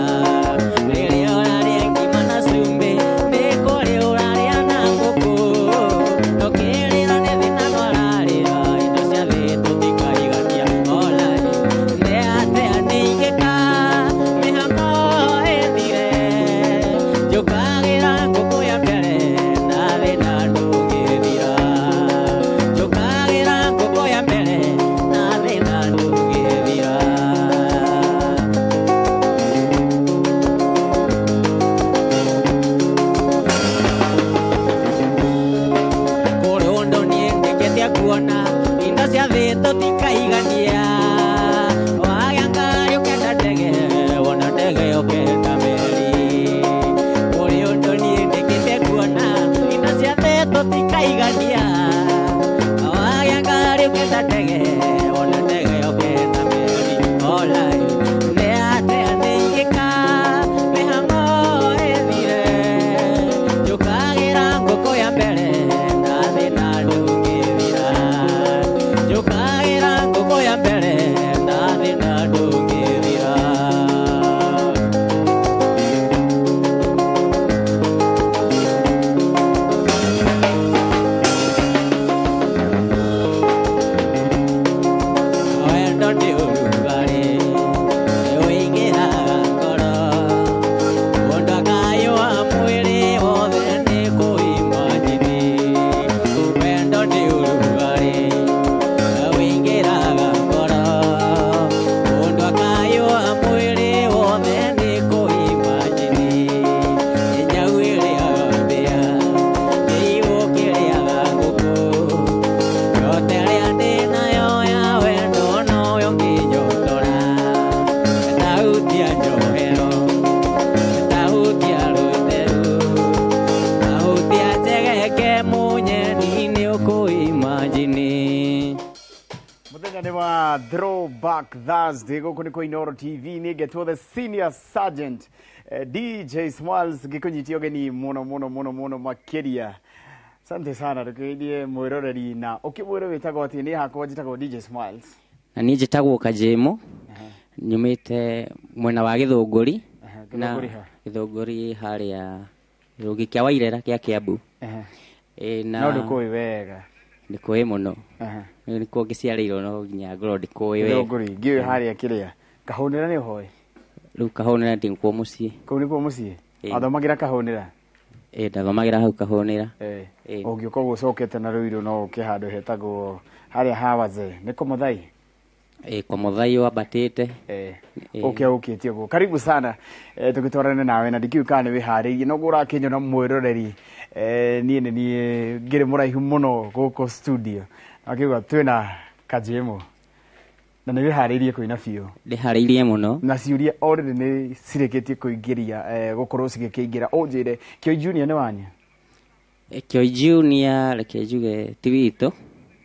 Rĩrĩa ũrarĩa ngima na cumbĩ nĩ kũrĩ ũrarĩa na ngũkũ ndũkĩrĩra nĩ thĩna nĩararĩra indo cia thĩ tũtikaigania. Olai nĩ atĩa ndingĩka mĩhang'o ĩthire njũkagĩra ngũkũ ya mbere na thĩna ndũngĩthira. Njũkagĩra ngũkũ ya mbere na thĩna ndũngĩthira. Kũrĩ ũndũ niĩ ndĩkĩtie kuona indo cia thĩ tũtikaigania. Wagĩa ngari ũkenda ndege wona ndege ũkenda meri. Kũrĩ ũndũ niĩ ndĩkĩtie kuona indo cia thĩ tũtikaigania. Wagĩa ngari ũkenda ndege wona ndege ũkenda meri. Olai nĩ atĩa ndingĩka mĩhang'o ĩthire njũkagĩra ngũkũ ya mbere na thĩna ndũngĩthira. Njũkagĩra ngũkũ ya mbere na thĩna ndũngĩthira. Wendo nĩ ũrugarĩ nĩũingĩraga ngoro mũndũ akayũa mwĩrĩ wothe nĩ kũimajini. Wendo nĩ ũrugarĩ nĩũingĩraga ngoro mũndũ akayũa mwĩrĩ wothe nĩ kũimajini. Nyau ĩrĩaga mbĩa kĩigũ kĩrĩaga ngũkũ yote ĩrĩa ndĩ nayo ya wendo noyo ngĩnyotora. Tahutia njohero tahutia rũtheru tahutia njegeke mũnyeni nĩ ũkũimajini. Muthenya nĩ wa Throwback Thursday gũkũ nĩ kwa Inooro TV nĩ ngetwo the senior sergeant DJ Smiles ngĩkũnyitia ũgeni mũno mũno mũno mũno makĩria. Asante sana tũkĩgeithie mwĩroreri na ũkĩmwĩre wĩtagwo atĩ niĩ hakwa njĩtagwo DJ Smiles. Na niĩ njĩtagwo Kajemo nyumĩte mwena wa Gĩthũngũri na Gĩthũngũri ha? Gĩthũngũri harĩa Gĩthũngĩ kĩa Wairera kĩa Kiambu. Na No ndũkũĩ wega. Ndĩkũĩ mũno. Nĩkuo ngĩciarĩirwo no nginya ngorwo ndĩkũĩ wega. Gĩthũngũri ngĩũĩ harĩa kĩrĩa Kahũnĩra nĩ ũhoĩ? Rĩu Kahũnĩra ndĩkuo mũciĩ. Kũu nĩkuo mũciĩ? Ĩĩ. Wathomagĩra Kahũnĩra? Ĩĩ ndathomagĩra hau Kahũnĩra. Ĩĩ. Ũngĩũka ũguo ũcokete na Ruiru no ũke handũ hetagwo harĩa ha wazee nĩ Komothai? Ĩĩ Komothai wambatĩte. Ũke ũkĩtie ũguo. Karibu sana tũgĩtwarane nawe na ndikĩũĩ kana nĩ wĩharĩirie noguo ũrakĩnyona mwĩroreri niĩ nĩ niĩ ngĩrĩ mũraihu mũno gũkũ studio akiuga twĩna Kajemo na nĩ wĩharĩirie kũina biũ. Ndĩharĩirie mũno. Na ciũria already nĩ cirĩkĩtie kũingĩria gũkorwo cigĩkĩingĩra. Ũnjĩre Kĩoi Junior nĩ wanyu? Kĩoi Junior reke njuge ti witũ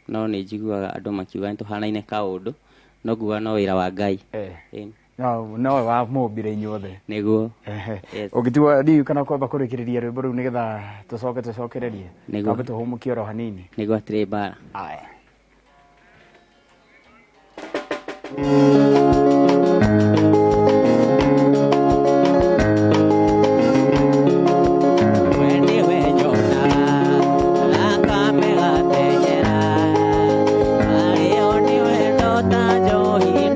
no nĩ njiguaga andũ makiuga nĩ tũhanaine kaũndũ no nguga no wĩra wa Ngai. No wa mũmbire inyuothe. Nĩguo. Ũngĩtua ndiũĩ kana kwamba kũrĩkĩrĩria rwĩmbo rũu nĩgetha tũcoke tũcokererie. Nĩguo. Twambe tũhũmũkie oro hanini. Nĩguo hatirĩ mbara. Aya. We nĩwe nyonaga thakame gatenyera arĩo nĩ wendo ta njohi.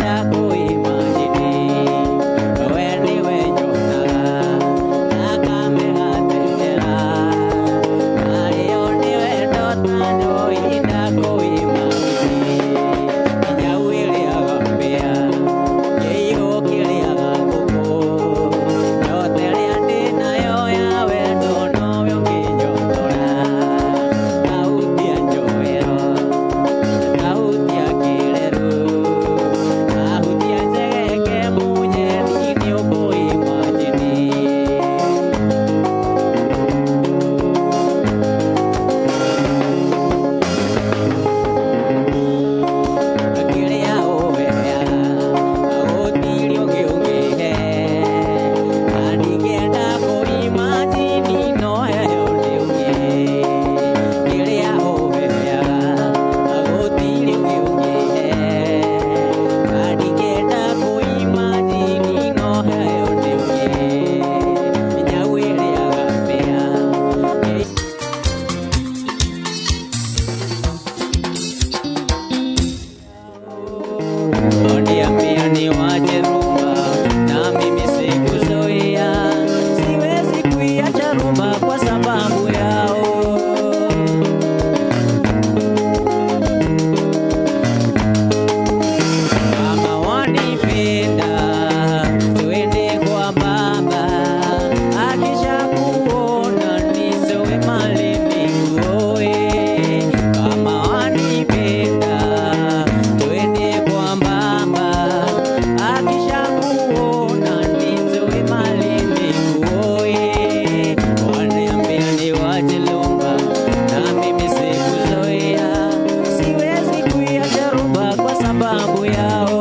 sababu yao.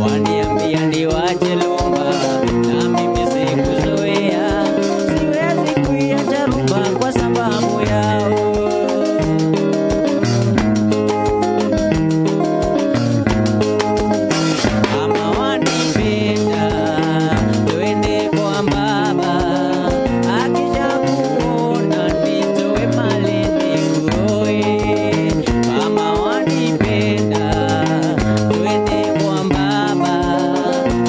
Waniambia niwache lumba, na mimi sikuzoea, siwezi kuiacha rumba kwa sababu yao. Kama wanipenda twende kwa baba, akishakuona nitoe mali nikuoe. Kama wanipenda twende kwa baba,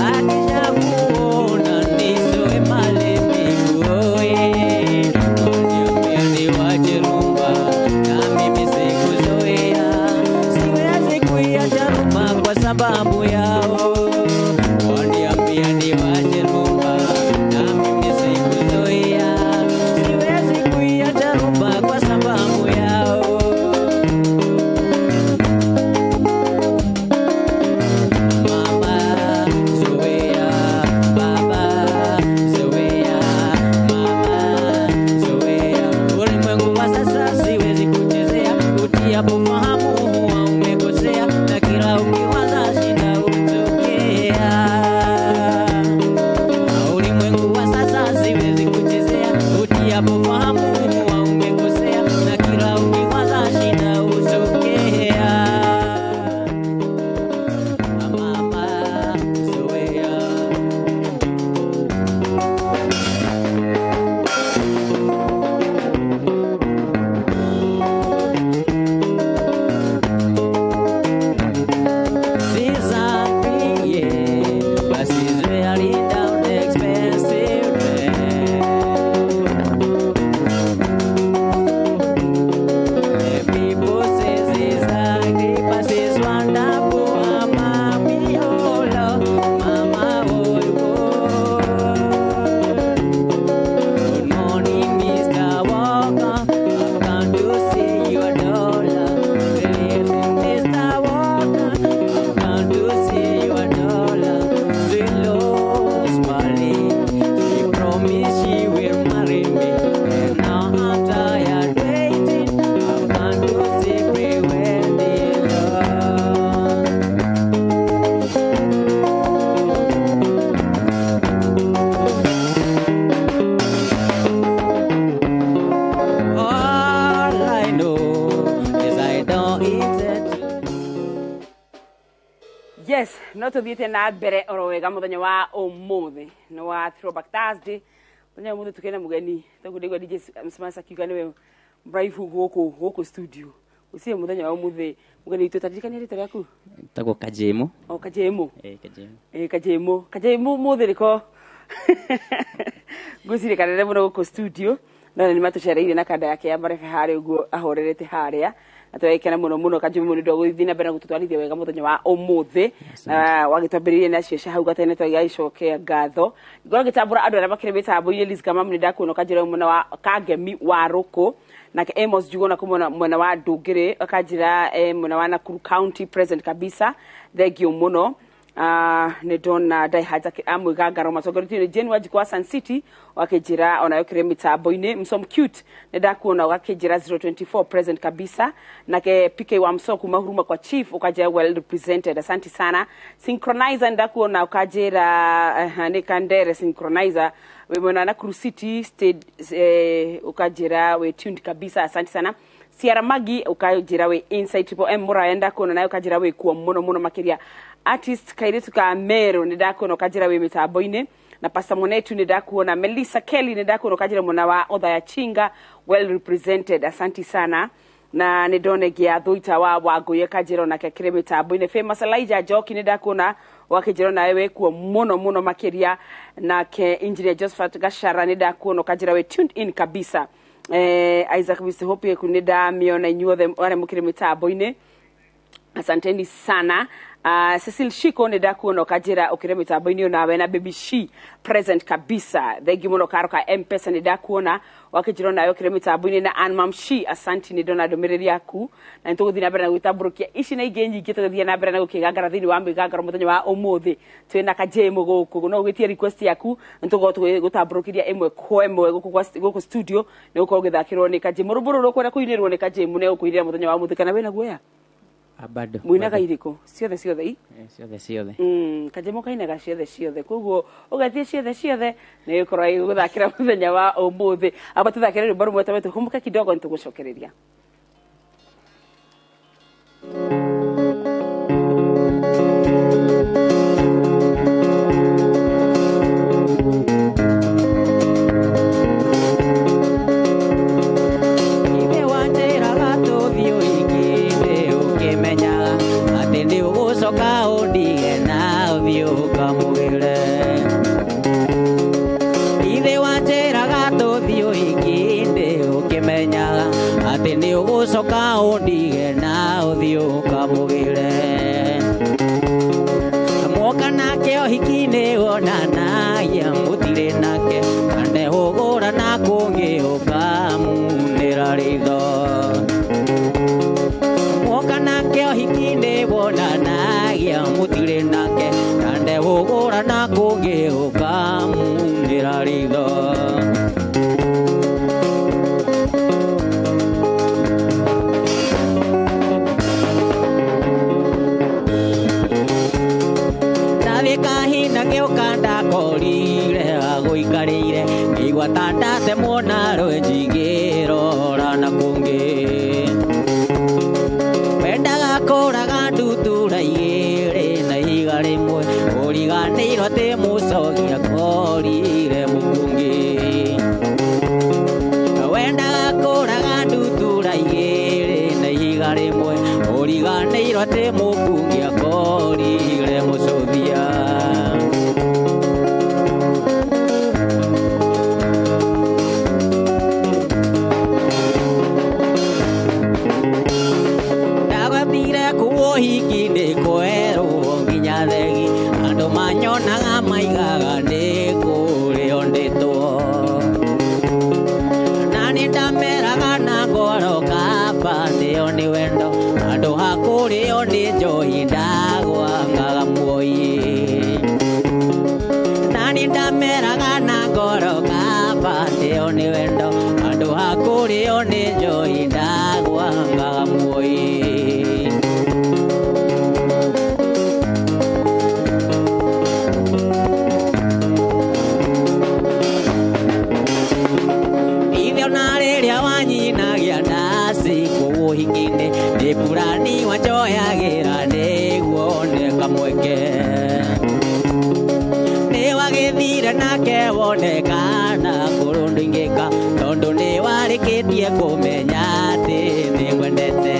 akishakuona nitoe mali nikuoe. Waniambia niwache rumba, na mimi sikuzoea, siwezi kuiacha rumba kwa sababu yao. Waniambia niwache rumba, na mimi sikuzoea, siwezi kuiacha rumba kwa sababu yao. Mama zoea, baba zoea, mama zoea, ulimwengu wa sasa siwezi kuchezea, utiapo fahamu huwa umekosea, na kila ukiwaza shida hutokea. Ulimwengu wa sasa siwezi kuchezea, utiapo fahamu huwa umekosea, na kila ukiwaza shida hutokea. Mama zoea. Mr. Walker, I've come to see your dollar. She loves Molly. She promised she will marry me. And now I'm tired waiting. I've come to see pre-wedding love. All I know is I don't intend to. Yes, no tuthiĩte na mbere oro wega mũthenya wa ũmũthĩ nĩ wa Throwback Thursday. Mũthenya wa ũmũthĩ tũkĩrĩ na mũgeni toguo ndĩgua DJ Smash akiuga nĩwe mraibu gũkũ studio. Gũtirĩ mũthenya wa ũmũthĩ mũgeni witũ, taririkania rĩtwa rĩaku. Tagwo Kajemo. O Kajemo. Eh, Kajemo. Ĩ Kajemo, Kajemo mũthĩ rĩko ngwĩciria kanene mũno gũkũ studio, no nĩ matũcereire na kanda yake ya marebe harĩa ũguo ahorerete harĩa, na tũgagĩkena mũno mũno Kajemo nĩ ũndũ wa gũthiĩ na mbere na gũtũtwarithia wega mũthenya wa ũmũthĩ, na wagĩtwambĩrĩirie na cio cia hau gatene twagĩgagĩcokea ngatho. Ngorwo ngĩtambũra andũ arĩa makĩrĩ mĩtambo-inĩ. Liz Kamamu nĩ ndakuona ũkanjĩra mwena wa Kangemi wa Rũkũ, nake Amos Njuguna kuma mwena wa Ndũngĩrĩ akanjĩra mwena wa Nakuru County present kabisa, thank you mũno. Nĩ ndona Daihatsu amwĩga ngaro matongoretio nĩ Jane Wanjikũ wa Sun City wakĩnjĩra onayo kĩrĩ mĩtambo-inĩ. Msom Cute nĩ ndakuona ũgakĩnjĩra 024 present kabisa, nake PK wa Mso kuma Huruma kwa Chief ũkanjĩra well represented, asante sana. Synchronizer ndakuona ũkanjĩra nĩ Kandere Synchronizer wĩ mwena wa Nakuru City State, ũkanjĩra wĩ tuned kabisa, asante sana. Ciara Magi ũkanjĩra wĩ inside Triple M Muraya ndakuona nayo ũkanjĩra wĩ kuo mũno mũno makĩria. Artist kairĩtu ka Meru nĩ ndakuona ũkanjĩra wĩ mĩtambo-inĩ, na Pastor Monetu nĩ ndakuona, Melissa Kelly nĩ ndakuona ũkanjĩra mwena wa Othaya Chinga well represented, asanti sana. Na nĩ ndona ĩngĩ ya Thuita wa Wangũi akanjĩra onake akĩrĩ mĩtambo-inĩ. Famous Elijah Njoki nĩ ndakuona wakĩnjĩra onawe wĩ kuo mũno mũno makĩria, nake Engineer Josephat Gachara nĩ ndakuona ũkanjĩra wĩ tuned in kabisa. Isaac Mr. Hope nĩ ndamĩona inyuothe arĩa mũkĩrĩ mĩtambo-inĩ, asanteni sana. Cecil Shiko nĩ ndakuona ũkanjĩra ũkĩrĩ mĩtambo-inĩ onawe, na Baby She present kabisa, thank you mũno. Karo ka M-Pesa nĩ ndakuona wakĩnjĩra onawe ũkĩrĩ mĩtambo-inĩ, na Ann Mamshi, asanti, nĩ ndona ndũmĩrĩri yaku, na nĩ tũgũthiĩ na mbere na gwĩtambũrũkia ici na ingĩ nyingĩ, tũgĩthiĩ na mbere na gũkĩgangara thĩinĩ wa mĩgangaro mũthenya wa ũmũthĩ. Twĩna Kajemo gũkũ, no ũgĩtie request yaku nĩ tũgũkorwo tũgĩgũtambũrũkĩria ĩmwe kwa ĩmwe gũkũ studio, nĩ gũkorwo ũgĩthakĩrwo nĩ Kajemo. Rũmbũ rũrũ ũkwenda kũinĩrwo nĩ Kajemo nĩ egũkũinĩra mũthenya wa ũmũthĩ, kana wĩna guoya? Bado. Mwinaga irĩkũ? Ciothe ciothe i? Ciothe ciothe. Kanjemo kainaga ciothe ciothe, koguo ũgathiĩ ciothe ciothe nĩ ĩgũkorwo ĩgũthakĩra mũthenya wa ũmũthĩ. Amba tũthakĩre rwĩmbo rũmwe tawe tũhũmũke kidogo nĩtũgũcokereria. Ithe wanjĩraga tũthiĩ ũhiki-inĩ ũkĩmenyaga atĩ nĩ ũgũcoka ũndige na ũthiĩ ũkamũgĩre. Ithe wanjĩraga tũthiĩ ũhiki-inĩ ũkĩmenyaga atĩ nĩ ũgũcoka ũndige na ũthiĩ ũkamũgĩre. Mwoka nake ũhiki-inĩ wonanagia mũtirĩ nake, na hũgũra na kũngĩ ũkamunĩra ritho. Mwoka nake ũhiki-inĩ wonanagia mũtirĩ nake, na hũgũra na kũngĩ ũkamunĩra ritho. Ndathiĩ kahinda ngĩũka ndakorire agũikarĩire, ngĩigua ta ndatemwo na rwenji ngĩrora na kũngĩ. Wendaga kũraga ndutura igĩrĩ na ihiga rĩmwe, ũriganĩirwo atĩ mũcogi akorire mũkũngĩ. Wendaga kũraga ndutura igĩrĩ na ihiga rĩmwe, ũriganĩirwo atĩ mũkũngĩ akorire mũcũthia. Ndagwathire kũu ũhiki-inĩ kwerwo nginya thegi, andũ manyonaga maigaga nĩ kũrĩo ndĩtwo. Na nĩ ndameraga na ngoro kaba ndĩo nĩ wendo, andũ hakũrĩo nĩ njohi ndagwangaga muoyi. Na nĩ ndameraga na ngoro kaba ndĩo nĩ wendo, andũ hakũrĩo nĩ njohi ndagwangaga muoyi. Ithe ona rĩrĩa wanyinagia ndaci kũu ũhiki-inĩ, nĩ burani wanjoyagĩra nĩguo one kamweke. Nĩ wagĩthire nake wonekana kũrũ ndũingĩka, tondũ nĩ warĩkĩtie kũmenya atĩ nĩ ngwendete.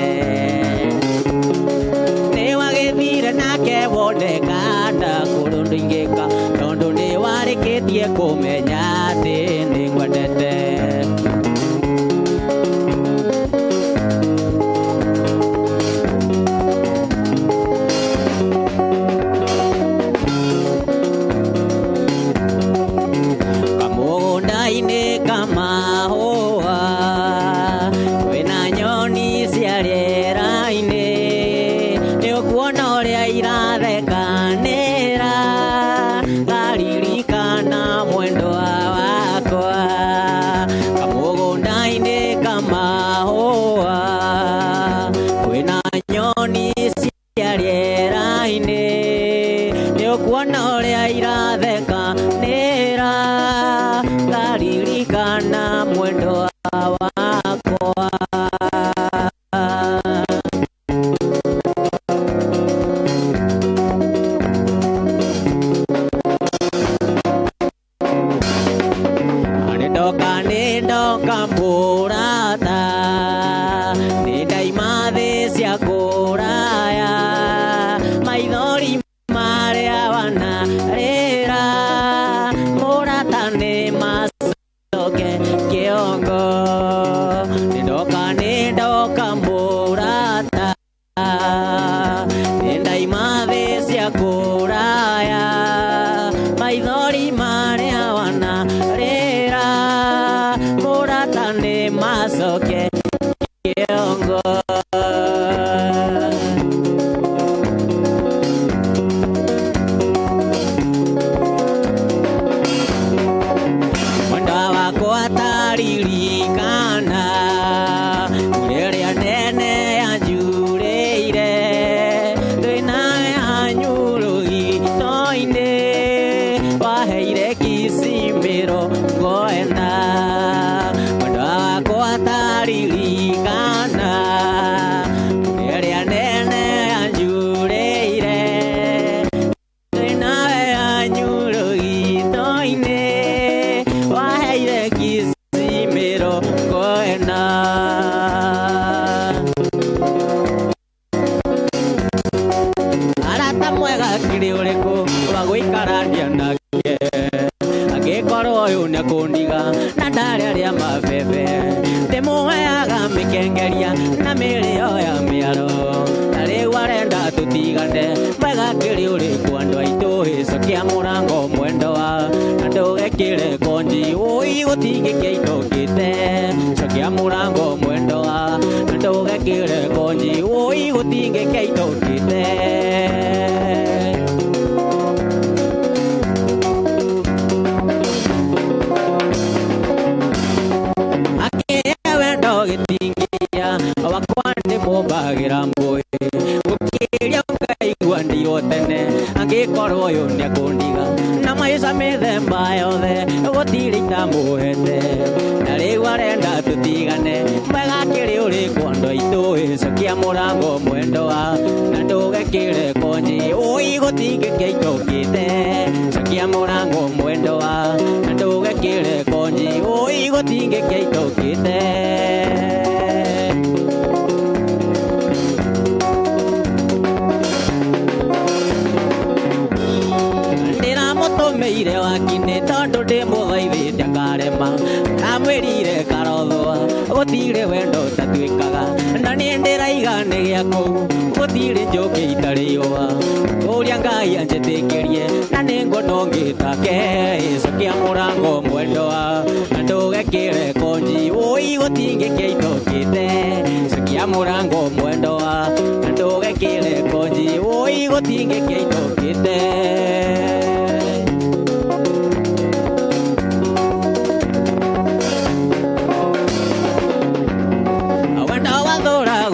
Nĩ wagĩthire nake wonekana kũrũ ndũingĩka, tondũ nĩ warĩkĩtie kũmenya atĩ nĩ ngwendete. Kamũgũnda-inĩ kamahũa kwĩna nyoni cia rĩera-inĩ, nĩ ũkuona ũrĩa irathekanĩra, ngaririkana mwendwa wakwa. Kamũgũnda-inĩ kamahũa kwĩna nyoni cia rĩera-inĩ, nĩ ũkuona ũrĩa irathekanĩra, ngaririkana mwendwa wakwa. Nĩ ndoka mũrata, nĩ ndaima thĩ cia kũraya, maithori marĩa wanarĩra Na mwega kiri ũrĩkũ wa gũikarania nake angĩkorwo ũyũ nĩakũndiga na ndarĩ arĩa mabebe ndĩmũheaga mĩkengeria na mĩrĩo ya mĩaro na rĩu arenda tũtigane mwega kĩrĩ ũrĩkũ andũ aitũ ĩcokia mũrango mwendwa na ndũgekĩre konji ũi gũtingĩkĩa itokĩte cokia mũrango mwendwa na ndũgekĩre konji ũi gũtingĩkĩa itokĩte. Wakwa ndĩmũmbagĩra mbũĩ gũkĩria ngaigua ndio tene angĩkorwo ũyũ nĩakũndiga na maica mĩthemba yothe gũtirĩ itamũhete na rĩu arenda tũtigane mwega kĩrĩ ũrĩkũ andũ aitũ ĩcokia mũrango mwendwa na ndũgekĩre konji ũi gũtingĩkĩa itũkĩte cokia mũrango mwendwa na ndũgekĩre konji ũi gũtingĩkĩa itũkĩte. Ndĩramũtũmĩire wakinĩ tondũ ndĩmũthaithĩte akarema ndamwĩrire karothwa gũtirĩ wendo ũtatuĩkaga na niĩ ndĩraiga nĩ gĩa kũu gũtirĩ njũkĩ itarĩ ihũa kũria Ngai anjĩtĩkĩrie na nĩnguona ũngĩtake ĩcokia mũrango mwendwa na ndũgekĩre konji ũi gũtingĩkĩa itokĩte cokia mũrango mwendwa na ndũgekĩre konji ũi gũtingĩkĩa itokĩte.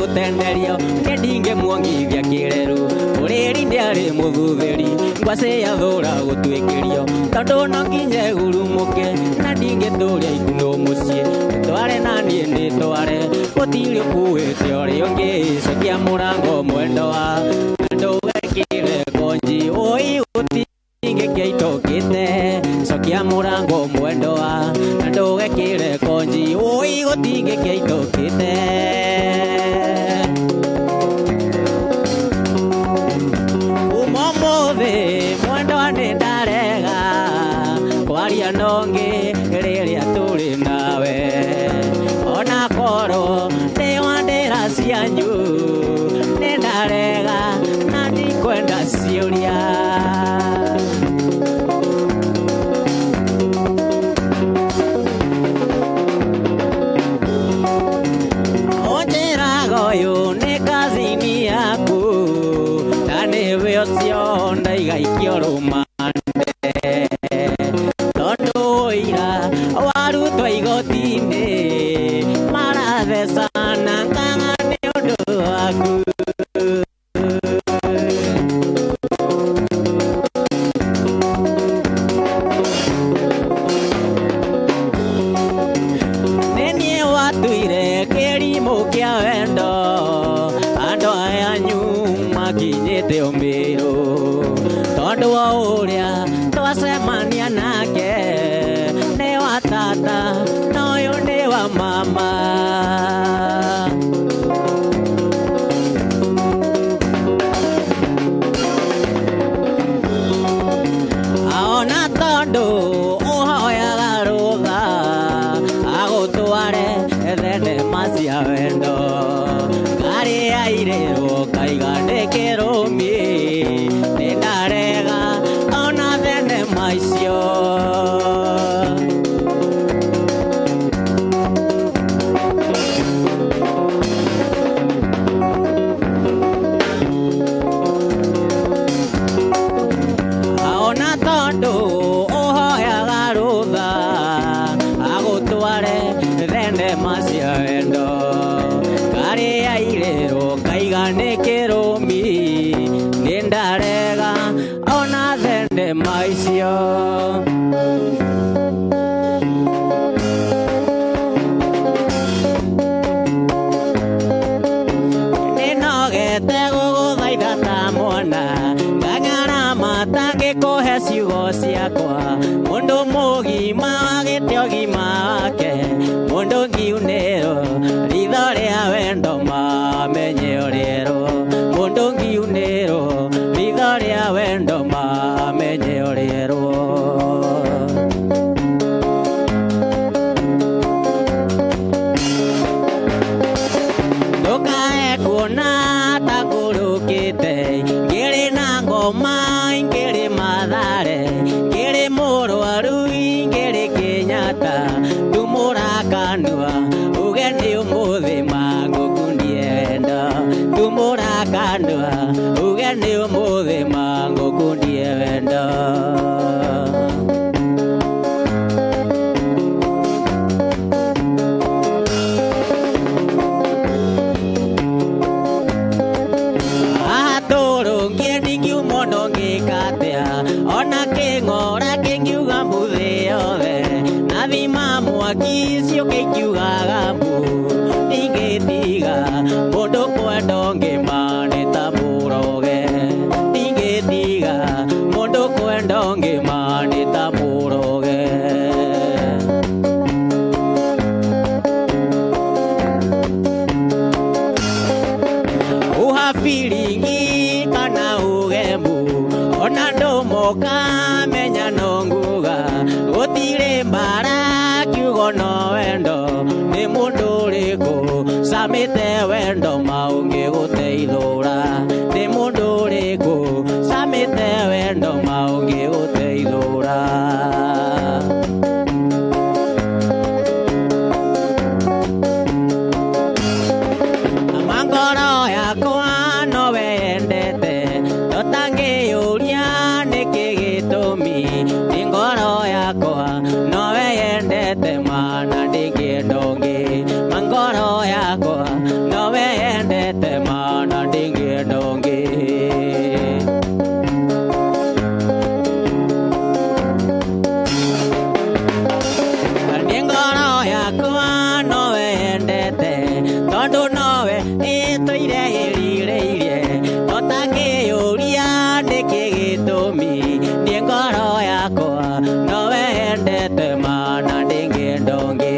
Gũtenderio nĩ ndingĩmuongithia kĩreru ũrĩri ndĩarĩ mũthuthĩri ngwacĩ yathũra gũtuĩkĩrio tondũ no nginya ĩgurumũke na ndingĩtũria ikunũ mũciĩ ndĩtware na niĩ ndĩtware gũtirĩ ũkuĩte ũrĩa ũngĩ cokia mũrango mwendwa na ndũgekĩre konji ũi gũtingĩkĩa itokĩte cokia mũrango mwendwa na ndũgekĩre konji ũi gũtingĩkĩa itokĩte. Mwendwa nĩ ndarega kwaria nongĩ rĩrĩa tũrĩ nawe ona korwo nĩ wa ndĩra cianyu nĩ ndarega na ndikwenda ciũria. Ũnjĩraga ũyũ nĩ kazini yaku na nĩwe ũcio ndaiga ikio rũmande tondũ ũira warutwo igoti-inĩ marathecana ng'ang'a nĩ ũndũ waku. Nĩ niĩ watuire kĩrimũ kĩa wendo andũ aya anyu makinyĩte ũmĩrũ tondũ wa ũrĩa twacemania nake nĩ wa tata na ũyũ nĩ wa mama. Ona tondũ ũhoyaga rũtha agũtware thenema cia wendo ngarĩ yairĩrwo kaiga nĩ kĩrũmi nĩ ndarega ona thenema icio. Ona tondũ ũhoyaga rũtha agũtware thenema cia wendo ngarĩ yairĩrwo kaiga nĩ kĩrũmi nĩ ndarega ona thenema icio. Nĩnogete gũgũthaitha ta mwana ngang'ara matangĩkũhe ciugo ciakwa mũndũ mũgima wagĩte ũgima wake mũndũ ngiunĩrwo ritho rĩa wendo mamenye ũrĩerwo mũndũ ngiunĩrwo ritho rĩa Ũmũthĩ mangũkundie wendo. Atũrũngie ndingiuma ono ngĩka atĩa, ona kĩng'ora kĩngiuga mbuthĩ yothe, na thima mwaki ciũke ikiugaga mbu, ndingĩtiga mũndũ kwenda ũngĩ ma nĩ ta mũroge, ndingĩtiga mũndũ kwenda ũngĩ ma nĩ ta mũroge. Uha biringi kana uge mbu, ona ndũmoka menya no nguga, gũtirĩ mbara kiugo no wendo, nĩ mũndũ ũrĩkũ camĩte wendo ma ũngĩgũteithũra, nĩ mũndũ ũrĩkũ camĩte wendo ma ũngĩgũteithũra. Ngoro yakwa nowe yendete, tũtangĩyũria nĩkĩ gĩtũmi, nĩ ngoro yakwa nowe yendete mana ndingĩenda ũngĩ, ma ngoro yakwa nowe yendete mana ndingĩenda ũngĩ. Nĩ ngoro yakwa nowe yendete, tondũ nowe ĩtũire ĩrirĩirie, tũtangĩyũria nĩkĩ gĩtũmi, nĩ ngoro yakwa nowe yendete mana ndingĩenda ũngĩ,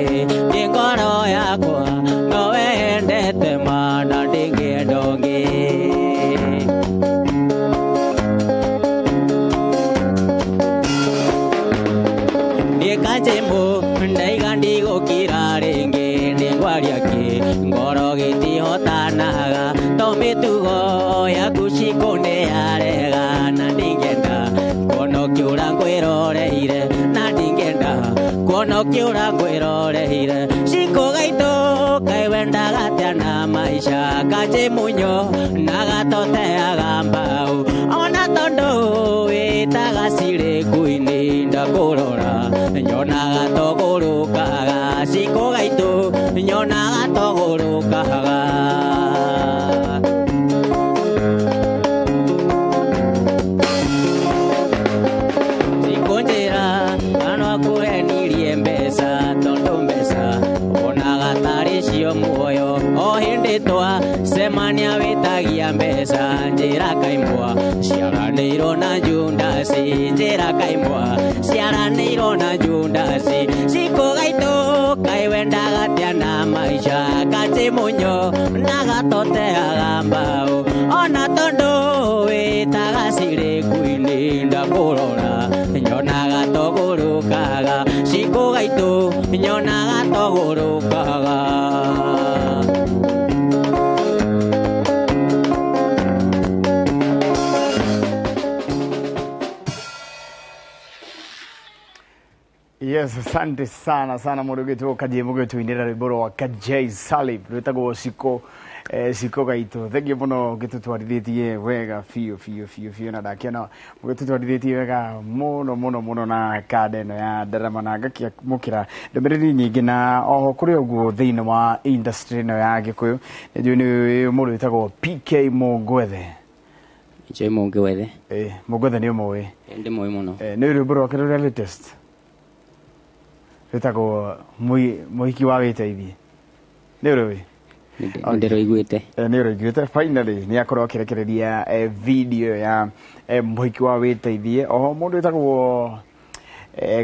nĩ ngoro yakwa nowe yendete mana ndingĩenda ũngĩ. Niĩ Kanjimũ ndaiga ndigũkira rĩngĩ, nĩngwaria kĩ ngoro gĩtihotanaga, to mĩtugo yaku Shiko nĩyarega, na ndingĩenda kuona ũkĩũra ngwĩroreire, na ndingĩenda kuona ũkĩũra ngwĩroreire. Shiko gaitũ kaĩ wendaga atĩa na maica, Kanjimũ nyonaga toteaga mbaũ, ona tondũ wĩtaga cirĩku-inĩ ndakũrora nyonaga togũrũkaga, Shiko gaitũ nyonaga togũrũkaga. Shiko njĩra kana akũhenirie mbeca, tondũ mbeca wonaga tarĩ cio muoyo, o hĩndĩ twacemania wĩtagia mbeca, njĩra kaimwa ciaranĩirwo na Jundasi, njĩra kaimwa ciaranĩirwo na Jundasi. Shiko gaitũ kaĩ wendaga atĩa na maica, Kanjimũ nyonaga toteaga mbaũ, ona tondũ wĩtaga cirĩku-inĩ ndakũrora nyonaga togũrũkaga, Shiko gaitũ nyonaga togũrũkaga. Yes, asante sana sana mũndũ ũgĩtwo Kanjimũ gĩtũinĩra rwĩmbo rwa Kajay Salib rwĩtagwo Shiko, Shiko gaitũ. Thengiũ mũno gĩtũtwarithĩtie wega biũ biũ biũ biũ, na ndakĩona mũgĩtũtwarithĩtie wega mũno mũno mũno na kanda ĩno ya ndarama, na ngakĩamũkĩra ndũmĩrĩri nyingĩ, na oho kũrĩ ũguo thĩinĩ wa industry ĩno ya Gĩkũyũ nĩ njũĩ nĩ mũndũ wĩtagwo PK Mũngwethe. Njũĩ Mũngwethe. Mũngwethe nĩ ũmũĩ? Ndĩmũĩ mũno. Nĩ rwĩmbo rwake rũrĩa latest rwĩtagwo Mũhiki wa Wĩteithie, nĩ ũrũĩ? Nĩndĩrũiguĩte. Nĩ ũrũiguĩte. Finally nĩ akorwo akĩrekereria video ya Mũhiki wa Wĩteithie. Oho mũndũ wĩtagwo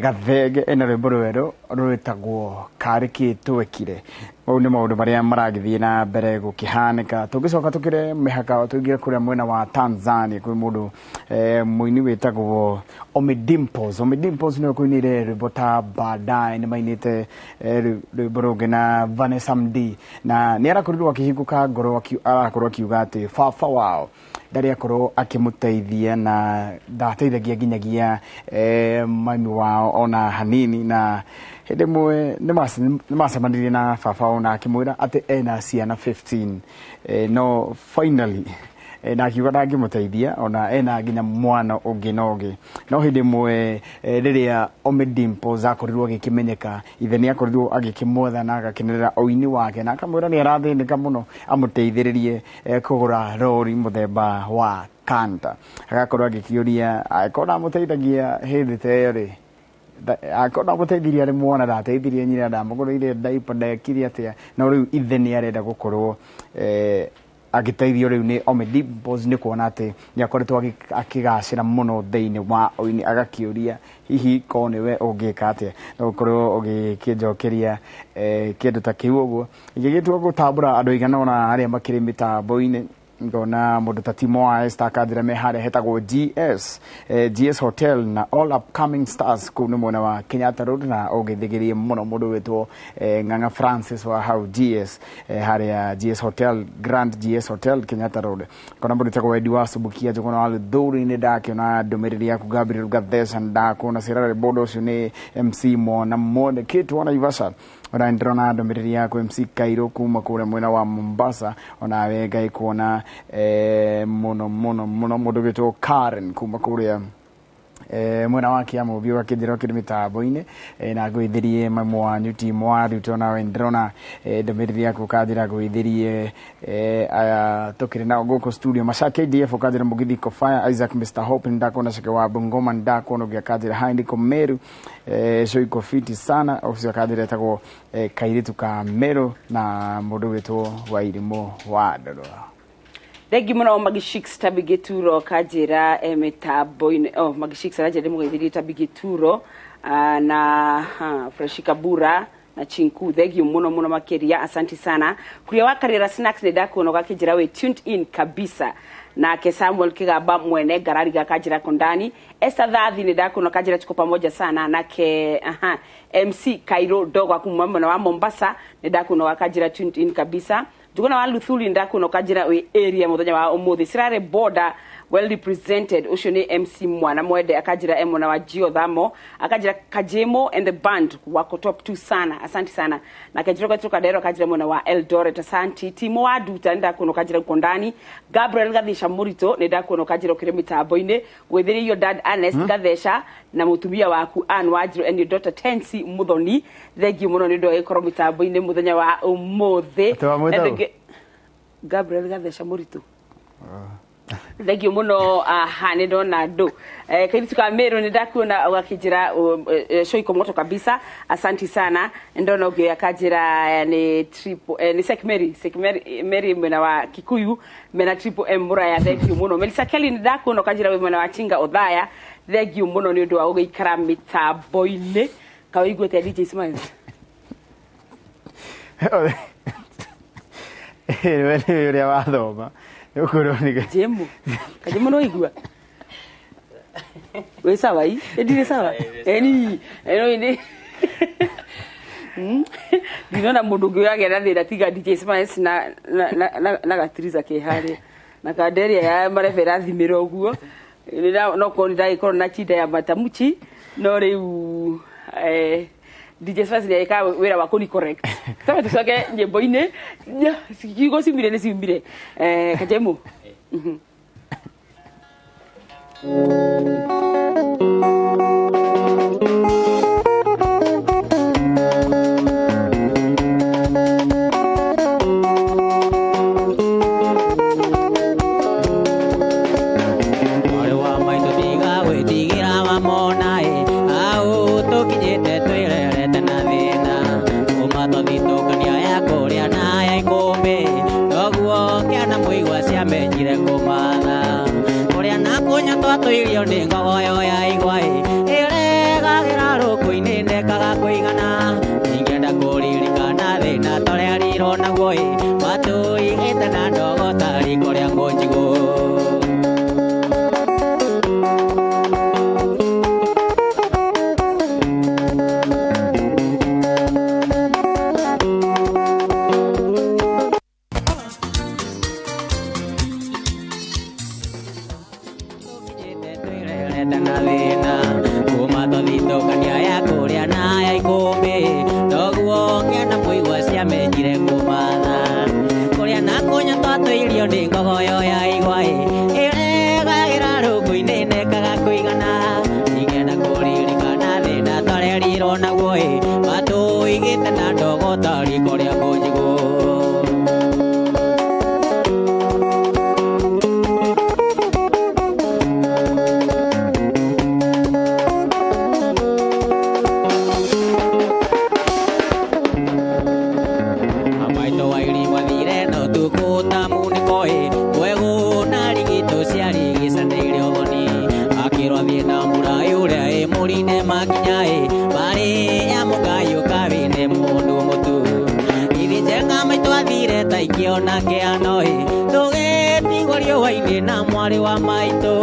Gathenge ena rwĩmbo rwerũ rwĩtagwo Karĩ Kĩ Twekire. Mau nĩ maũndũ marĩa maragĩthiĩ na mbere gũkĩhanĩka. Tũngĩcoka tũkĩre mĩhaka tũingĩre kũrĩa mwena wa Tanzania kwĩ mũndũ mũini wĩtagwo Ommy Dimpoz. Ommy Dimpoz nĩwe kũinĩire rwĩmbo ta Baadaye, nĩ mainĩte rwĩmbo rũngĩ na Vanessa Mdee, na nĩ arakorirwo akĩhingũka ngoro, arakorwo akiuga atĩ baba wao ndarĩ akorwo akĩmũteithia na ndateithagia nginyagia mami wao ona hanini, na hĩndĩ ĩmwe nĩ macemanirie na baba wao na akĩmwĩra atĩ ena ciana 15, no finally Na akiuga ndangĩmũteithia ona ena nginya mwana ũngĩ na ũngĩ. No hĩndĩ ĩmwe rĩrĩa Ommy Dimpoz akorirwo agĩkĩmenyeka, ithe nĩ akorirwo agĩkĩmwetha na agakenerera ũini wake na akamwĩra nĩ arathĩnĩka mũno amũteithĩrĩrie kũgũra rori mũthemba wa Kanta. Agakorwo agĩkĩũria angĩkorwo ndamũteithagia hĩndĩ ta ĩyo rĩ, akorwo ndamũteithirie arĩ mwana, ndateithirie nyina, ndamũgũrĩire diaper, ndekire atĩa, no rĩu ithe nĩ arenda gũkorwo agĩteithio rĩu nĩ Ommy Dimpoz nĩ kuona atĩ nĩ akoretwo akĩgacĩra mũno thĩinĩ wa ũini. Agakĩũria hihi korwo nĩwe ũngĩka atĩa, no ũkorwo ũgĩkĩnjokeria kĩndũ ta kĩu ũguo. Ingĩgĩtua gũtambũra andũ aigana ũna arĩa makĩrĩ mĩtambo-inĩ, ngona mũndũ ta Timo wa Esther akanjĩra me harĩa hetagwo GS, GS Hotel na all upcoming stars kũu nĩ mwena wa Kenyatta Road, na ũngĩthĩgĩrie mũno mũndũ wĩtwo Ng'ang'a Francis wa hau GS, harĩa GS Hotel, Grand GS Hotel, Kenyatta Road. Ngona mũndũ wĩtagwo Wendi wa Subukia Njũgũna wa Luthuri, nĩ ndakĩona ndũmĩrĩri yaku. Gabriel Gatheca ndakuona. Sirare Bodo ũcio nĩ MC Mwana Mwone Kate wa Naivasha, ona ndĩrona ndũmĩrĩri yaku. MC Kairo kuma kũrĩa mwena wa Mombasa, onawe Ngai kuona mũno mũno mũno. Mũndũ wĩtwo Karen kuma kũrĩa mwena wa Kiambu ũgakĩnjĩra ũkĩrĩ mĩtambo-inĩ, na ngũithĩrie mamu wanyu Timo wa Ruto, nawe ndĩrona ndũmĩrĩri yaku ũkanjĩra ngũithĩrie aya tũkĩrĩ nao gũkũ studio. Masha KDF ũkanjĩra Mũgithi Kofaya, Isaac Mr Hope ndakuona, Ceke wa Bungoma ndakuona, ũngĩ akanjĩra hai niko Meru, show iko fiti sana. Ũcio akanjĩra etagwo kairĩtu ka Meru na mũndũ wĩtwo Wairimũ wa Ndoro. Thengi mũno Magishix Tabigĩturo kanjĩra mĩtambo-inĩ. Oh, Magishix aranjĩra ndĩmũgeithĩrie Tabigĩturo na Fresh Kabura na Chinku, thengiũ mũno mũno makĩria, asanti sana. Kuria wa Karĩra Snacks nĩ ndakuona ũgakĩnjĩra wĩ tuned in kabisa. Nake Samuel Kigaba mwene ngarari gakanjĩra kondani. Esther Thathi nĩ ndakuona kanjĩra tuko pamoja sana. Nake aha, MC Kairo Dogo kuma mwena wa Mombasa nĩ ndakuona gakanjĩra tuned in kabisa. Njuguna wa Luthuli ndakuona kanjĩra wĩ area mũthenya wa ũmũthĩ. Sirare Border well represented, ũcio nĩ MC Mwana Mwende akanjĩra e mwena wa Gio Thamo, akanjĩra Kajemo and the band wako top 2 sana, asante sana. Na kanjĩra Gatuka Dero akanjĩra mwena wa Eldoret, asanti. Timo wa Duta ndakuona kanjĩra uko ndani. Gabriel Gathisha Murito nĩ ndakuona kanjĩra ũkĩrĩ mĩtambo-inĩ. Gwĩthĩrĩrio Dad Ernest Gathesha na mũtumia waku Ann Wanjiru and your daughter Tensi Muthoni, thengiũ mũno nĩ ũndũ wa gũkorwo mĩtambo-inĩ mũthenya wa ũmũthĩ. Atĩ wamwĩta ũ? Gabriel Gathesha Murito, thengio mũno. Aha, nĩ ndona andũ kairitu ka Meru nĩ ndakuona ũgakĩnjĩra show iko moto kabisa, asanti sana. Ndona ũngĩ akanjĩra nĩ triple nĩ Sek Mary, Sek Mary, Mary mwena wa Kikuyu mena Triple M Muraya, thengio mũno. Melissa Kelly nĩ ndakuona ũkanjĩra wĩ mwena wa Chinga Othaya, thengio mũno nĩ ũndũ wa gũgĩikara mĩtambo-inĩ. Kawĩiguĩte DJ Smiles? We nĩ ũrĩa wathoma nĩ ũkwĩrwo nĩ Jemu Kajemu no igua wĩ sawa i ndirĩ sawa eni eno indi ndinona mũndũ ũngĩ ũragĩa na thĩna tiga DJ Smiles na gatiriza ke harĩa na kanderia ya marebe ĩrathimĩra ũguo. No korwo nĩndagĩkorwo na chinda ya matamuchi no rĩu DJ Smiles nĩ agĩkaga wĩra wa kũni correct. Tũme tũcoke nyĩmbo-inĩ, ciugo ciumire nĩ ciumire. Kajemu. Mwarĩ wa maitũ tiga gwĩtigĩra wamona ĩ au tũkinyĩte twĩrerete na thĩna kuma twathitũkania ya kũrĩa na ya ikũmbĩ noguo kĩana mũigua ciamenyire kũmatha kũrĩa na kũnyua twatũirio nĩ ngogoyo ya igwa ĩ ĩregagĩra rũkũ-inĩ ndekaga kũigana ingĩenda kũririkana thĩna tũrerirwo naguo ĩ matũigĩte na ndogo ta riko rĩa ngũnjigũ. Kuma twathitũkania ya kũrĩa na ya ikũmbĩ noguo kĩana mũigua ciamenyire kũmatha kũrĩa na kũnyua twatũirio nĩ ngogoyo ya igwa ĩ Nguinĩ nekaga kũigana igenda kũririkana thĩna twarerirwo naguo ĩ matũigĩte na ndogo ta riko rĩa kũnjigũ. Ikiona kĩano ĩ tũgĩtigwo riũa-inĩ na mwarĩ wa maitũ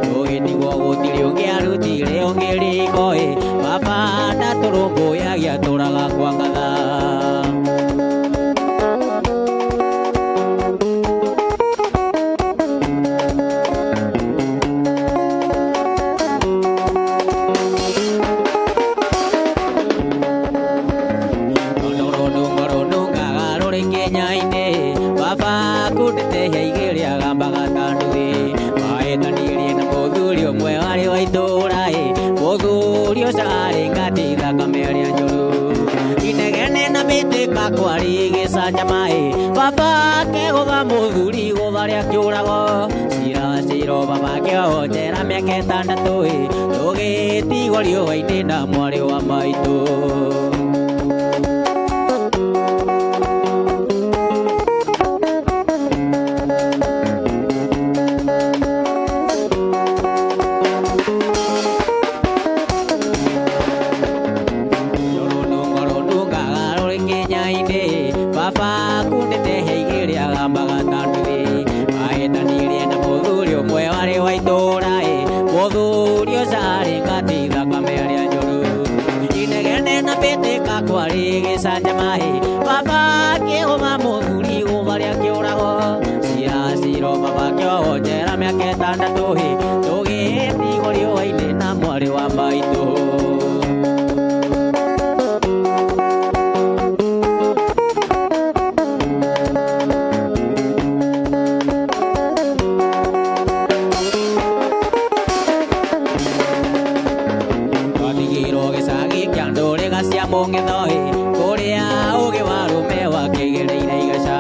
tũgĩtigwo gũtirĩ ũngĩ arutire ũngĩ riko ĩ baba ndatũrũmbũyagia tũraga kwa ngatha. Baba kegũtha mũthuri gũtha rĩa kĩũrago cira ciro baba kĩoho njera mĩaka ĩtandatũ ĩ tũgĩtigwo riũa-inĩ na mwarĩ wa maitũ. Baba kĩgũtha mũthuri gũtha rĩa kĩũrago cira ciro baba kĩoho njera mĩaka ĩtandatũ ĩ tũgĩtigwo riũa-inĩ na mwarĩ wa maitũ. Twatigirwo gĩcagi kĩa ndũrĩga cia mũng'etho ĩ kũrĩa ũgĩ wa arũme wakĩgereire igaca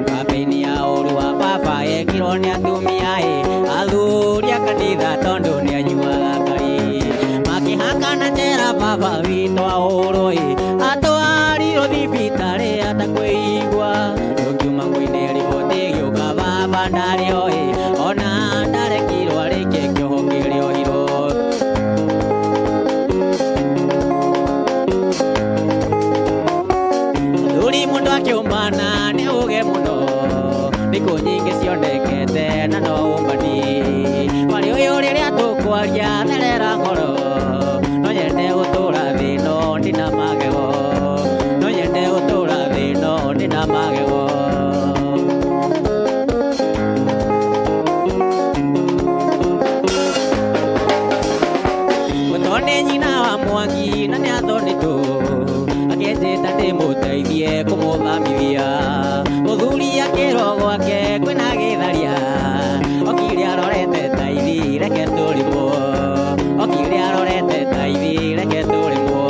kambĩini ya ũru wa baba yekirwo nĩ atumia ĩ athuri a kanitha tondũ nĩ anyuaga kari makĩhakana njera baba witũ ahũrwo ĩ atwarirwo thibitarĩ atakwĩigua tũkiuma nguinĩ riboti ĩgĩũka baba ndarĩo ĩ ona ndarekirwo arĩkie kĩoho kĩrĩa ohirwo. Mũndũ akĩũmbana nĩ ũge mũno thikũ nyingĩ cionekete na no ũmbani warĩ ũyũ rĩrĩa tũkwaria therera ngoro no nyende gũtũra thĩ no ndina magego no nyende gũtũra thĩ no ndina magego. Mũtone nĩ nyina wa Mwangi na nĩ athonĩtwo akĩnjĩta ndĩmũteithie kũmũthamithia mũthuri akĩrwo gwake kwĩna gĩtharia okire arorete ta ithi reke tũrĩmwo okire arorete ta ithi reke tũrĩmwo.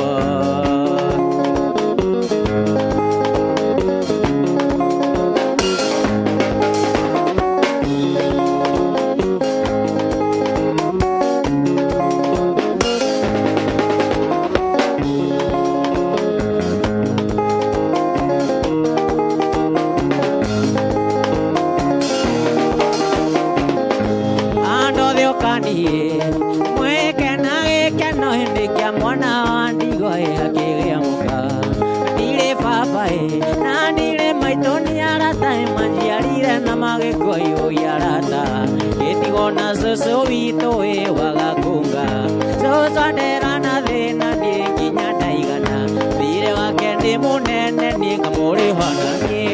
Cũcũ witũ ĩ wagakunga cũcũ andera na thĩna niĩ nginya ndaigana thirĩ wake nĩ mũnene niĩ ngamũrĩha na niĩ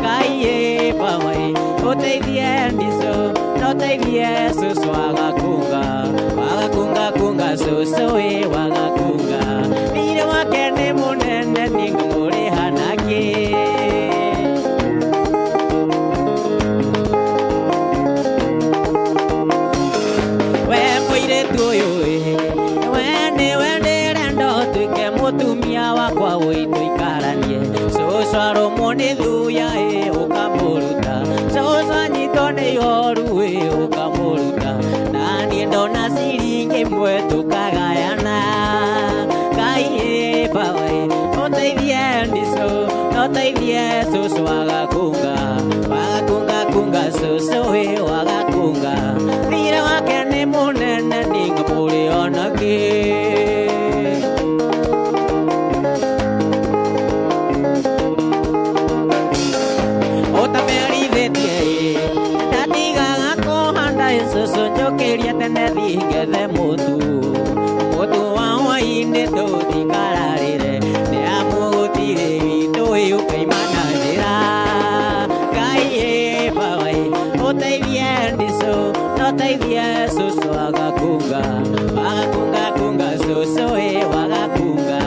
Ngai ĩ baba ĩ ũteithie ndicũ na ũteithie cũcũ wagakunga wagakunga kunga cũcũ ĩ wagakunga thirĩ wake nĩ mũnene niĩ ngamũrĩha na kĩ. nĩ thuya ĩ ũkamũruta cũcũ anyitwo nĩ ihoru ĩ ũkamũruta na niĩ ndona ciringi ĩmwe tũkagayana Ngai ĩ baba ĩ ũteithie ndicũ ũteithie cũcũ wagakunga wagakunga kunga cũcũ ĩ wagakunga thirĩ wake nĩ mũnene nĩngamũrĩ onakĩ. Ũtamerithĩtie ĩ ndatigaga kũhanda ĩ cũcũ njũkĩrie tene thiĩ ngethe mũtu mũtu wa hwaĩ-inĩ tũtikararĩre nĩ amu gũtirĩ witũ ĩ ũkaima na njĩra Ngai ĩ baba ĩ ũteithie ndicũ ũteithie cũcũ agakunga wagakunga kunga cũcũ ĩ wagakunga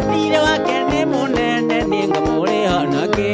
thirĩ wake nĩ mũnene nĩngamũrĩha nakĩ.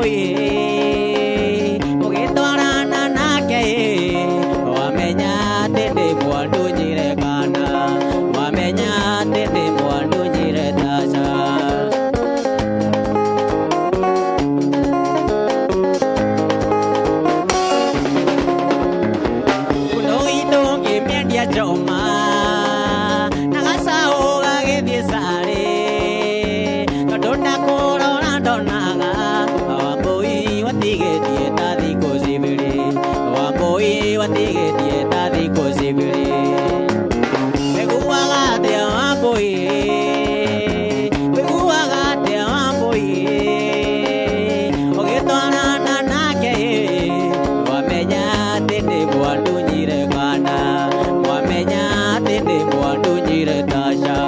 Wambui ũgĩtwarana nake wamenya atĩ ndĩ mwandunyire kana wamenya atĩ ndĩ mwandunyire taca. Kuno itũ ngĩmĩendia choma na gacaũ gagĩthiĩ carĩ tondũ ndakũrora ndonaga Wambui watigĩtie ta thikũ cibĩrĩ Wambui watigĩtie ta thikũ cibĩrĩ. Wĩiguaga atĩa Wambui wĩiguaga atĩa Wambui ũgĩtwarana nake wamenya atĩ ndĩ mwandunyire kana wamenya atĩ ndĩ mwandunyire taca.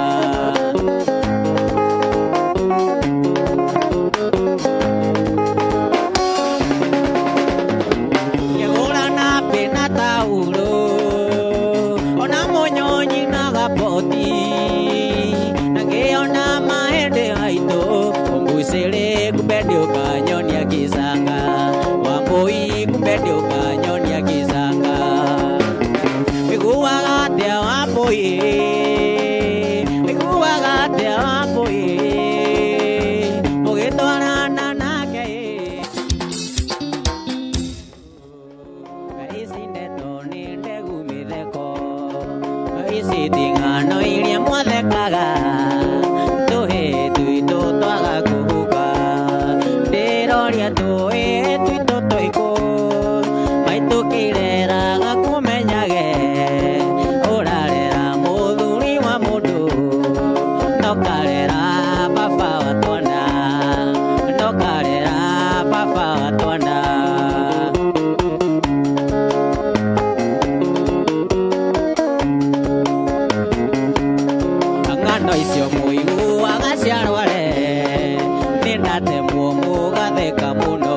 Ngĩgũra nappy na taurũ ona mũnyonyi na gaboti na ngĩona mahĩndĩ maitũ ũmbucĩrĩ kumbe ndĩũkanyonia gĩcanga Wambui kumbe ndĩũkanyonia gĩcanga. Wĩiguaga atĩa Wambui wĩiguaga atĩa Wambui ũgĩtwarana nake ici ndeto nĩ ndegu mĩtheko ici ti ng'ano iria mwathekaga tũhĩ twitũ twaga kũhuka ndĩroria tũhĩ twitũ tũikũ maitũ kĩreraga kũmenyage ũrarera mũthuri wa mũndũ ndokarera baba wa twana ndokarera baba wa twana. Ng'ano icio mũiguaga cia rware nĩ ndatemwo mũgatheka mũno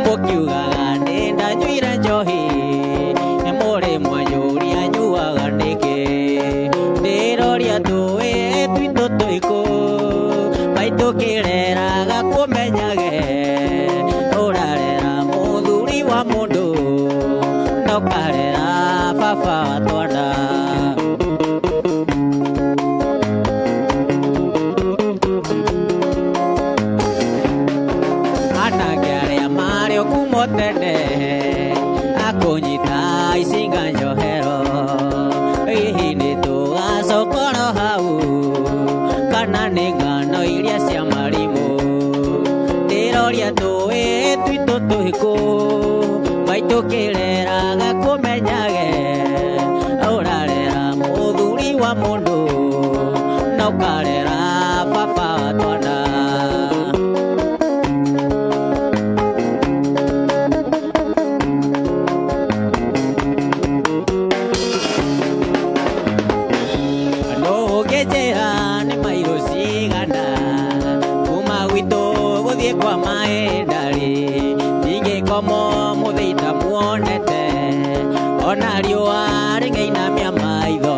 mũkiugaga nĩ ndanyuire njohi mũrĩ mwanyũria nyuaga nĩkĩ ndĩroria tũĩ twitũ tũikũ maitũ kĩreraga kũmenyage ũrarera mũthuri wa mũndũ ndokarera baba wa twana. Anake arĩa marĩ o kuuma tene akũnyita icinga njohero hihi nĩ tũgacokoro hau kana nĩ ng'ano iria cia marimũ ndĩroria tũĩ twitũ tũikũ maitũ kĩreraga kũmenyage ũrarera mũthuri wa mũndũ na ũkarera baba wa twana. Ũngĩnjĩra nĩ mairũ cigana kuma gwitũ gũthiĩ kwa maĩndarĩ ndingĩkomo mũthĩ itamuonete ona riũa rĩngĩinamia maitho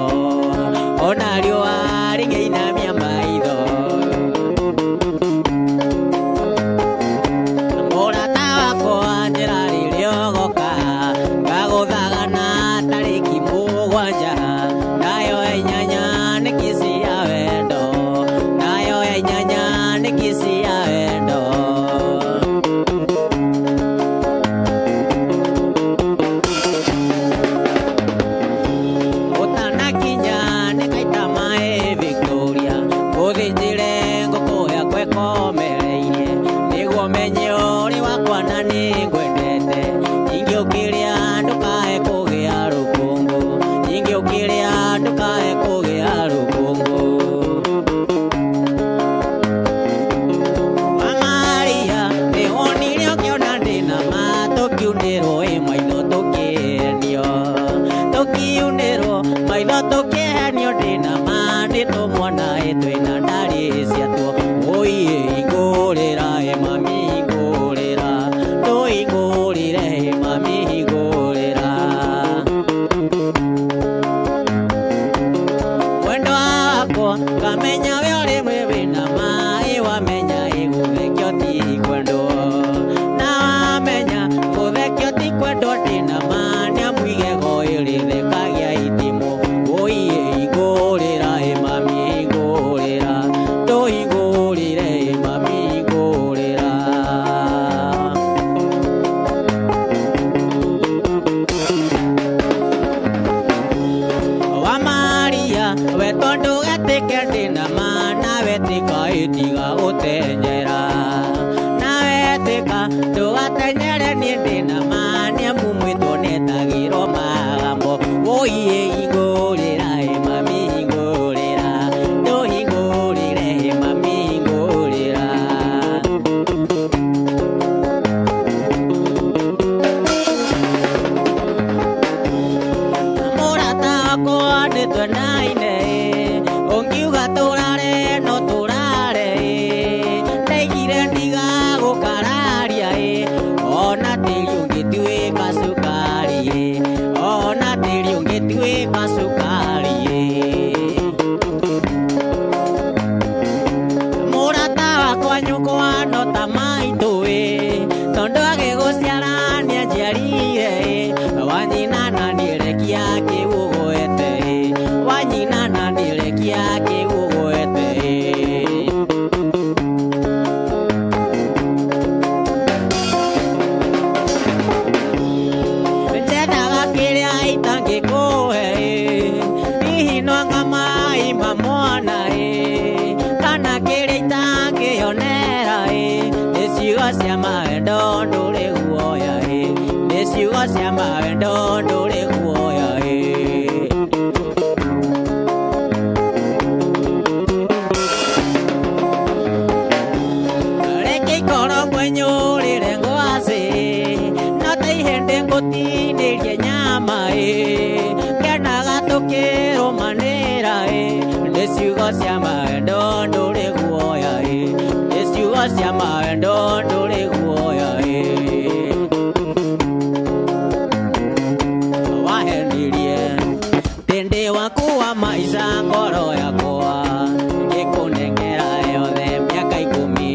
ona riũa rĩngĩinamia maitho. Mũrata wakwa njĩra rĩrĩa ũgoka ngagũthaga na tarĩki mũgwanja nayo ya inyanya nĩ kici ya wendo nayo ya inyanya nĩ kici ya wendo. njera nawe tuĩka ndũgatenyere niĩ ndĩna ma nĩamu mwĩtwo nĩetagĩrwo magambo wũiĩ hingũrĩra ĩ mami hingũrĩra ndũhingũrĩre ĩ mami hingũrĩra. Mũrata wakwa nĩtwendaine ũngiuga tũrare no tũrare ndaigire ndigagũkararia ona tĩri ũngĩtuĩka cukari ona tĩri ũngĩtuĩka cukari. Mũrata wakwa nyũkwa no ta maitũ tondũ agĩgũciara nĩanjiarire wanyina na niĩ rekia kĩu ũgwete wanyina na niĩ rekia kĩu ũgwete. Njendaga kĩrĩa itangĩkũhe hihi no anga mai ma mwana kana kĩrĩa itangĩonera nĩ ciugo cia mawendo ndũrĩ guoya nĩ ciugo cia mawendo ndũrĩ guoya. Reke ikorwo ngwenyũrĩre ngwacĩ no ta ihĩndĩ ngũtinĩrie nyama kenaga tũkĩrũmanĩra nĩ ciugo cia mawendo ndũrĩ guoya nĩ ciugo cia mawendo ndũrĩ guoya. Wahenirie tĩndĩ waku wa maica ngoro yakwa ngĩkũnengera yothe mĩaka 10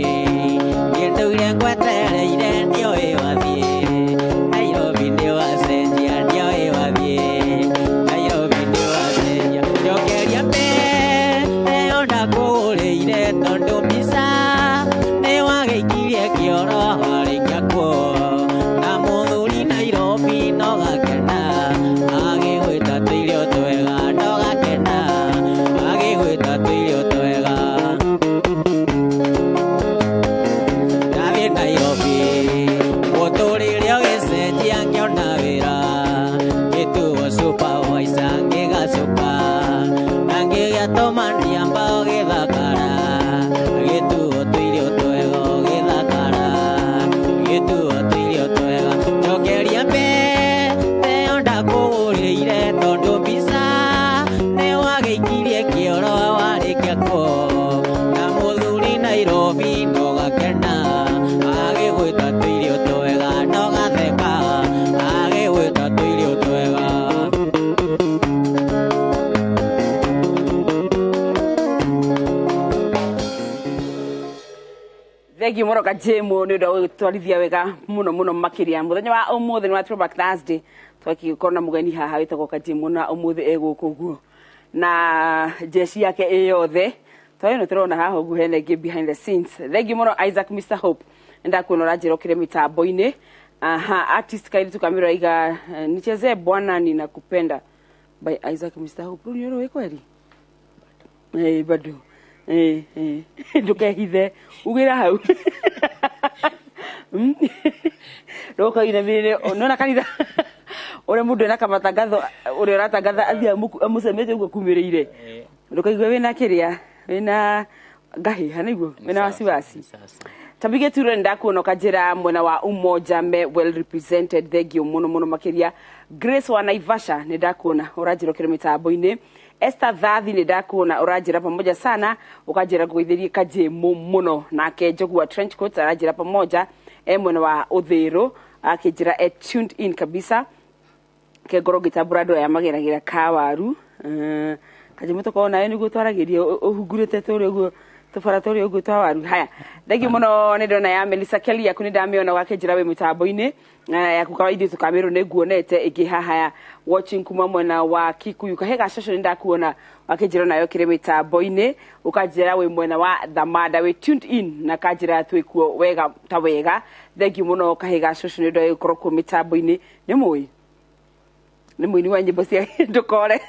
ngĩndũire ngwetereire ndioĩ wathiĩ Nairobi nĩwacenjia ndioĩ wathiĩ Nairobi nĩwacenjia njokeria mbere ndakũgũrĩire tondũ mbica nĩwagĩikirie kĩoro warĩkia kuo na mũthuri Nairobi no gakena agĩgwĩta tũirio twega no gakena agĩgwĩta tũirio twega. Ndathiĩ Nairobi mũtũrĩre ũgĩcenjia ngĩona wĩra ngĩtuo supervisor ngĩgacũka na ngĩgĩa tũmandiamba ũgĩthakara gĩtuo tũirio twega ũgĩthakara gĩtuo tũirio twega njokeria mbere ndakũgũrĩire tondũ mbica nĩwagĩikirie kĩoro warĩkia kuo na mũthuri Nairobi no gakena agĩgwĩta tũirio twega no gatheka agĩgwĩta tũirio twega. Thengiũ mũno Kajemo nĩ ũndũ wa gũtwarithia wega mũno mũno makĩria mũthenya wa ũmũthĩ nĩ wa Throwback Thursday twakĩkorwo na mũgeni haha wĩtagwo Kajemo na ũmũthĩ e gũkũ ũguo na jeshi yake ĩ yothe tondũ nĩ tũrona haha ũguo hena ĩngĩ behind the scenes. Thengiũ mũno Isaac Mr Hope nĩndakuona ũranjĩra ũkĩrĩ mĩtambo-inĩ. Aha, artist kairitu kamĩro aiga nichezee bwana ninakupenda by Isaac Mr Hope. Rĩu nĩ ũrũĩ kweri? Bado ndũkehithe ugĩra hau ndũkainamĩrĩre nona kanitha ũrĩa mũndũ ena kamatangatho ũrĩa ũratangatha athiĩ amũcemete ũguo kumĩrĩire ndũkaigue wĩna kĩrĩa wĩna ngahĩha nĩguo wĩna wasiwasi. Tabige ture ndakuona ũkanjĩra mwena wa Umoja me well represented thengiũ mũno mũno makĩria. Grace wa Naivasha nĩ ndakuona ũranjĩra ũkĩrĩ mĩtambo-inĩ. Esther Thathi nĩ ndakuona ũranjĩra pamoja sana ũkanjĩra ngũgeithĩrie Kajemo mũno. Nake Njogu wa trench coat aranjĩra pamoja e mwena wa Ũthĩrũ akĩnjĩra e tuned in kabisa ke ngorwo ngĩtambũra andũ aya mageragĩra kawaru. Kajemo tũkorwo nawe nĩguo twaragĩrie ũhungurĩte tũrĩa ũguo tũbara tũrĩa ũguo twa waru. Haya thengiũ mũno nĩ ndona ya Melissa Kelly yaku nĩ ndamĩona wakĩnjĩra wĩ mĩtambo-inĩ yaku kawaida tũkamĩrwo nĩ nguonete ĩngĩ haha ya watching kuma mwena wa Kikuyu kahe gacũcũ nĩ ndakuona wakĩnjĩra nayo kĩrĩ mĩtambo-inĩ ũkanjĩra wĩ mwena wa Thamanda wĩ tuned in na kanjĩra twĩkuo wega ta wega. Thengiũ mũno kahe gacũcũ nĩ ũndũ wa gũkorwo kuo mĩtambo-inĩ. Nĩ mũĩ Nĩ mũini wa nyĩmbo cia ndũkore.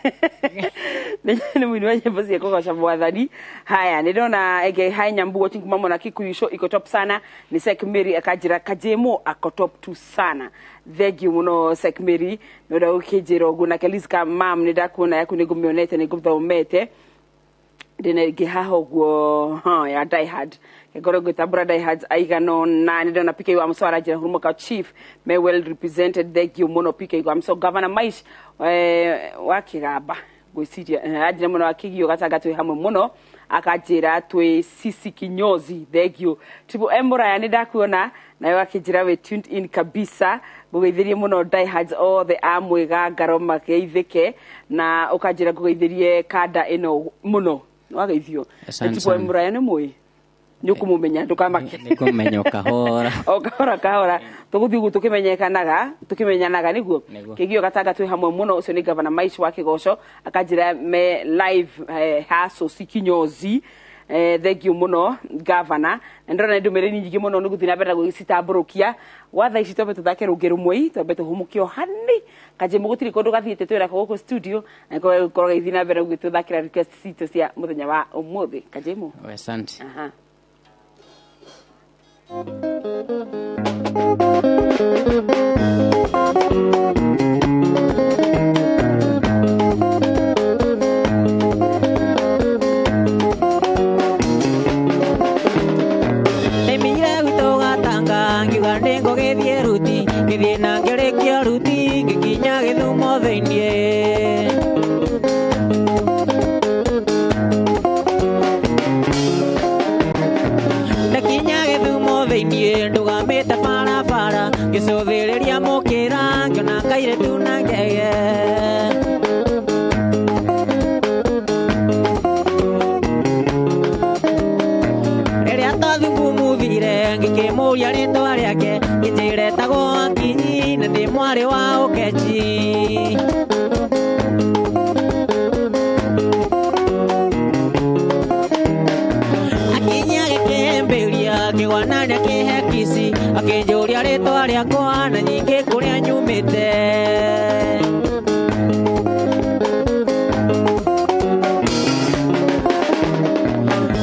Nĩ mũini wa nyĩmbo cia kũgoca mwathani. Haya, nĩ ndona ĩngĩ hi Nyambu watching kuma mwana Kikuyu show iko top sana. Nĩ Sek Mary akanjĩra Kajemo ako top tu sana. Thank you mũno Sek Mary nĩ ũndũ wa gũkĩnjĩra ũguo. Nake Liz mam nĩ ndakuona yaku nĩ ngũmĩonete nĩ ngũthomete. Ndĩna ĩngĩ haha ũguo ya Die Hard. Ngorwo ngĩtambũra Die Hard aigana ũna. Nĩ ndona PK wa Mũso aranjĩra Hurumuka Chief me well represented. Thank you mũno PK wa Mũso. Governor Maish wa Kĩgamba ngwĩciria anjĩra mũno wa Kĩgio Gatanga twĩ hamwe mũno, akanjĩra twĩ Sisi Kinyozi. Thank you. Triple M Mũraya nĩ ndakuona nawe akĩnjĩra we tuned in kabisa. Ngũgeithĩrie mũno Die Hards othe a mwĩga ngaro mageithĩke, na ũkanjĩra ngũgeithĩrie kanda ĩno mũno. Wageithio. Triple M Mũraya nĩ mũĩ nĩ ũkũmũmenya ndũkamake. Nĩ kũmenya o kahora. O kahora kahora tũgũthiĩ ũguo tũkĩmenyekanaga tũkĩmenyanaga nĩguo. Kĩgio Gatanga twĩ hamwe mũno. Ũcio nĩ Governor Maish wa Kĩgoco akanjĩra me live haco Kinyozi. Thank you mũno Governor. Na ndĩrona ndũmĩrĩri nyingĩ mũno nĩ gũthiĩ na mbere na gũgĩcitambũrũkia. Gwa thaa ici twambe tũthake rũngĩ rũmwe, twambe tũhũmũke o hanini. Kajemo gũtirĩ kũndũ gathiĩte twĩra gũkũ studio na gũkorwo gagĩthiĩ na mbere gũgĩtũthakĩra request citũ cia mũthenya wa ũmũthĩ. Kajemo. Asante. Aha. Ndaimire gwitũ Gatanga ngiuga nĩngũgĩthiĩ ruti, ngĩthiĩ na ngĩrĩkia ruti ngĩkinya Gĩthumo thĩiniĩ. Ndakinya Gĩthumo thĩiniĩ ndũgamĩte barabara, ngĩcũthĩrĩria mũkĩra ngĩona kairĩtu na ngege. Rĩrĩa twathungumuthire ngĩkĩmũria rĩtwa rĩake, ngĩnjĩra etagwo Akinyi na ndĩ mwarĩ wa Ũkechi. Akinyi agĩkĩhĩmbĩria akĩgwana akĩhe kici, akĩnjũria rĩtwa rĩakwa na nyingĩ kũrĩa nyumĩte.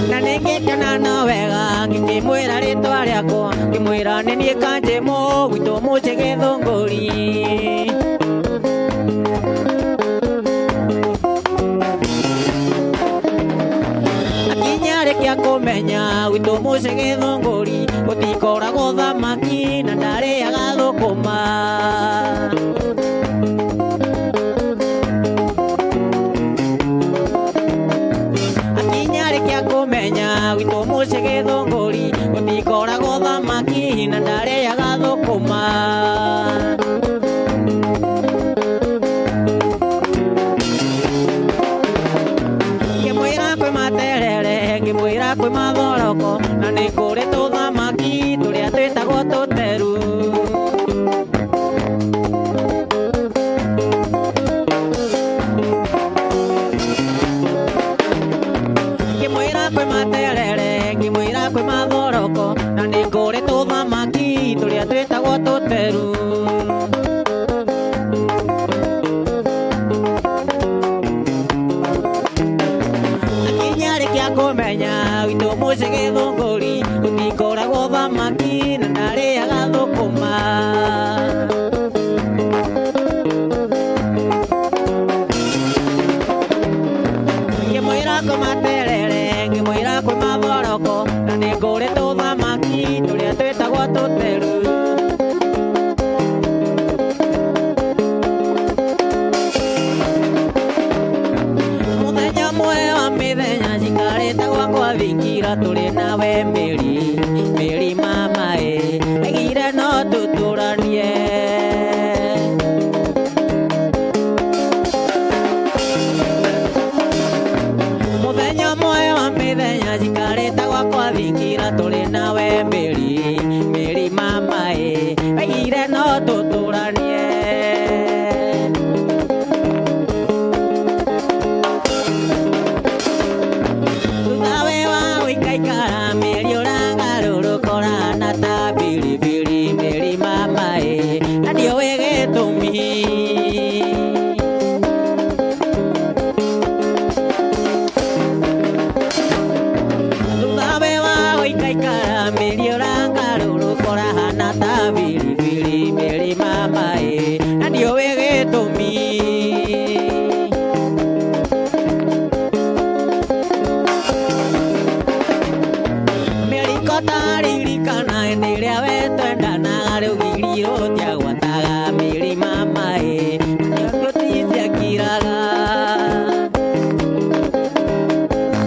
Na nĩngĩkena no wega ngĩkĩmwĩra rĩtwa rĩakwa, ngĩmwĩra nĩ niĩ Kanjemo gwitũ mũciĩ Gĩthũngũri. Akinyi arĩkia kũmenya gwitũ mũciĩ Gĩthũngũri gũtikoragwo thamaki na ndarĩaga thũkũma. Akinyi arĩkia kũmenya gwitũ mũciĩ Gĩthũngũri gũtikoragwo thamaki na ndarĩaga thũkũma. Ngĩmwĩra kwĩ materere, ngĩmwĩra kwĩ mathoroko, na nĩ kũrĩ tũthamaki tũrĩa twĩtagwo tũteru. Ngĩmwĩra kwĩ materere, ngĩmwĩra kwĩ mathoroko, na nĩ kũrĩ tũthamaki tũrĩa twĩtagwo tũteru. Akinyi arĩkia kũmenya gwitũ mũciĩ Gĩthũngũri gũtikoragwo thamaki na ndarĩaga thũkũma. Ngĩmwĩra kwĩ materere, ngĩmwĩra kwĩ mathoroko, na nĩ kũrĩ tũthamaki tũrĩa twĩtagwo tũteru. Mũthenya ũmwe wa mĩthenya njikarĩte gwakwa thingira tũrĩ nawe Mary, Mary mama Mĩriũranga rũrũkora hana ta biribiri mĩrĩ mama ĩ na ndiũĩ gĩtũmi. Mĩriko taririkana hĩndĩ ĩrĩa we twendanaga rũgiri rũtiagwataga mĩrĩ mama ĩ rũtitiakiraga.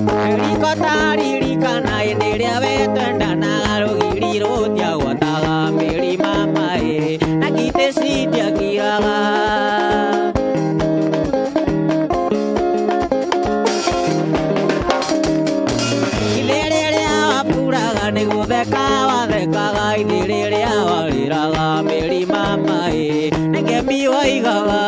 Mĩriko taririkana hĩndĩ ĩrĩa we twendanaga rũgiri rũtiagwataga mĩrĩ mama ĩ na ngitĩ citiakiraga. Ithe rĩrĩa wapuraga nĩ gũtheka wathekaga, ithe rĩrĩa warĩraga mĩrĩ mama ĩ nĩ ngemi waigaga.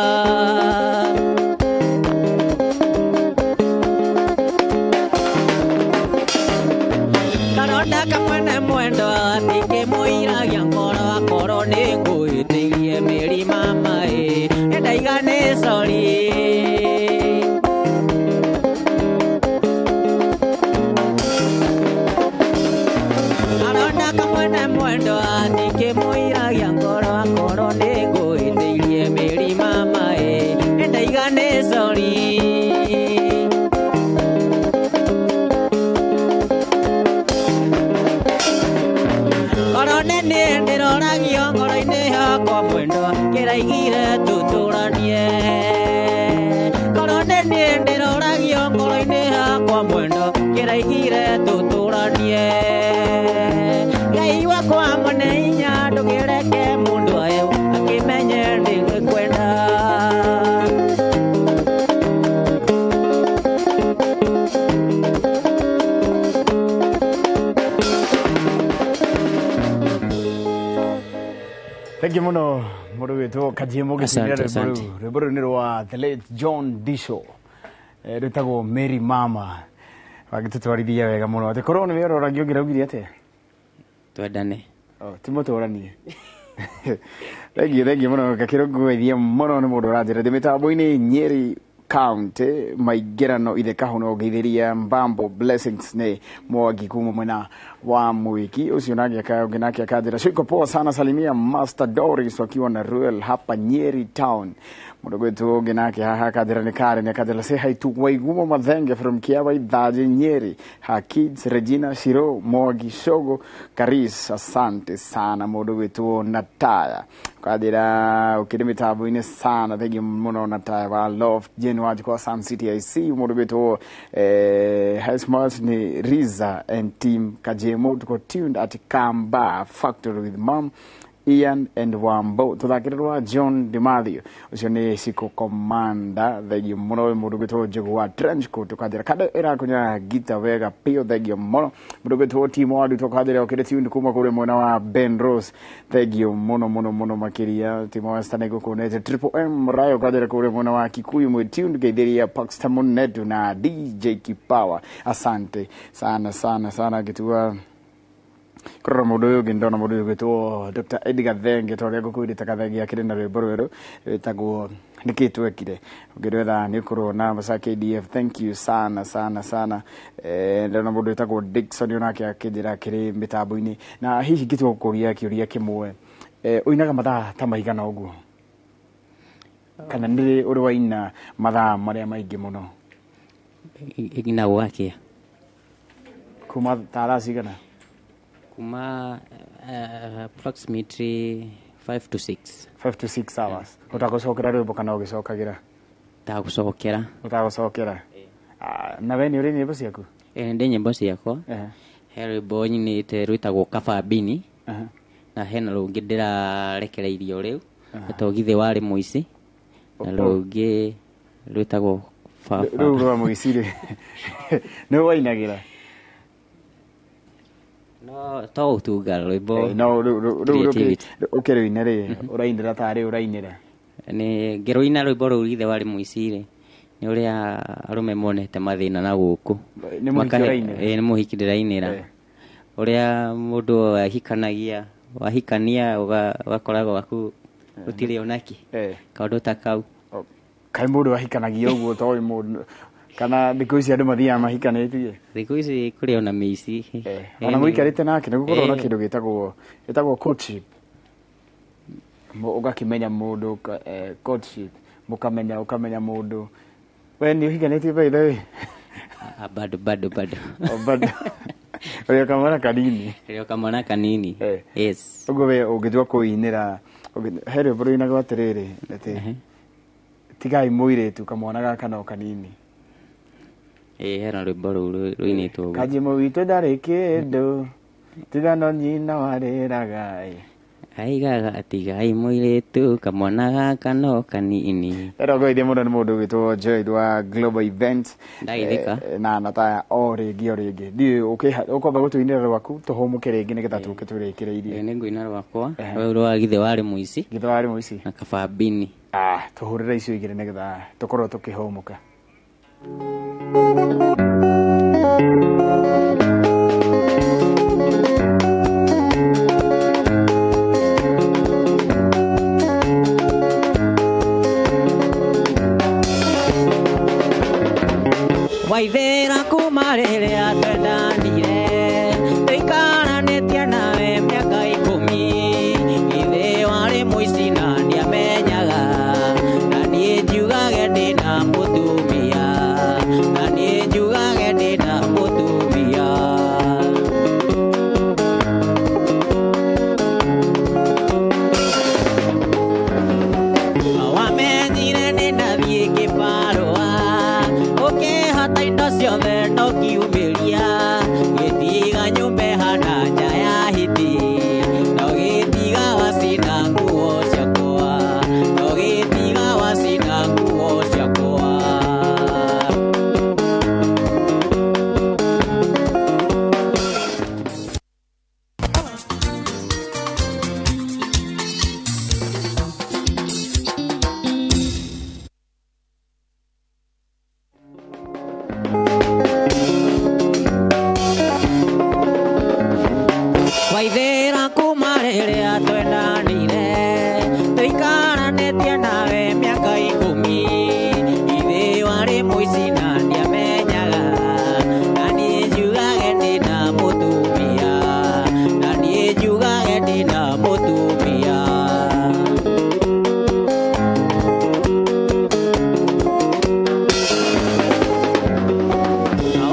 Karonda kamwene mwendo atikĩmũiragia ngoro akorwo nĩ ngũhĩtĩirie mĩrĩ mama ĩ ndaiga nĩ sorry. Karonda kamwene mwendo atikĩmũiragia ngoro akorwo nĩ ngũhĩtĩirie mĩrĩ mama ĩ ndaiga nĩ sorry. Korwo nĩ niĩ ndĩroragio ngoro-inĩ yakwa mwendwa kĩraigire tũtũranie. Korwo nĩ niĩ ndĩroragio ngoro-inĩ yakwa mwendwa kĩraigire tũtũranie. Ngai wakwa mwene hinya ndũkĩreke mũndũ ayũ akĩmenye ndĩgũkwenda. Thank you muno mũndũ wĩtwo Kajimu gĩcinĩra Asante, rwĩmbo asante. rũu. Rwĩmbo rũu nĩ rwa the late John Disho, rwĩtagwo Mary Mama. Wagĩtũtwarithia wega mũno atĩ korwo nĩwe ũroragia ũngĩraugire atĩa? Twendane. Oh, ti mũtũranie. Thengiũ, thengiũ mũno gakĩrũ ngũgeithia mũno nĩ mũndũ ũranjĩra ndĩ mĩtambo-inĩ Nyeri County maingĩrano ithe kahuno ngeithĩria Mbambo Blessings nĩ Mwangi kuma mwena wa Mwiki ũcio nake ũngĩ nake akanjĩra shiko poa sana salimia Master Doris wakiwa na Ruel hapa Nyeri Town. Mũndũ gwĩtwo ũngĩ nake haha akanjĩra nĩ Karen akanjĩra say hi to Waigumo Mathenge from Kiawa Ithaji Nyeri, her kids Regina Shiro Mwangi Shogo Karis, asante sana. Mũndũ gwĩtwo Nataya kanjĩra ũkĩrĩ mĩtambo-inĩ sana, thengiũ mũno Nataya wa Love Jane Wanjikwa Sun City IC. Mũndũ gwĩtwo High Smart nĩ Riza and team Kajemo tuko tuned at Kamba Factory with mom Ian and Wambo tuthakĩre rwa John DiMathio ũcio nĩ Shiko Commander, thengiũ mũno. Mũndũ gwĩtwo Njũgũ wa trench coat ũkanjĩra kada ĩrakunya gita wega piũ, thengiũ mũno. Mũndũ gwĩtwo Timo wa Nduto ũkanjĩra ũkĩrĩ tuned kuma kũrĩ mwena wa Ben Rose, thengiũ mũno mũno mũno makĩria. Timo Western nĩngũkuonete. Triple M Rayo ũkanjĩra kũrĩ mwena wa Kikuyu mwĩ tuned, ngeithĩria Paxton Munetu na DJ Kipawa, asante sana sana sana. Ngĩtua kũrora mũndũ ũyũ ũngĩ ndona mũndũ ũyũ ũgwĩtwo Dr. Edgar Thenge ta ũrĩa ngũkwĩrĩte Gathenge akĩrĩ na rwĩmbo rwerũ rwĩtagwo nĩkĩ twekire ũngĩrwetha nĩ ũkũrona Masa KDF, thank you sana sana sana. Ndona mũndũ wĩtagwo Dickson onake akĩnjĩra akĩrĩ mĩtambo-inĩ na hihi ngĩtua gũkũria kĩũria kĩmwe, ũinaga mathaa ta maigana ũguo kana nĩ ũrĩ waina mathaa marĩa maingĩ mũno? Ina gwakia kuma ta thaa cigana? Kuma approximately 5 to 6. 5 to 6 hours ũtagũcokera rwĩmbo kana ũgĩcokagĩra? Tagũcokera. Ũtagũcokera. Na we nĩ ũrĩ nyĩmbo ciaku? Ndĩ nyĩmbo ciakwa. He rwĩmbo nyinĩte rwĩtagwo Kabambini na hena rũngĩ ndĩrarekereirio rĩu rwĩtagwo Githĩ warĩ mũici na rũngĩ rwĩtagwo Baba. Rũu rwa mũici rĩ nĩ wainagĩra? No to ũtunga rwĩmbo. No rĩu Creativity. ũkĩrũina rĩ ũrainĩra tarĩ ũrainĩra? Nĩ ngĩrũina rwĩmbo rũu Githĩ warĩ mũici rĩ nĩ ũrĩa arũme monete mathĩna na gũkũ. Nĩ mũhiki ũrainĩra? Ĩĩ nĩ mũhiki ndĩrainĩra. Ũrĩa mũndũ ahikanagia wahikania ũgakora gwaku gũtirĩ onakĩ kaũndũ ta kau. Kaĩ mũndũ ahikanagia ũguo toĩ mũndũ Kana thikũ ici andũ mathiaga mahikanĩtie? Thikũ ici kũrĩ ona mĩici. Ona mũikarĩte nake nĩ gũkorwo na kĩndũ gĩtagwo courtship. Ũgakĩmenya mũndũ, courtship, mũkamenya, ũkamenya mũndũ. We nĩ ũhikanĩtie by the way? Ah, bado bado bado. Oh, bado. Ũrĩ o kamwana kanini. Ũrĩ o kamwana kanini. Yes. Ũguo we ũngĩtua kũinĩra, he rwĩmbo rũinagwo atĩrĩrĩ, atĩ tigai mũirĩtu kamwana gaka no kanini. Ĩĩ, hena rwĩmbo rũu rũinĩtwo ũguo. Kajimũ witũ ndarĩ kĩndũ, tiga no nyina warĩraga ĩ. Aigaga tigai mũirĩtu kamwana gaka no kanini. Ĩrongoreirie mũno nĩ mũndũ ũgwĩtwo Joy wa Global Event. Ndageithĩka. Na nataya o rĩngĩ o rĩngĩ. Ndiũĩ ũkwamba gũtũinĩra rwaku tũhũmũke rĩngĩ nĩgetha tũke tũrĩkĩrĩirie. Nĩ ngũina rwakwa. Rũu rwa githĩ warĩ mũici. Githĩ warĩ mũici. Na kabambini. Ah, tũhũrĩre icio igĩrĩ nĩgetha tũkorwo tũkĩhũmũka. Waithĩra kuma rĩrĩa twendanire, tũikaranĩtie nawe mĩaka 10. Githĩ warĩ mũici na ndiamenyaga, na niĩ njiugage ndĩna mũtumia, na niĩ njiugage ndĩna mũtumia. Wamenyire nĩ ndathiĩ kĩbarũa, ũkĩhata indo ciothe no kiumĩria, gĩtiga nyũmba ĩhana nja ya hiti, no gĩtiga wacina nguo ciakwa, no gĩtiga wacina nguo ciakwa. Waithĩra kuma rĩrĩa twendanire, tũikaranĩtie nawe mĩaka 10. Githĩ warĩ mũici na ndiamenyaga, na niĩ njiugage ndĩna mũtumia, na niĩ njiugage ndĩna mũtumia.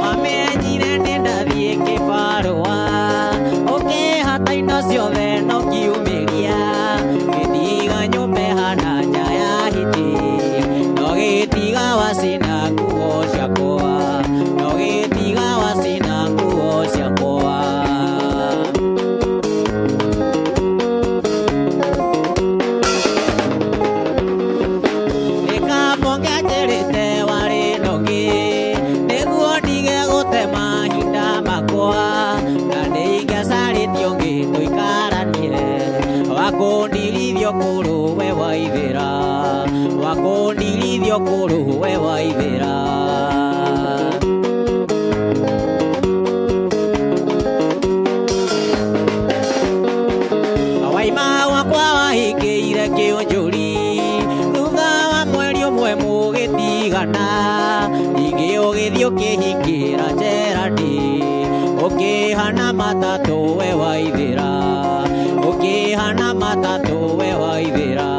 Wamenyire nĩ ndathiĩ kĩbarũa, ũkĩhata indo ciothe no kiumĩria, gĩtiga nyũmba ĩhana nja ya hiti, no gĩtiga wacina nguo ciakwa, no gĩtiga wacina nguo ciakwa. Nĩkambonganjĩrĩte warĩ na ũngĩ, nĩguo ndige gũte mahinda makwa, na nĩingĩacarĩtie ũngĩ tũikaranie, wakũndirithio kũrũ we waithĩra, wakũndirithio kũrũ we waithĩra. Waima wakwa wahingĩire kĩũnjũri, thutha wa mweri ũmwe mũgĩtigana, ningĩ ũgĩthiĩ ũkĩhingĩra Gerald, ũkĩhana matatũ we waithĩra, ũkĩhana matatũ we waithĩra.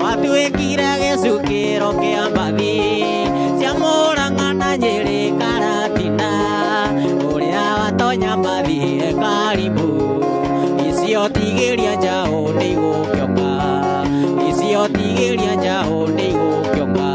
Watuĩkire gĩcukĩro kĩa mbathi cia Mũrang'a na Nyĩrĩ Karatina, ũrĩa watonya mbathi ekarimũ, icio tigĩria njaũ nĩigũkĩonga, icio tigĩria njaũ nĩigũkĩonga.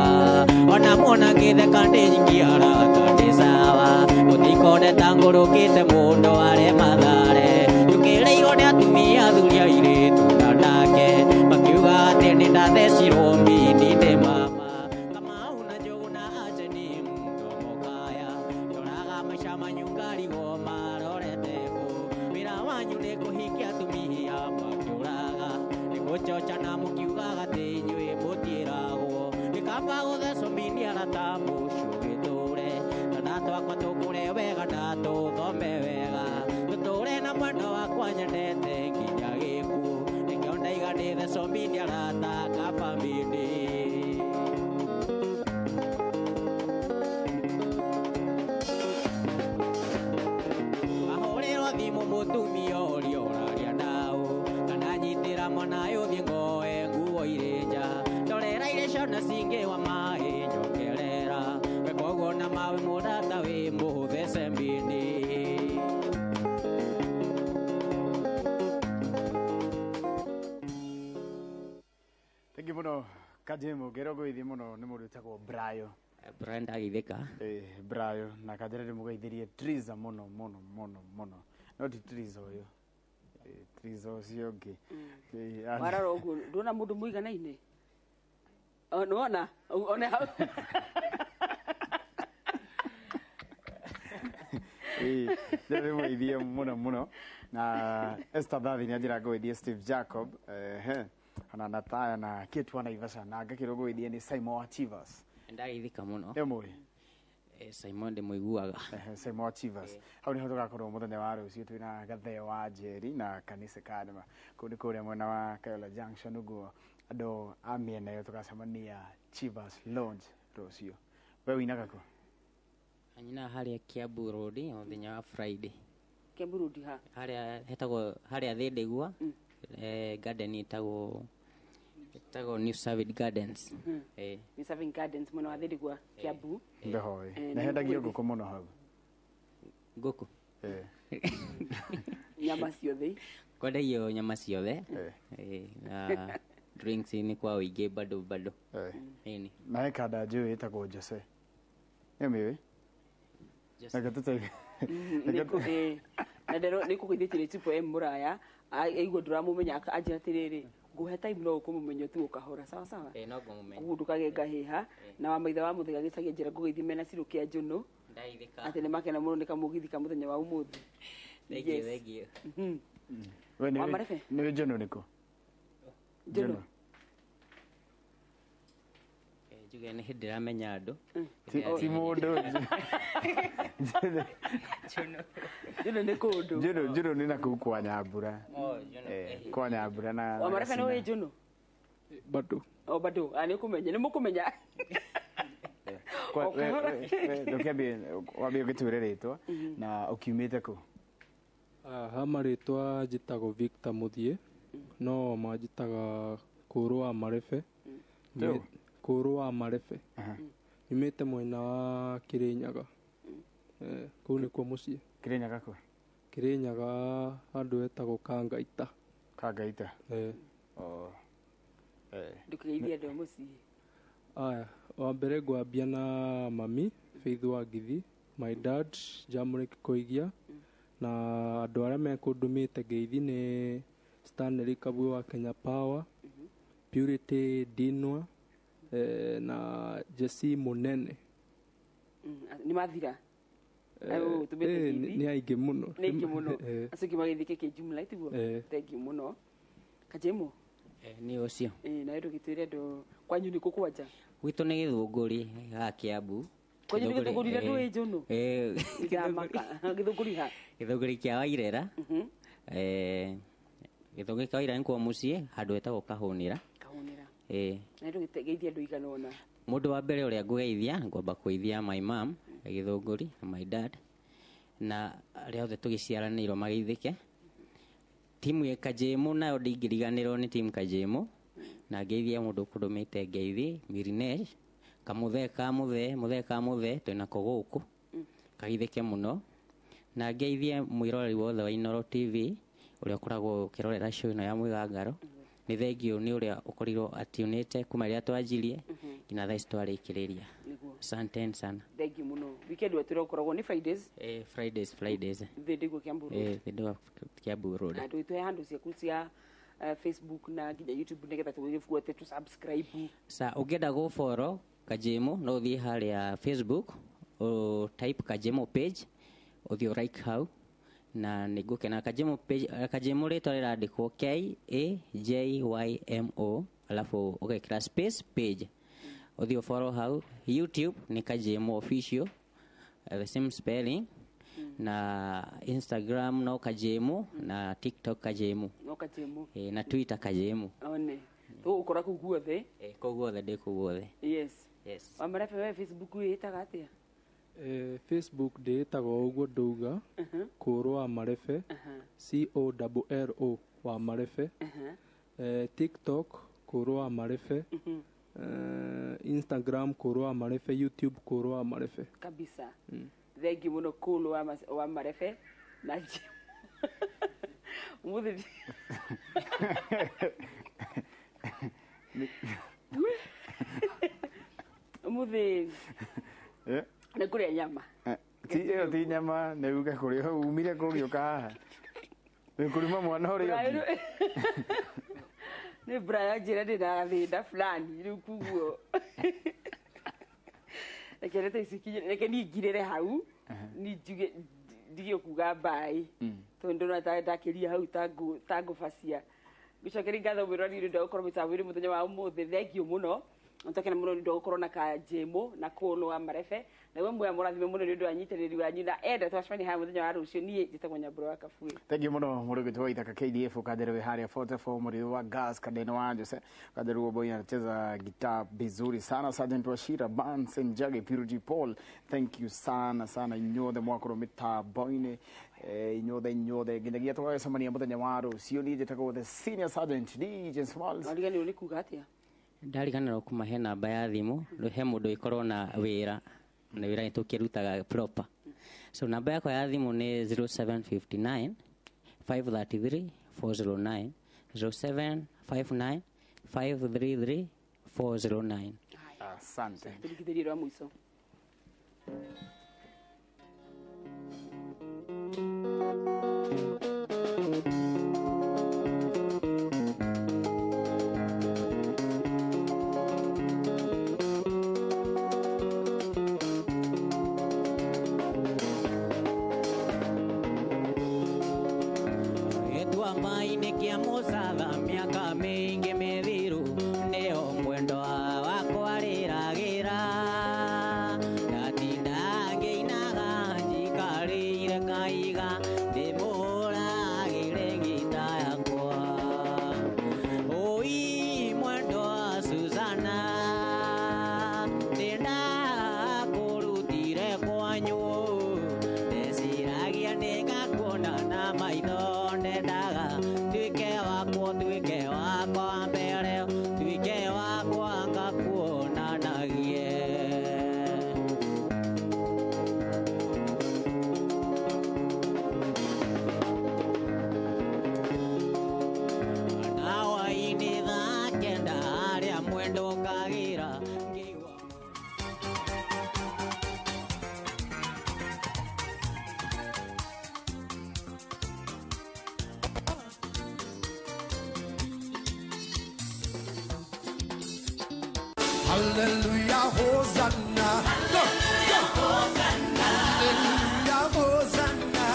Ona muona ngĩtheka ndĩ nyingĩ arata ndĩ sawa, mũtikone ta ngũrũkĩte mũno arĩa Mathare, njũkĩrĩirwo nĩ atumia athuri airĩtu na anake, makiuga atĩ nĩ ndathecirwo mbini nĩ mama. Kamau na Njũgũ na Anjeni mdomokaya, ndoraga maica manyu ngarigwo marorete kũ, wĩra wanyu nĩ kũhikia atumia makĩũraga, nĩ gũchocha na mũkiugaga atĩ inyuĩ mũtiĩragwo, nĩ kaba gũthecwo mbini arata mũciĩ ũgĩtũre, twana twakwa tũkũre wega na tũthome wega, tũtũre na mwendwa wakwa nyendete nginya gĩkuũ, Mũtumia ũrĩa ũraria nao kana nyitĩra mwana ũthiĩ ngoe nguo irĩ nja ndorera irĩ ciana cingĩwa maĩ njokerera wekoguo na mawe mũrata wĩ mũthece mbini. Thengi muno Kajemo ngero gwithie muno ni mundu witagwo Brayo. Brian ndagithika. Brayo na kanjĩra ndĩmũgeithirie Triza mũno mũno mũno mũno no ti Triza ũyũ, Triza ũcio ũngĩ. Warora ũguo ndũna mũndũ mũiganaine nĩwona one hau. Ndĩmũgeithie mũno mũno na Esther Thathi nĩ anjĩra ngũgeithie Steve Jacob ona Nataya na Kate wa Naivasha na ngakĩrwo ngũgeithie nĩ Simon Achievers. Ndagithika muno. Nĩ Simon ndĩmũiguaga. Simon Achievers. Hau nĩho tũgakorwo mũthenya wa rũciũ twĩna Gatheo wa Njeri na Kanisa Kanema. Kũu nĩ kũrĩa mwena wa Kayola Junction ũguo andũ a mĩena ĩyo tũgacemania Chivas Lounge rũciũ. We winaga kũ? Nyina harĩa Kiambu Road mũthenya wa Friday. Kiambu Road ha? Harĩa hetagwo harĩa Thĩndĩgua garden ĩtagwo New Service Gardens. New Service Gardens mwena wa Thĩndĩgua Kiambu. Ndehoe. Na hendagio ngũkũ mũno hau. Ngũkũ? Nyama ciothe. Kwendagio nyama ciothe. Na drinks ni kwa ũingĩ bado bado. Na he kanda njũĩ ĩtagwo Jose. Nĩ ũmĩũĩ? Na ndero nĩ kũgeithĩtie Triple M mũraya aigua ndũramũmenya anjĩra atĩrĩrĩ nguhe time no ũkũmũmenya tu ũkahora sawa sawa. No ngũmũmenya. Koguo ndũkage ngahĩha na wa maitha wa mũthenya gĩcagia njĩra ngũgeithie mena Cirũ kĩa Njũnũ. Ndaithĩka. Atĩ nĩ makena mũno nĩ kamũgithi ka mũthenya wa ũmũthĩ. Thengiũ thengiũ. We nĩ Njũnũ nĩkũ? Njũnũ. Njuge nĩ hĩndĩ ndĩramenya andũ. Ti mũndũ. Njũnũ nĩ kũndũ. Njũnũ nĩ nakũu kwa Nyambura. Kwa Nyambura na wa Marebe nĩ wĩ Njũnũ? Bado. O bado, nĩ ũkũmenya, nĩ mũkũmenya. Ndũkĩambie wambie ũgĩtwĩre rĩtwa na ũkiumĩte kũ? Ha marĩtwa njĩtagwo Victor Mũthiĩ no manjĩtaga Kũrũ wa Marebe. Kũrũ wa Marebe. Nyumĩte mwena wa Kĩrĩnyaga. Kũu nĩkuo mũciĩ. Kĩrĩnyaga kũ? Kĩrĩnyaga handũ hetagwo Kangaita. Kangaita? Ndũkĩgeithie andũ a mũciĩ. Aya, wa mbere ngwambia na mami Faith Wangithi, my dad Jamrick Koigia na andũ arĩa mekũndũmĩte ngeithi nĩ Stanley Kabwe wa Kenya Power, Purity Dinwa na Jesse Munene. Nĩ mathira? Nĩ aingĩ mũno. Nĩ aingĩ mũno. Acio angĩ magĩthiĩ KK Jumla tiguo? Thengiũ mũno. Kajemo? Nĩ ũcio. Nawe ndũgĩtwĩre andũ kwanyu nĩ kũ kwanja? Gwitũ nĩ Gĩthũngũri haha Kiambu. Kwanyu nĩ Gĩthũngũri na ndũĩ Njũnũ? Ndamaka. Gĩthũngũri ha? Gĩthũngũri kĩa Wairera. Gĩthũngũri kĩa Wairera nĩkuo mũciĩ handũ hetagwo Kahũnĩra. Kahũnĩra. Na ndũgĩgeithie andũ igana ũna. Mũndũ wa mbere ũrĩa ngũgeithia ngwamba kũgeithia my mom Gĩthũngũri na my dad na arĩa othe tũgĩciaranĩirwo mageithĩke. Timu ya Kajemo nayo ndingĩriganĩrwo nĩ timu Kajemo na ngeithie mũndũ ũkũndũmĩte ngeithi Mirinesh kamũthee ka mũthee mũthee ka mũthee twĩnako gũkũ kageithĩke mũno na ngeithie mwĩroreri wothe wa Inooro TV ũrĩa ũkoragwo ũkĩrorera show ĩno ya Mwĩgangaro. Nĩ thengiũ nĩ ũrĩa ũkorirwo atiunĩte kuma rĩrĩa twanjirie nginya thaa ici twarĩkĩrĩria. Asante sana. Thengiũ mũno. Weekend wetwĩra ũkoragwo nĩ Fridays? Fridays, Fridays. Thĩndĩgua Kiambu Road. Thĩndĩgua Kiambu Road. Na ndũgĩtũhe handũ ciaku cia Facebook na nginya YouTube nĩgetha tũgĩbuate tũ subscribe. Sa ũngĩenda gũ follow Kajemo no ũthiĩ harĩa Facebook o type Kajemo page ũthiĩ ũ like hau na nĩngũkena. Kajemo page, Kajemo rĩtwa rĩrandĩkwo K A J Y M O alafu ũgekĩra space page ũthiĩ ũ follow hau. YouTube nĩ Kajemo official, the same spelling na Instagram no Kajemo na TikTok Kajemo. No Kajemo. Na Twitter Kajemo. One. Tũgũkora kũu guothe? Kũu guothe ndĩ kũu guothe. Yes. Yes. Wa Marebe we Facebook wĩĩtaga atĩa? Facebook ndĩĩtagwo ũguo ndauga, Kũrũ wa Marebe, Collo wa Marebe. TikTok Kũrũ wa Marebe, Instagram Kũrũ wa Marebe, YouTube Kũrũ wa Marebe. Kabisa. Thengi muno Kũrũ wa Marebe na Jim. Umuthi umuthi nĩ kũrĩa nyama. Ti ĩyo ti nyama, nĩ uge kũrĩa umire kũgĩũka haha nĩ kũruma mwana ũrĩa ũngĩ. Nĩ Brian njĩra ndĩna gathĩna fulani rĩu kuguo reke ndeto ici ikinye, reke niĩ ngirĩre hau ni njuge ndige kuga mbaĩ tondũ ndona ta ndakĩria hau ta ngũbacia. Ngũcokeria ngatho mwĩroreri nĩ ũndũ wa gũkorwo mĩtambo-inĩ mũthenya wa ũmũthĩ. Thengiũ mũno, nĩtwakena mũno nĩ ũndũ wa gũkorwo na Kanjĩmũ na Kũlũ wa Marebe, na we muoya mũrathime mũno nĩ ũndũ wa nyitanĩri wanyu, na enda twacemania haha mũthenya wa rũciũ. Niĩ njĩtagwo Nyambura wa Kabui. Thank you muno mũrũgĩtwo wa Ithaka KDF Kanjeru wĩ harĩa 44 mũrĩthi wa gas Kadeno wa Jose Kanjeru Boy anacheza guitar vizuri sana. Sergeant Wachira Bansen Njage Purity Paul, thank you sana sana inyuothe mwakorwo mĩtambo-inĩ, inyuothe nginyagia tũgagĩcemania mũthenya wa rũciũ. Niĩ njĩtagwo the senior sergeant DJ Smalls. Wariganĩrwo nĩ kuga atĩa? Ndariganĩrwo kũmahe namba ya thimũ, he mũndũ ĩkorwo na wĩra na wĩra nĩtũkĩrutaga proper. So namba yakwa ya thimũ nĩ 0759 533 409, 0759 533 409. Asante. Tũrigithĩrie rwa mũico. Gĩtuamba-inĩ kĩa Mũcatha mĩaka mĩingĩ mĩthiru nĩyo mwendwa wakwa rĩragĩra, ndatinda ngĩinaga njikarĩire kaiga ndĩmũhũragĩre ngita yakwa. Oi mwendwa Susana, ndĩndakũrutire kwanyu, ndeciragia nĩngakuona na maitho, ndendaga tuĩke wakwa, tuĩke wakwa mbere, tuĩke wakwa ngakuonanagie. Ndawa-inĩ thaa kenda harĩa mwendo ngagĩra ngĩigua. Hallelujah, Hosanna. Hallelujah, Hosanna. Hallelujah, Hosanna.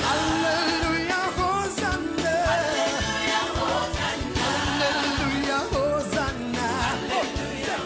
Hallelujah, Hosanna. Hallelujah, Hosanna. Hallelujah, Hosanna. Hallelujah.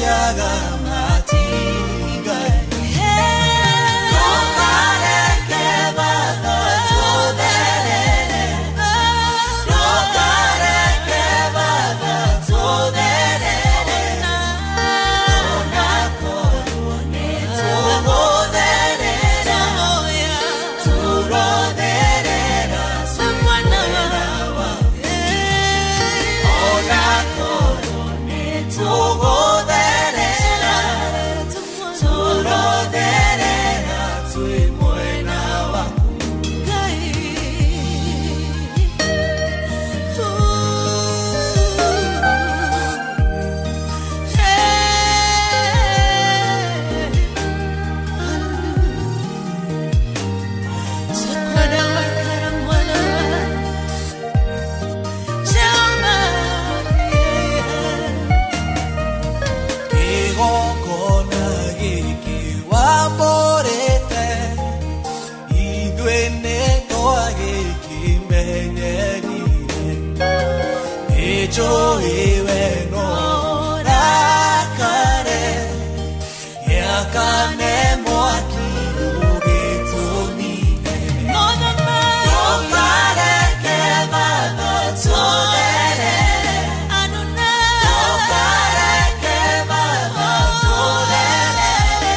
mathiaga matigaine. Ndũkareke Baba tũtherere, ndũkareke Baba tũtherere, onakorwo nĩ tũgũtherera, tũrotherera twĩ mwena waku. Onakorwo nĩ tũgũtherera, tũrotherera twĩ mwena waku. Kĩgongona gĩkĩ wambũrĩte, ithuĩ nĩtwagĩkĩmenyerire. Nĩnjũĩ we no ũrakare, gĩakane mwaki ũgĩtũnine. Ndũkareke Baba tũtherere, ndũkareke Baba tũtherere,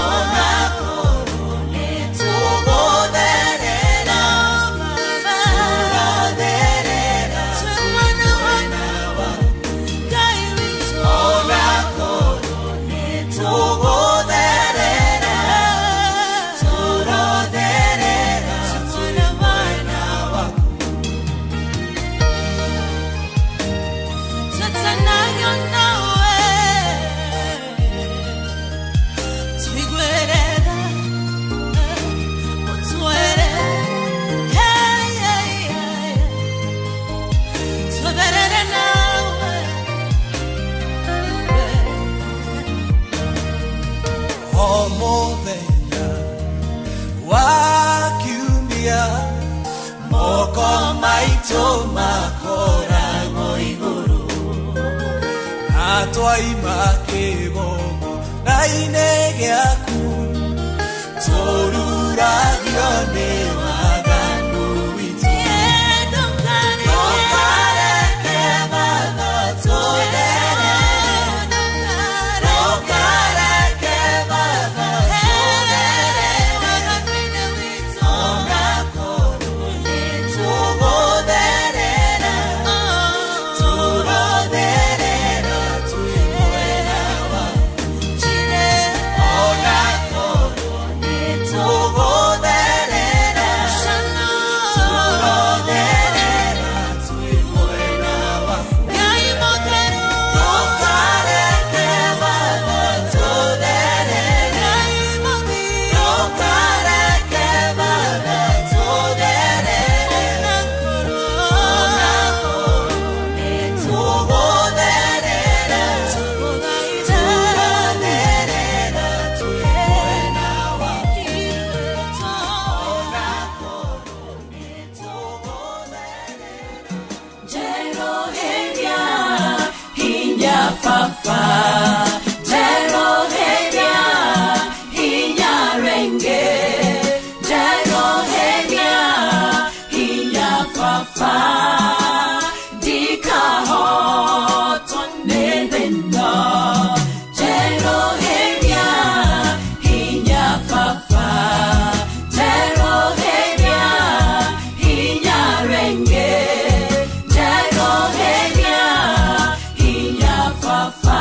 onakorwo nĩ tũgũtherera, tũrotherera twĩ mwena waku. Onakorwo nĩ tũgũtherera, tũrotherera twĩ mwena waku. O mũthenya wa kiumia, moko maitũ makoragwo igũrũ, na twaima kĩgongona-inĩ gĩaku, tũruragio nĩ waganu witũ. Ndũkareke Baba tũtherere, ndũkareke Baba tũtherere, onakorwo nĩ tũgũtherera, tũrotherera twĩ mwena waku. Onakorwo nĩ tũgũtherera, tũrotherera twĩ mwena waku. Ndũkareke Baba tũtherere, ndũkareke Baba tũtherere, onakorwo nĩ tũgũtherera, tũrotherera twĩ mwena waku. Onakorwo nĩ tũgũtherera. Jeroheria, hinya papa. Jeroheria, hinya renge. Jeroheria, hinya papa. Dikahoto netheno. Jeroheria, hinya papa. Jeroheria, hinya renge. Jeroheria, hinya papa.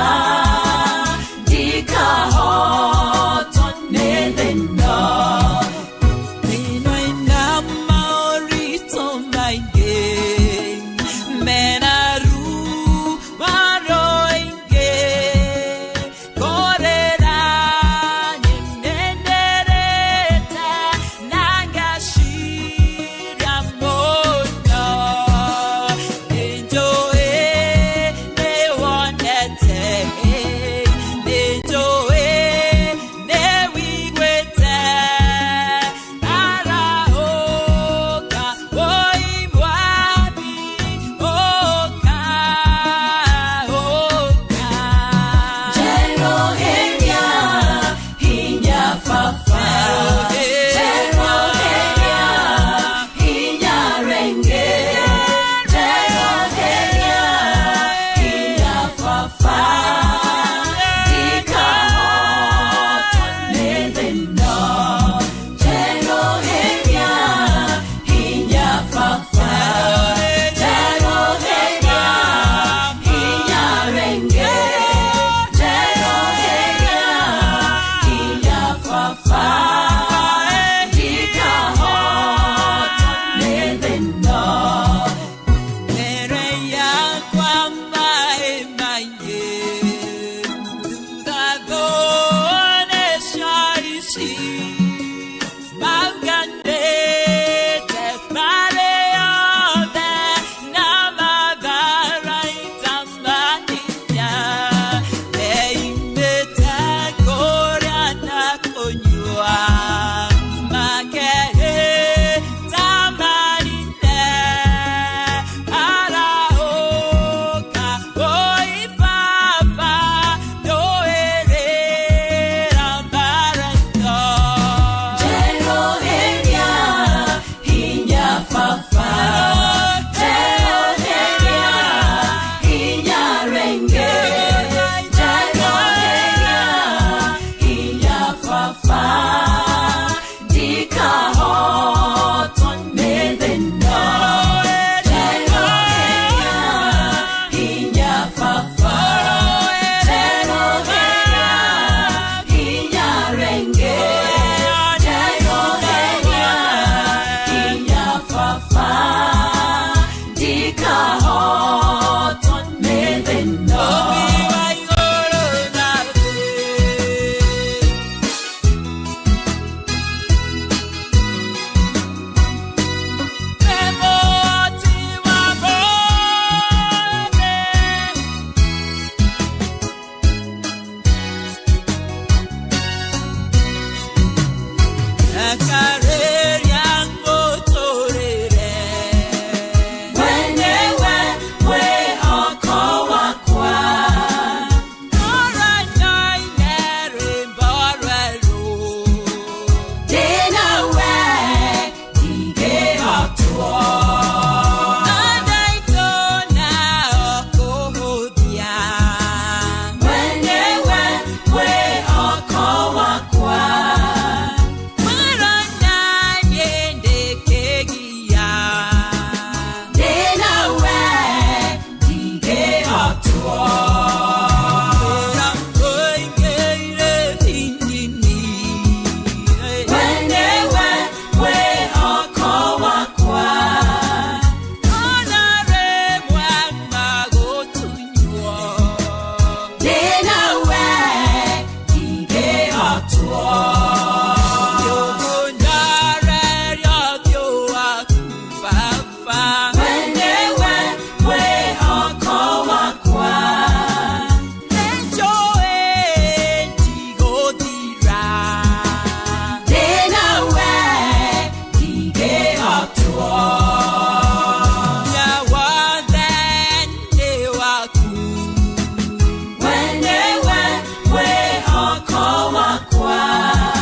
Wakwa.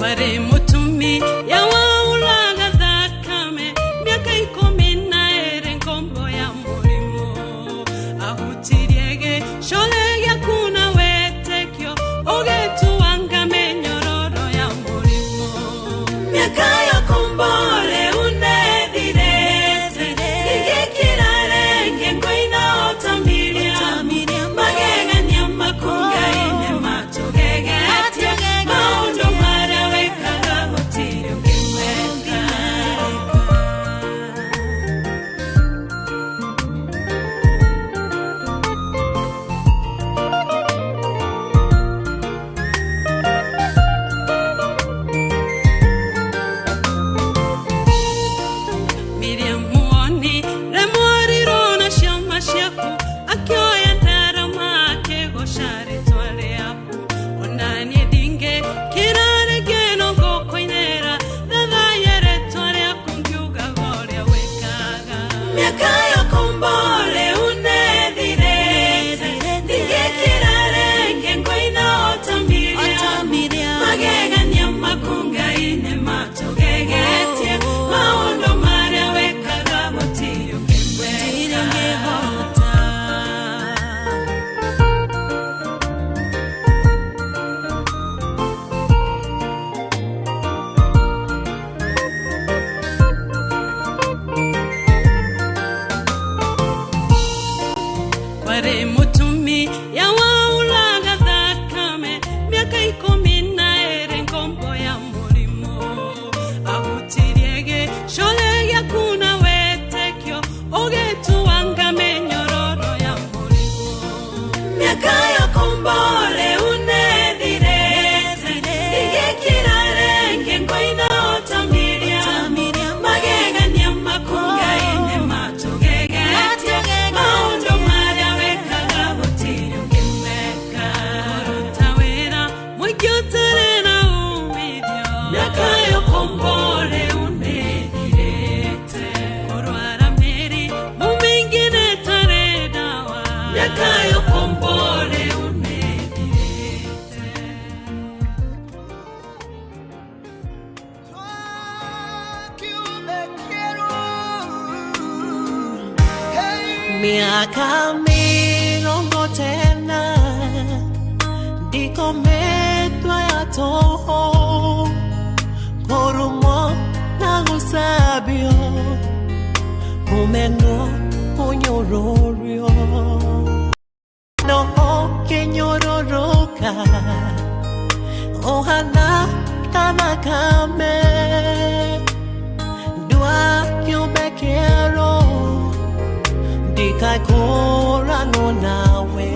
Kwari mutumi ya waulaga thakame miaka 12 ngombo ya murimo ahutiriege shole gyakuna wetekio ogetuanga menyororo ya murimo miaka ya kombole unethirete igikirarenge ngoina otamiria magegania makungaine matugegetie maundu maria wekaga gutiri ũngĩmeka. Miriam muoni remwarirwo na ciama ciaku akĩoya ndarama akĩgoca rĩtwa rĩaku ona niĩ ndingĩkĩra rĩngĩ no ngũkũinĩra thathaia rĩtwa rĩaku ngiugaga ũrĩa wĩkaga mĩaka ya kombole unethirĩte ndingĩkĩra rĩngĩ ngũina ota Miriam magegania maku Ngai nĩmatũgegetie maũndũ marĩa wekaga gũtirĩ ũngĩmwĩka. Kwari mutumi ya waulaga thakame miaka 12 ngombo ya murimo ahutiriege shole gyakuna wetekio ogetuanga menyororo ya murimo miaka ya kombole unethirete ndingĩkĩra rĩngĩ ngũina ota Miriam magegania maku Ngai nĩmatũgegetie maũndũ marĩa wekaga gũtirĩ ũngĩmeka kũruta wĩra mũingĩ ũtarĩ na uumithio mĩaka ya kombole unethirĩte kũrwara mĩrimũ mĩingĩ na ĩtarĩ ndawa mĩaka ya kombole unethirĩte. Miaka 90 ndikometwa ya toho korumo na gusabio kumeno kunyororio no kenyororoka ohana kanakame dwa kyubekero ndikakorano nawe.